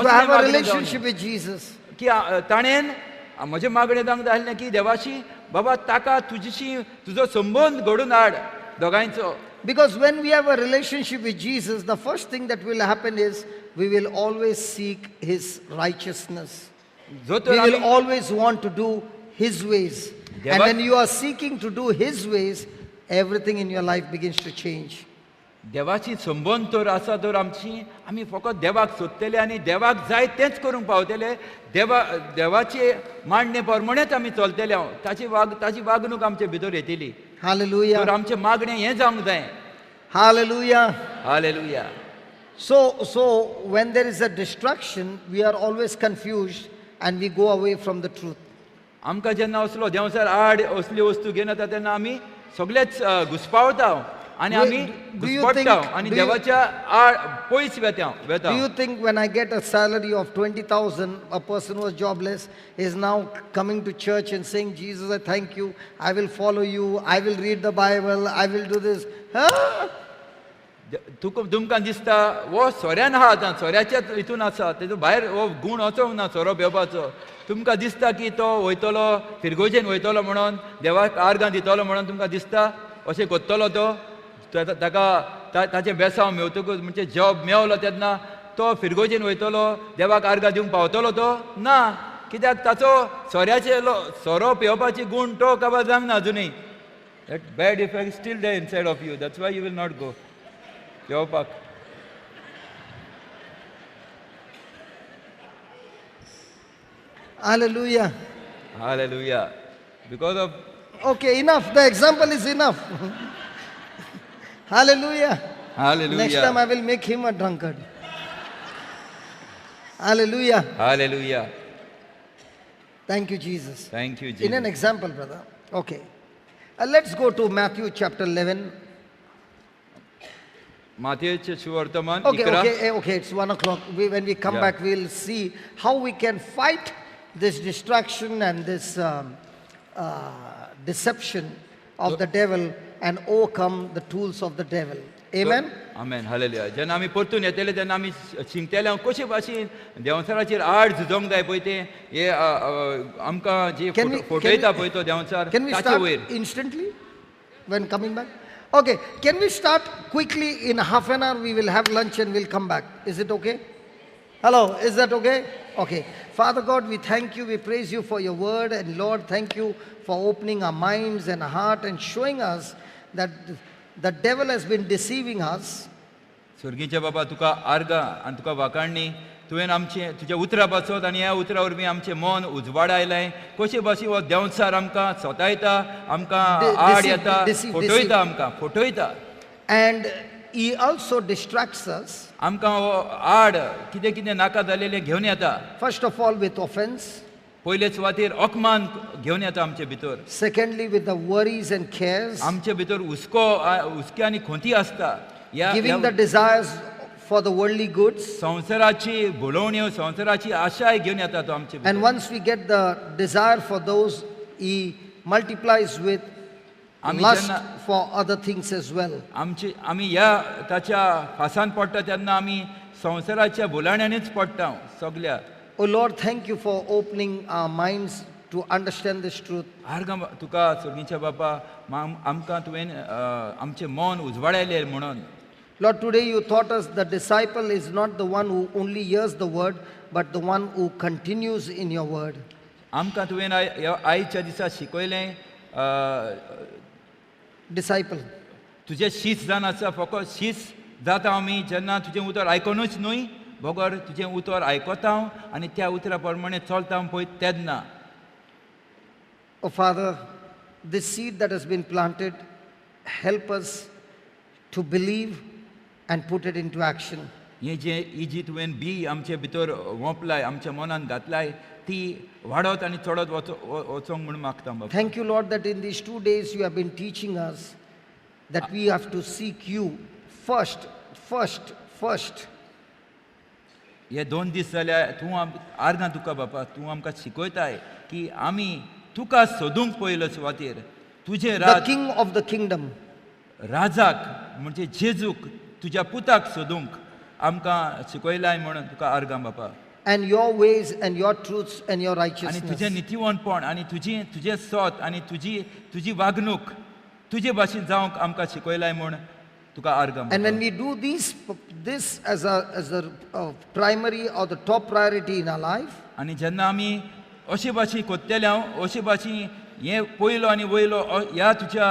[SPEAKER 1] To have a relationship with Jesus.
[SPEAKER 2] की ताणेन म्हजें मागणें सांगता आसलें की देवाशी, बाबा ताका तुजीशी तुजो संबंद घडून हाड दोगांयचो.
[SPEAKER 1] Because when we have a relationship with Jesus, the first thing that will happen is we will always seek His righteousness.
[SPEAKER 2] जो तर
[SPEAKER 1] We will
[SPEAKER 2] आमी
[SPEAKER 1] always want to do His ways. And when you are seeking to do His ways, everything in your life begins to change.
[SPEAKER 2] देवाची संबंद तर आसा तर आमची आमी फकत देवाक सोदतले आनी देवाक जाय तेंच करूंक पावतले. देवा देवाचे मांडणे प्रमाणेच आमी चलतले. हांव ताची वागणूक आमचे भितर येतली.
[SPEAKER 1] Hallelujah.
[SPEAKER 2] तर आमचें मागणें हें जावंक जाय.
[SPEAKER 1] Hallelujah.
[SPEAKER 2] Hallelujah.
[SPEAKER 1] So when there is a distraction, we are always confused and we go away from the truth.
[SPEAKER 2] आमकां जेन्ना असलो देंवचार आड असली वस्तू घेवन येता तेन्ना आमी सगळेच घुसपावता आनी आमी
[SPEAKER 1] Do you
[SPEAKER 2] घुसपडटा
[SPEAKER 1] think-
[SPEAKER 2] आनी
[SPEAKER 1] do you-
[SPEAKER 2] देवाच्या आड पयस वेता वेता.
[SPEAKER 1] Do you think when I get a salary of 20,000, a person who was jobless is now coming to church and saying, "Jesus, I thank you, I will follow you, I will read the Bible, I will do this"? Huh?
[SPEAKER 2] तुका तुमकां दिसता हो सोऱ्यान आहा, आतां सोऱ्याच्याच हितून आसा, तेजो भायर हो गूण वचोंक ना सोरो पिवपाचो. तुमकां दिसता की तो वयतलो फिरगोजेन वयतलो म्हणून, देवाक आर्गां दितलो म्हणून? तुमकां दिसता अशें करतलो तो? ताका ताचें बेसांव मेवतकूच, म्हणजे जॉब मेवलो तेन्ना तो फिरगोजेन वयतलो, देवाक आर्गां दिवंक पावतलो तो? ना. कित्याक? ताचो सोऱ्याचे सोरो पिवपाची गूण तो काबार जावंक ना अजुनूय. That bad effect still there inside of you. That's why you will not go पिवपाक.
[SPEAKER 1] Hallelujah.
[SPEAKER 2] Hallelujah. Because of
[SPEAKER 1] Okay, enough. The example is enough. Hallelujah.
[SPEAKER 2] Hallelujah.
[SPEAKER 1] Next time I will make him a drunkard. Hallelujah.
[SPEAKER 2] Hallelujah.
[SPEAKER 1] Thank you, Jesus.
[SPEAKER 2] Thank you,
[SPEAKER 1] In
[SPEAKER 2] Jesus.
[SPEAKER 1] an example, brother. Okay. Let's go to Matthew chapter 11.
[SPEAKER 2] मातयेचे सुवर्तमान
[SPEAKER 1] Okay,
[SPEAKER 2] 11.
[SPEAKER 1] okay, okay, it's 1 o'clock. When we come back, we'll see how we can fight this distraction and this deception of the devil and overcome the tools of the devil. Amen?
[SPEAKER 2] Amen, hallelujah. जेन्ना आमी परतून येतले तेन्ना आमी शिंकतले हांव कशे भाशेन देंवचाराचेर आड झुजोंक जाय पळय तें हे आमकां जी फटयता पळय तो देंवचार
[SPEAKER 1] Can we
[SPEAKER 2] ताचे
[SPEAKER 1] start
[SPEAKER 2] वयर.
[SPEAKER 1] Instantly when coming back? Okay, can we start quickly? In half an hour, we will have lunch and we'll come back. Is it okay? Hello, is that okay? Okay. Father God, we thank you, we praise you for your word, and Lord, thank you for opening our minds and heart and showing us that the devil has been deceiving us.
[SPEAKER 2] स्वर्गीचे बाबा, तुका आर्गां आनी तुका वाखाणणी. तुवें आमचें तुज्या उतरां पासत आनी ह्या उतरां वरवीं आमचें मन उजवाडायलें कशे भाशेन हो देंवचार आमकां सतायता, आमकां आड येता, फटयता, आमकां फटयता.
[SPEAKER 1] And he also distracts us,
[SPEAKER 2] आमकां हो आड कितें कितें नाका जालेलें घेवन येता.
[SPEAKER 1] First of all, with offense.
[SPEAKER 2] पयले सुवातेर अकमान घेवन येता आमचे भितर.
[SPEAKER 1] Secondly, with the worries and cares,
[SPEAKER 2] आमचे भितर हुस्को, हुस्के आनी खोंती आसता ह्या.
[SPEAKER 1] Giving the
[SPEAKER 2] ह्या
[SPEAKER 1] desires for the worldly goods.
[SPEAKER 2] संवसाराची भुलोवण्यो, संवसाराची आशाय घेवन येता तो आमचे
[SPEAKER 1] And
[SPEAKER 2] भितर.
[SPEAKER 1] Once we get the desire for those, he multiplies with
[SPEAKER 2] आमी
[SPEAKER 1] lust
[SPEAKER 2] जेन्ना
[SPEAKER 1] for other things as well.
[SPEAKER 2] आमची आमी ह्या ताच्या फासान पडटा तेन्ना आमी संवसाराच्या भुलाण्यानीच पडटा सगल्या.
[SPEAKER 1] Oh Lord, thank you for opening our minds to understand this truth.
[SPEAKER 2] आर्गां तुका सर्गीच्या बापा, आमकां तुवें आमचें मन उजवाडायलें म्हणून.
[SPEAKER 1] Lord, today you taught us the disciple is not the one who only hears the word, but the one who continues in your word.
[SPEAKER 2] आमकां तुवें ह्या आयच्या दिसा शिकयलें
[SPEAKER 1] Disciple.
[SPEAKER 2] तुजें शीस जावन आसा, फकत शीस जाता आमी जेन्ना तुजें उतर आयकोनूच न्हय, बगर तुजें उतर आयकता हांव आनी त्या उतरा प्रमाणे चलता हांव पळय तेन्ना.
[SPEAKER 1] Oh Father, this seed that has been planted, help us to believe and put it into action.
[SPEAKER 2] हें जें ही जी तुवें बी आमचे भितर वोंपलाय, आमच्या मनान घातलाय, ती वाडत आनी चडत वचोंक म्हूण मागता बाबा.
[SPEAKER 1] Thank you, Lord, that in these 2 days you have been teaching us that we have to seek you first, first, first.
[SPEAKER 2] हे 2 दीस जाल्यार तूं आर्गां तुका बापा, तूं आमकां शिकयताय की आमी तुका सोदूंक पयलो सुवातेर तुजें
[SPEAKER 1] The
[SPEAKER 2] Raj,
[SPEAKER 1] King of the kingdom.
[SPEAKER 2] राजाक म्हणजे जेजूक, तुज्या पुताक सोदूंक आमकां शिकयलाय म्हणून तुका आर्गां बापा.
[SPEAKER 1] And your ways and your truths and your
[SPEAKER 2] आनी तुजें
[SPEAKER 1] righteousness.
[SPEAKER 2] नितीवंतपण आनी तुजें सत आनी तुजी वागणूक तुजे भाशेन जावंक आमकां शिकयलाय म्हूण तुका आर्गां
[SPEAKER 1] And when
[SPEAKER 2] बापा.
[SPEAKER 1] We do this as a primary or the top priority in our life,
[SPEAKER 2] आनी जेन्ना आमी अशे भाशेन कोत्तेले हांव अशे भाशेन हें पयलो आनी वयलो ह्या तुज्या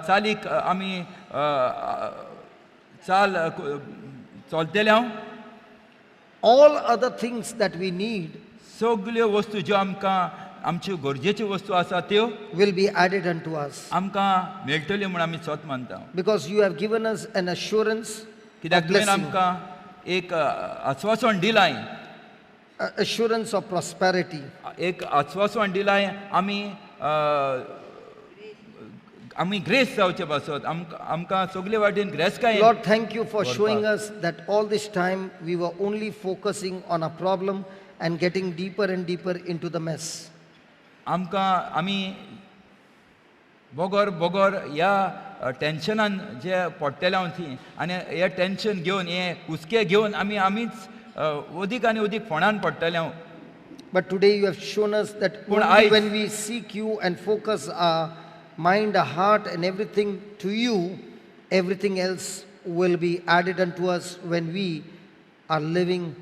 [SPEAKER 2] चालीक आमी चाल चलतले हांव,
[SPEAKER 1] all other things that we need
[SPEAKER 2] सगल्यो वस्तू ज्यो आमकां आमच्यो गरजेच्यो वस्तू आसा त्यो
[SPEAKER 1] will be added unto us.
[SPEAKER 2] आमकां मेळटल्यो म्हूण आमी सत मानता.
[SPEAKER 1] Because you have given us an assurance
[SPEAKER 2] कित्याक
[SPEAKER 1] of
[SPEAKER 2] तुवें
[SPEAKER 1] blessing,
[SPEAKER 2] आमकां एक आस्वासन दिलाय,
[SPEAKER 1] assurance of prosperity.
[SPEAKER 2] एक आस्वासन दिलाय आमी आमी ग्रेस जावचे पासत, आमकां सगले वाटेन ग्रेस काय.
[SPEAKER 1] Lord, thank you for showing us that all this time we were only focusing on a problem and getting deeper and deeper into the mess.
[SPEAKER 2] आमकां आमी बगर बगर ह्या टेन्शनान जे पडटेले हांव ती आनी हे टेन्शन घेवन, हे हुस्के घेवन आमी आमीच अदीक आनी अदीक फोंडान पडटले हांव.
[SPEAKER 1] But today you have shown us that
[SPEAKER 2] पूण
[SPEAKER 1] only
[SPEAKER 2] आयज
[SPEAKER 1] when we seek you and focus our mind, our heart, and everything to you, everything else will be added unto us when we are living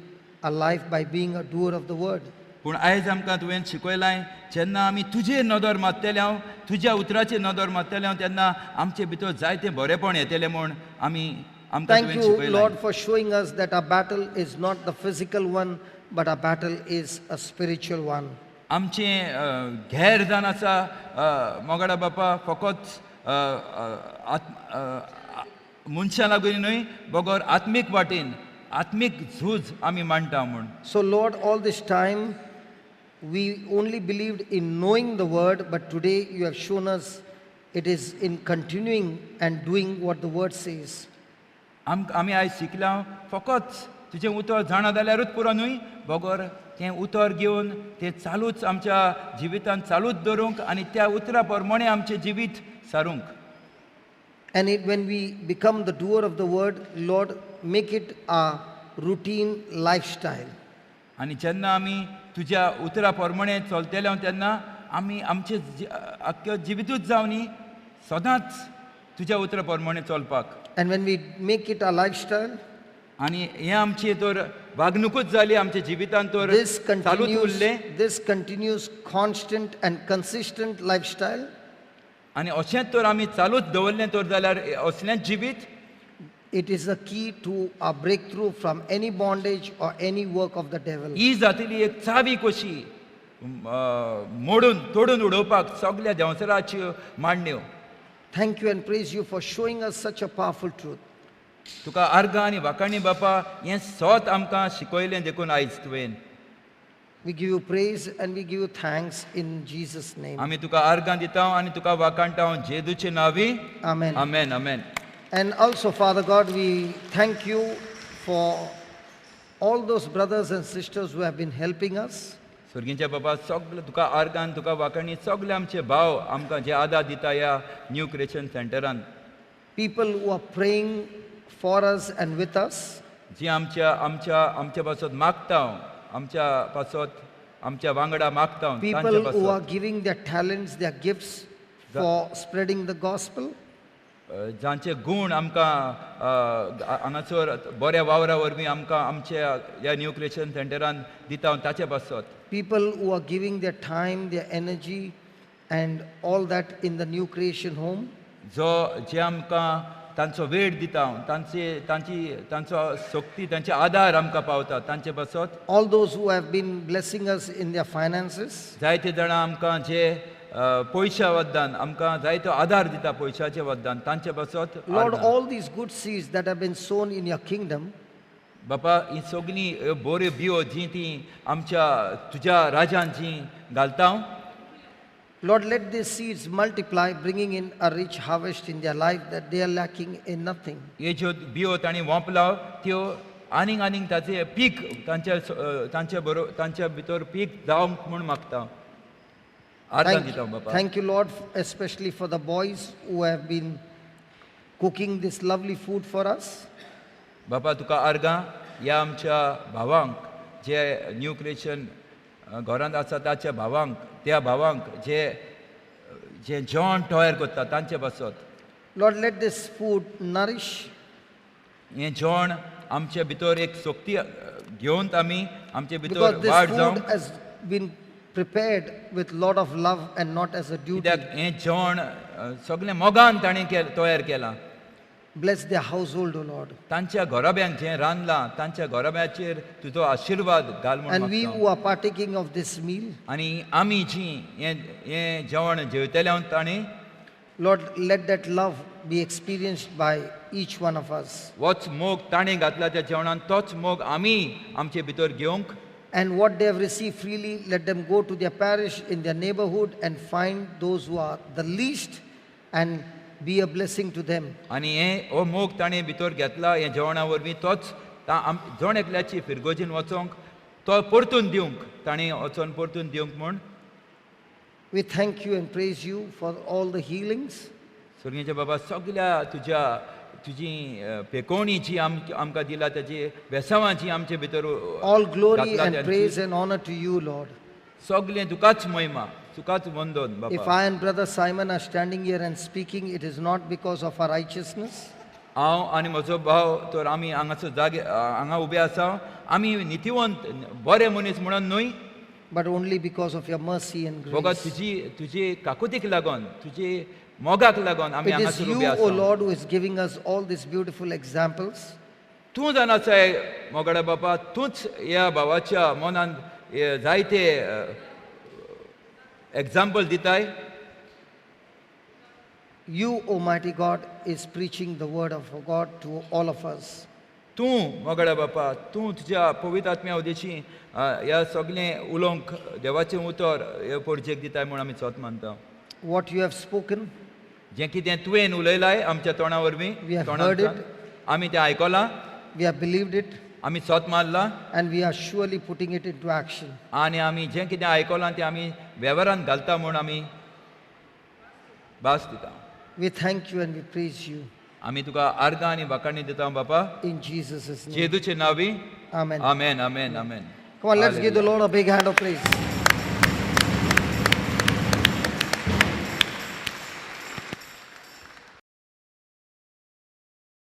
[SPEAKER 1] a life by being a doer of the word.
[SPEAKER 2] पूण आयज आमकां तुवें शिकयलां, जेन्ना आमी तुजेर नदर मारतले हांव, तुज्या उतराचेर नदर मारतले हांव, तेन्ना आमचे भितर जायतें बरेंपण येतलें म्हूण आमी आमकां
[SPEAKER 1] Thank
[SPEAKER 2] तुवें
[SPEAKER 1] you,
[SPEAKER 2] शिकयलां.
[SPEAKER 1] Lord, for showing us that our battle is not the physical one, but our battle is a spiritual one.
[SPEAKER 2] आमचें घेर जावन आसा मोगाडा बापा, फकत अ, अ, आत्म अ, मनशां लागून न्हय, बगर आत्मीक वाटेन आत्मीक झूज आमी मांडटा म्हूण.
[SPEAKER 1] So, Lord, all this time we only believed in knowing the word, but today you have shown us it is in continuing and doing what the word says.
[SPEAKER 2] आमी आयज शिकला, फकत तुजें उतर जाणा जाल्यारूच पुरो न्हय, बगर तें उतर घेवन तें चालूच आमच्या जिवितांत चालूच दवरूंक आनी त्या उतरा प्रमाणे आमचें जिवीत सारूंक.
[SPEAKER 1] And when we become the doer of the word, Lord, make it a routine lifestyle.
[SPEAKER 2] आनी जेन्ना आमी तुज्या उतरा प्रमाणे चलतले तेन्ना आमी आमचें आख्खें जिवितूच जावं न्ही, सदांच तुज्या उतरा प्रमाणे चलपाक.
[SPEAKER 1] And when we make it our lifestyle,
[SPEAKER 2] आनी हें आमचें तर वागणुकूच जाली आमच्या जिवितांत तर
[SPEAKER 1] this
[SPEAKER 2] चालूच
[SPEAKER 1] continues,
[SPEAKER 2] उरलें,
[SPEAKER 1] this continues constant and consistent lifestyle,
[SPEAKER 2] आनी अशेंच तर आमी चालूच दवरलें तर जाल्यार असलेंच जिवीत,
[SPEAKER 1] it is the key to our breakthrough from any bondage or any work of the devil.
[SPEAKER 2] ही जातली एक चावी कशी मोडून तोडून उडोवपाक सगल्या देंवचाराच्यो मांडण्यो.
[SPEAKER 1] Thank you and praise you for showing us such a powerful truth.
[SPEAKER 2] तुका आर्गां आनी वाखाणी बापा, हें सत आमकां शिकयलें देखून आयज तुवें.
[SPEAKER 1] We give you praise and we give you thanks in Jesus' name.
[SPEAKER 2] आमी तुका आर्गां दिता आनी तुका वाखाणटा जेजूचे नांवी.
[SPEAKER 1] Amen.
[SPEAKER 2] Amen, amen.
[SPEAKER 1] And also, Father God, we thank you for all those brothers and sisters who have been helping us.
[SPEAKER 2] स्वर्गींच्या बाबा, सगळे तुका आर्गान तुका वाखाणी सगळे आमचे भाव आमकां जे आदार दिता ह्या न्यू क्रिएशन सेंटरान.
[SPEAKER 1] People who are praying for us and with us.
[SPEAKER 2] जी आमच्या आमच्या आमच्या पासत मागता, आमच्या पासत, आमच्या वांगडा मागता तांचे
[SPEAKER 1] People who are
[SPEAKER 2] पासत.
[SPEAKER 1] Giving their talents, their gifts for spreading the gospel.
[SPEAKER 2] जांचे गूण आमकां हांगासर बऱ्या वावरा वरवीं आमकां आमच्या ह्या न्यू क्रिएशन सेंटरान दिता ताचे पासत.
[SPEAKER 1] People who are giving their time, their energy, and all that in the new creation home.
[SPEAKER 2] जो जे आमकां तांचो वेळ दिता, तांचे तांची तांचो शक्ती, तांचे आदार आमकां पावता तांचे पासत.
[SPEAKER 1] All those who have been blessing us in their finances.
[SPEAKER 2] जायते जाणां आमकां जे पयशा वद्दान आमकां जायतो आदार दिता पयशाचे वद्दान तांचे पासत.
[SPEAKER 1] Lord,
[SPEAKER 2] आर्गां.
[SPEAKER 1] All these good seeds that have been sown in your kingdom,
[SPEAKER 2] बापा, ही सगळीं ह्यो बऱ्यो बियो जी ती आमच्या तुज्या राजान जी घालता,
[SPEAKER 1] Lord, let these seeds multiply, bringing in a rich harvest in their life that they are lacking in nothing.
[SPEAKER 2] हे ज्यो बियो तांणी वोंपला त्यो आनीक आनीक ताचे पीक तांच्या तांच्या बरो तांच्या भितर पीक जावंक म्हूण मागता, आर्गां दिता बापा.
[SPEAKER 1] Thank you, Lord, especially for the boys who have been cooking this lovely food for us.
[SPEAKER 2] बापा, तुका आर्गां ह्या आमच्या भावांक जे न्यू क्रिएशन घरांत आसा ताच्या भावांक, त्या भावांक जे जे जेवण तयार करता तांचे पासत.
[SPEAKER 1] Lord, let this food nourish
[SPEAKER 2] हें जेवण आमचे भितर एक शक्ती घेवन आमी आमचे भितर
[SPEAKER 1] because this
[SPEAKER 2] वाड
[SPEAKER 1] food
[SPEAKER 2] जावंक.
[SPEAKER 1] Has been prepared with lot of love and not as a duty.
[SPEAKER 2] कित्याक हें जेवण सगळें मोगान ताणें तयार केलां.
[SPEAKER 1] Bless their household, O Lord.
[SPEAKER 2] तांच्या घराब्यांक जें रांदलां तांच्या घराब्याचेर तुजो आशिर्वाद घाल म्हूण
[SPEAKER 1] And we
[SPEAKER 2] मागता.
[SPEAKER 1] Who are partaking of this meal,
[SPEAKER 2] आनी आमी जी हें हें जेवण जेवतले तांणी,
[SPEAKER 1] Lord, let that love be experienced by each one of us.
[SPEAKER 2] होच मोग ताणें घातला त्या जेवणान, तोच मोग आमी आमचे भितर घेवंक.
[SPEAKER 1] And what they have received freely, let them go to their parish, in their neighborhood, and find those who are the least and be a blessing to them.
[SPEAKER 2] आनी हें हो मोग ताणें भितर घेतला हें जेवणा वरवीं तोच जण एकल्याची फिरगोजीन वचोंक तो परतून दिवंक, ताणें वचोन परतून दिवंक म्हूण.
[SPEAKER 1] We thank you and praise you for all the healings.
[SPEAKER 2] स्वर्गीच्या बाबा, सगल्या तुज्या तुजी पेकोवणी जी आमकां दिला, ताजी बेसांवां जी आमचे भितर
[SPEAKER 1] All glory
[SPEAKER 2] घातला
[SPEAKER 1] and
[SPEAKER 2] तांची,
[SPEAKER 1] praise and honor to you, Lord.
[SPEAKER 2] सगलें तुकाच महिमा, तुकाच वंदन
[SPEAKER 1] If
[SPEAKER 2] बाबा.
[SPEAKER 1] I and Brother Simon are standing here and speaking, it is not because of our righteousness,
[SPEAKER 2] हांव आनी म्हजो भाव तर आमी हांगासर जागे हांगा उबे आसा, आमी नितीवंत बरे मनीस म्हणून न्हय,
[SPEAKER 1] but only because of your mercy and
[SPEAKER 2] फकत
[SPEAKER 1] grace.
[SPEAKER 2] तुजी तुजी काकुतीक लागून, तुजी मोगाक लागून आमी
[SPEAKER 1] It is
[SPEAKER 2] हांगासर
[SPEAKER 1] you,
[SPEAKER 2] उबे
[SPEAKER 1] O
[SPEAKER 2] आसा.
[SPEAKER 1] Lord, who is giving us all these beautiful examples.
[SPEAKER 2] तूं जाणा आसाय मोगाडा बापा, तूंच ह्या भावाच्या मनान हे जायते एग्जाम्पल दिताय.
[SPEAKER 1] You, Almighty God, is preaching the word of God to all of us.
[SPEAKER 2] तूं मोगाडा बापा, तूं तुज्या पवित्र आत्म्या उदेशी ह्या सगळें उलोवंक देवाचें उतर हे परजेक दिताय म्हूण आमी सोत मानता.
[SPEAKER 1] What you have spoken,
[SPEAKER 2] जें कितें तुवें उलयलाय आमच्या तोंडा वरवीं,
[SPEAKER 1] We have
[SPEAKER 2] तोंडांतल्यान,
[SPEAKER 1] heard it.
[SPEAKER 2] आमी तें आयकलां,
[SPEAKER 1] we have believed it,
[SPEAKER 2] आमी सोत मारलां,
[SPEAKER 1] and we are surely putting it into action.
[SPEAKER 2] आनी आमी जें कितें आयकलां तें आमी वेव्हारान घालता म्हूण आमी भास दिता.
[SPEAKER 1] We thank you and we praise you
[SPEAKER 2] आमी तुका आर्गां आनी वाखाणी दिता बापा.
[SPEAKER 1] In Jesus' name.
[SPEAKER 2] जेजूचे नांवी.
[SPEAKER 1] Amen.
[SPEAKER 2] Amen, amen, amen.
[SPEAKER 1] Come on, let's give the Lord a big hand of praise.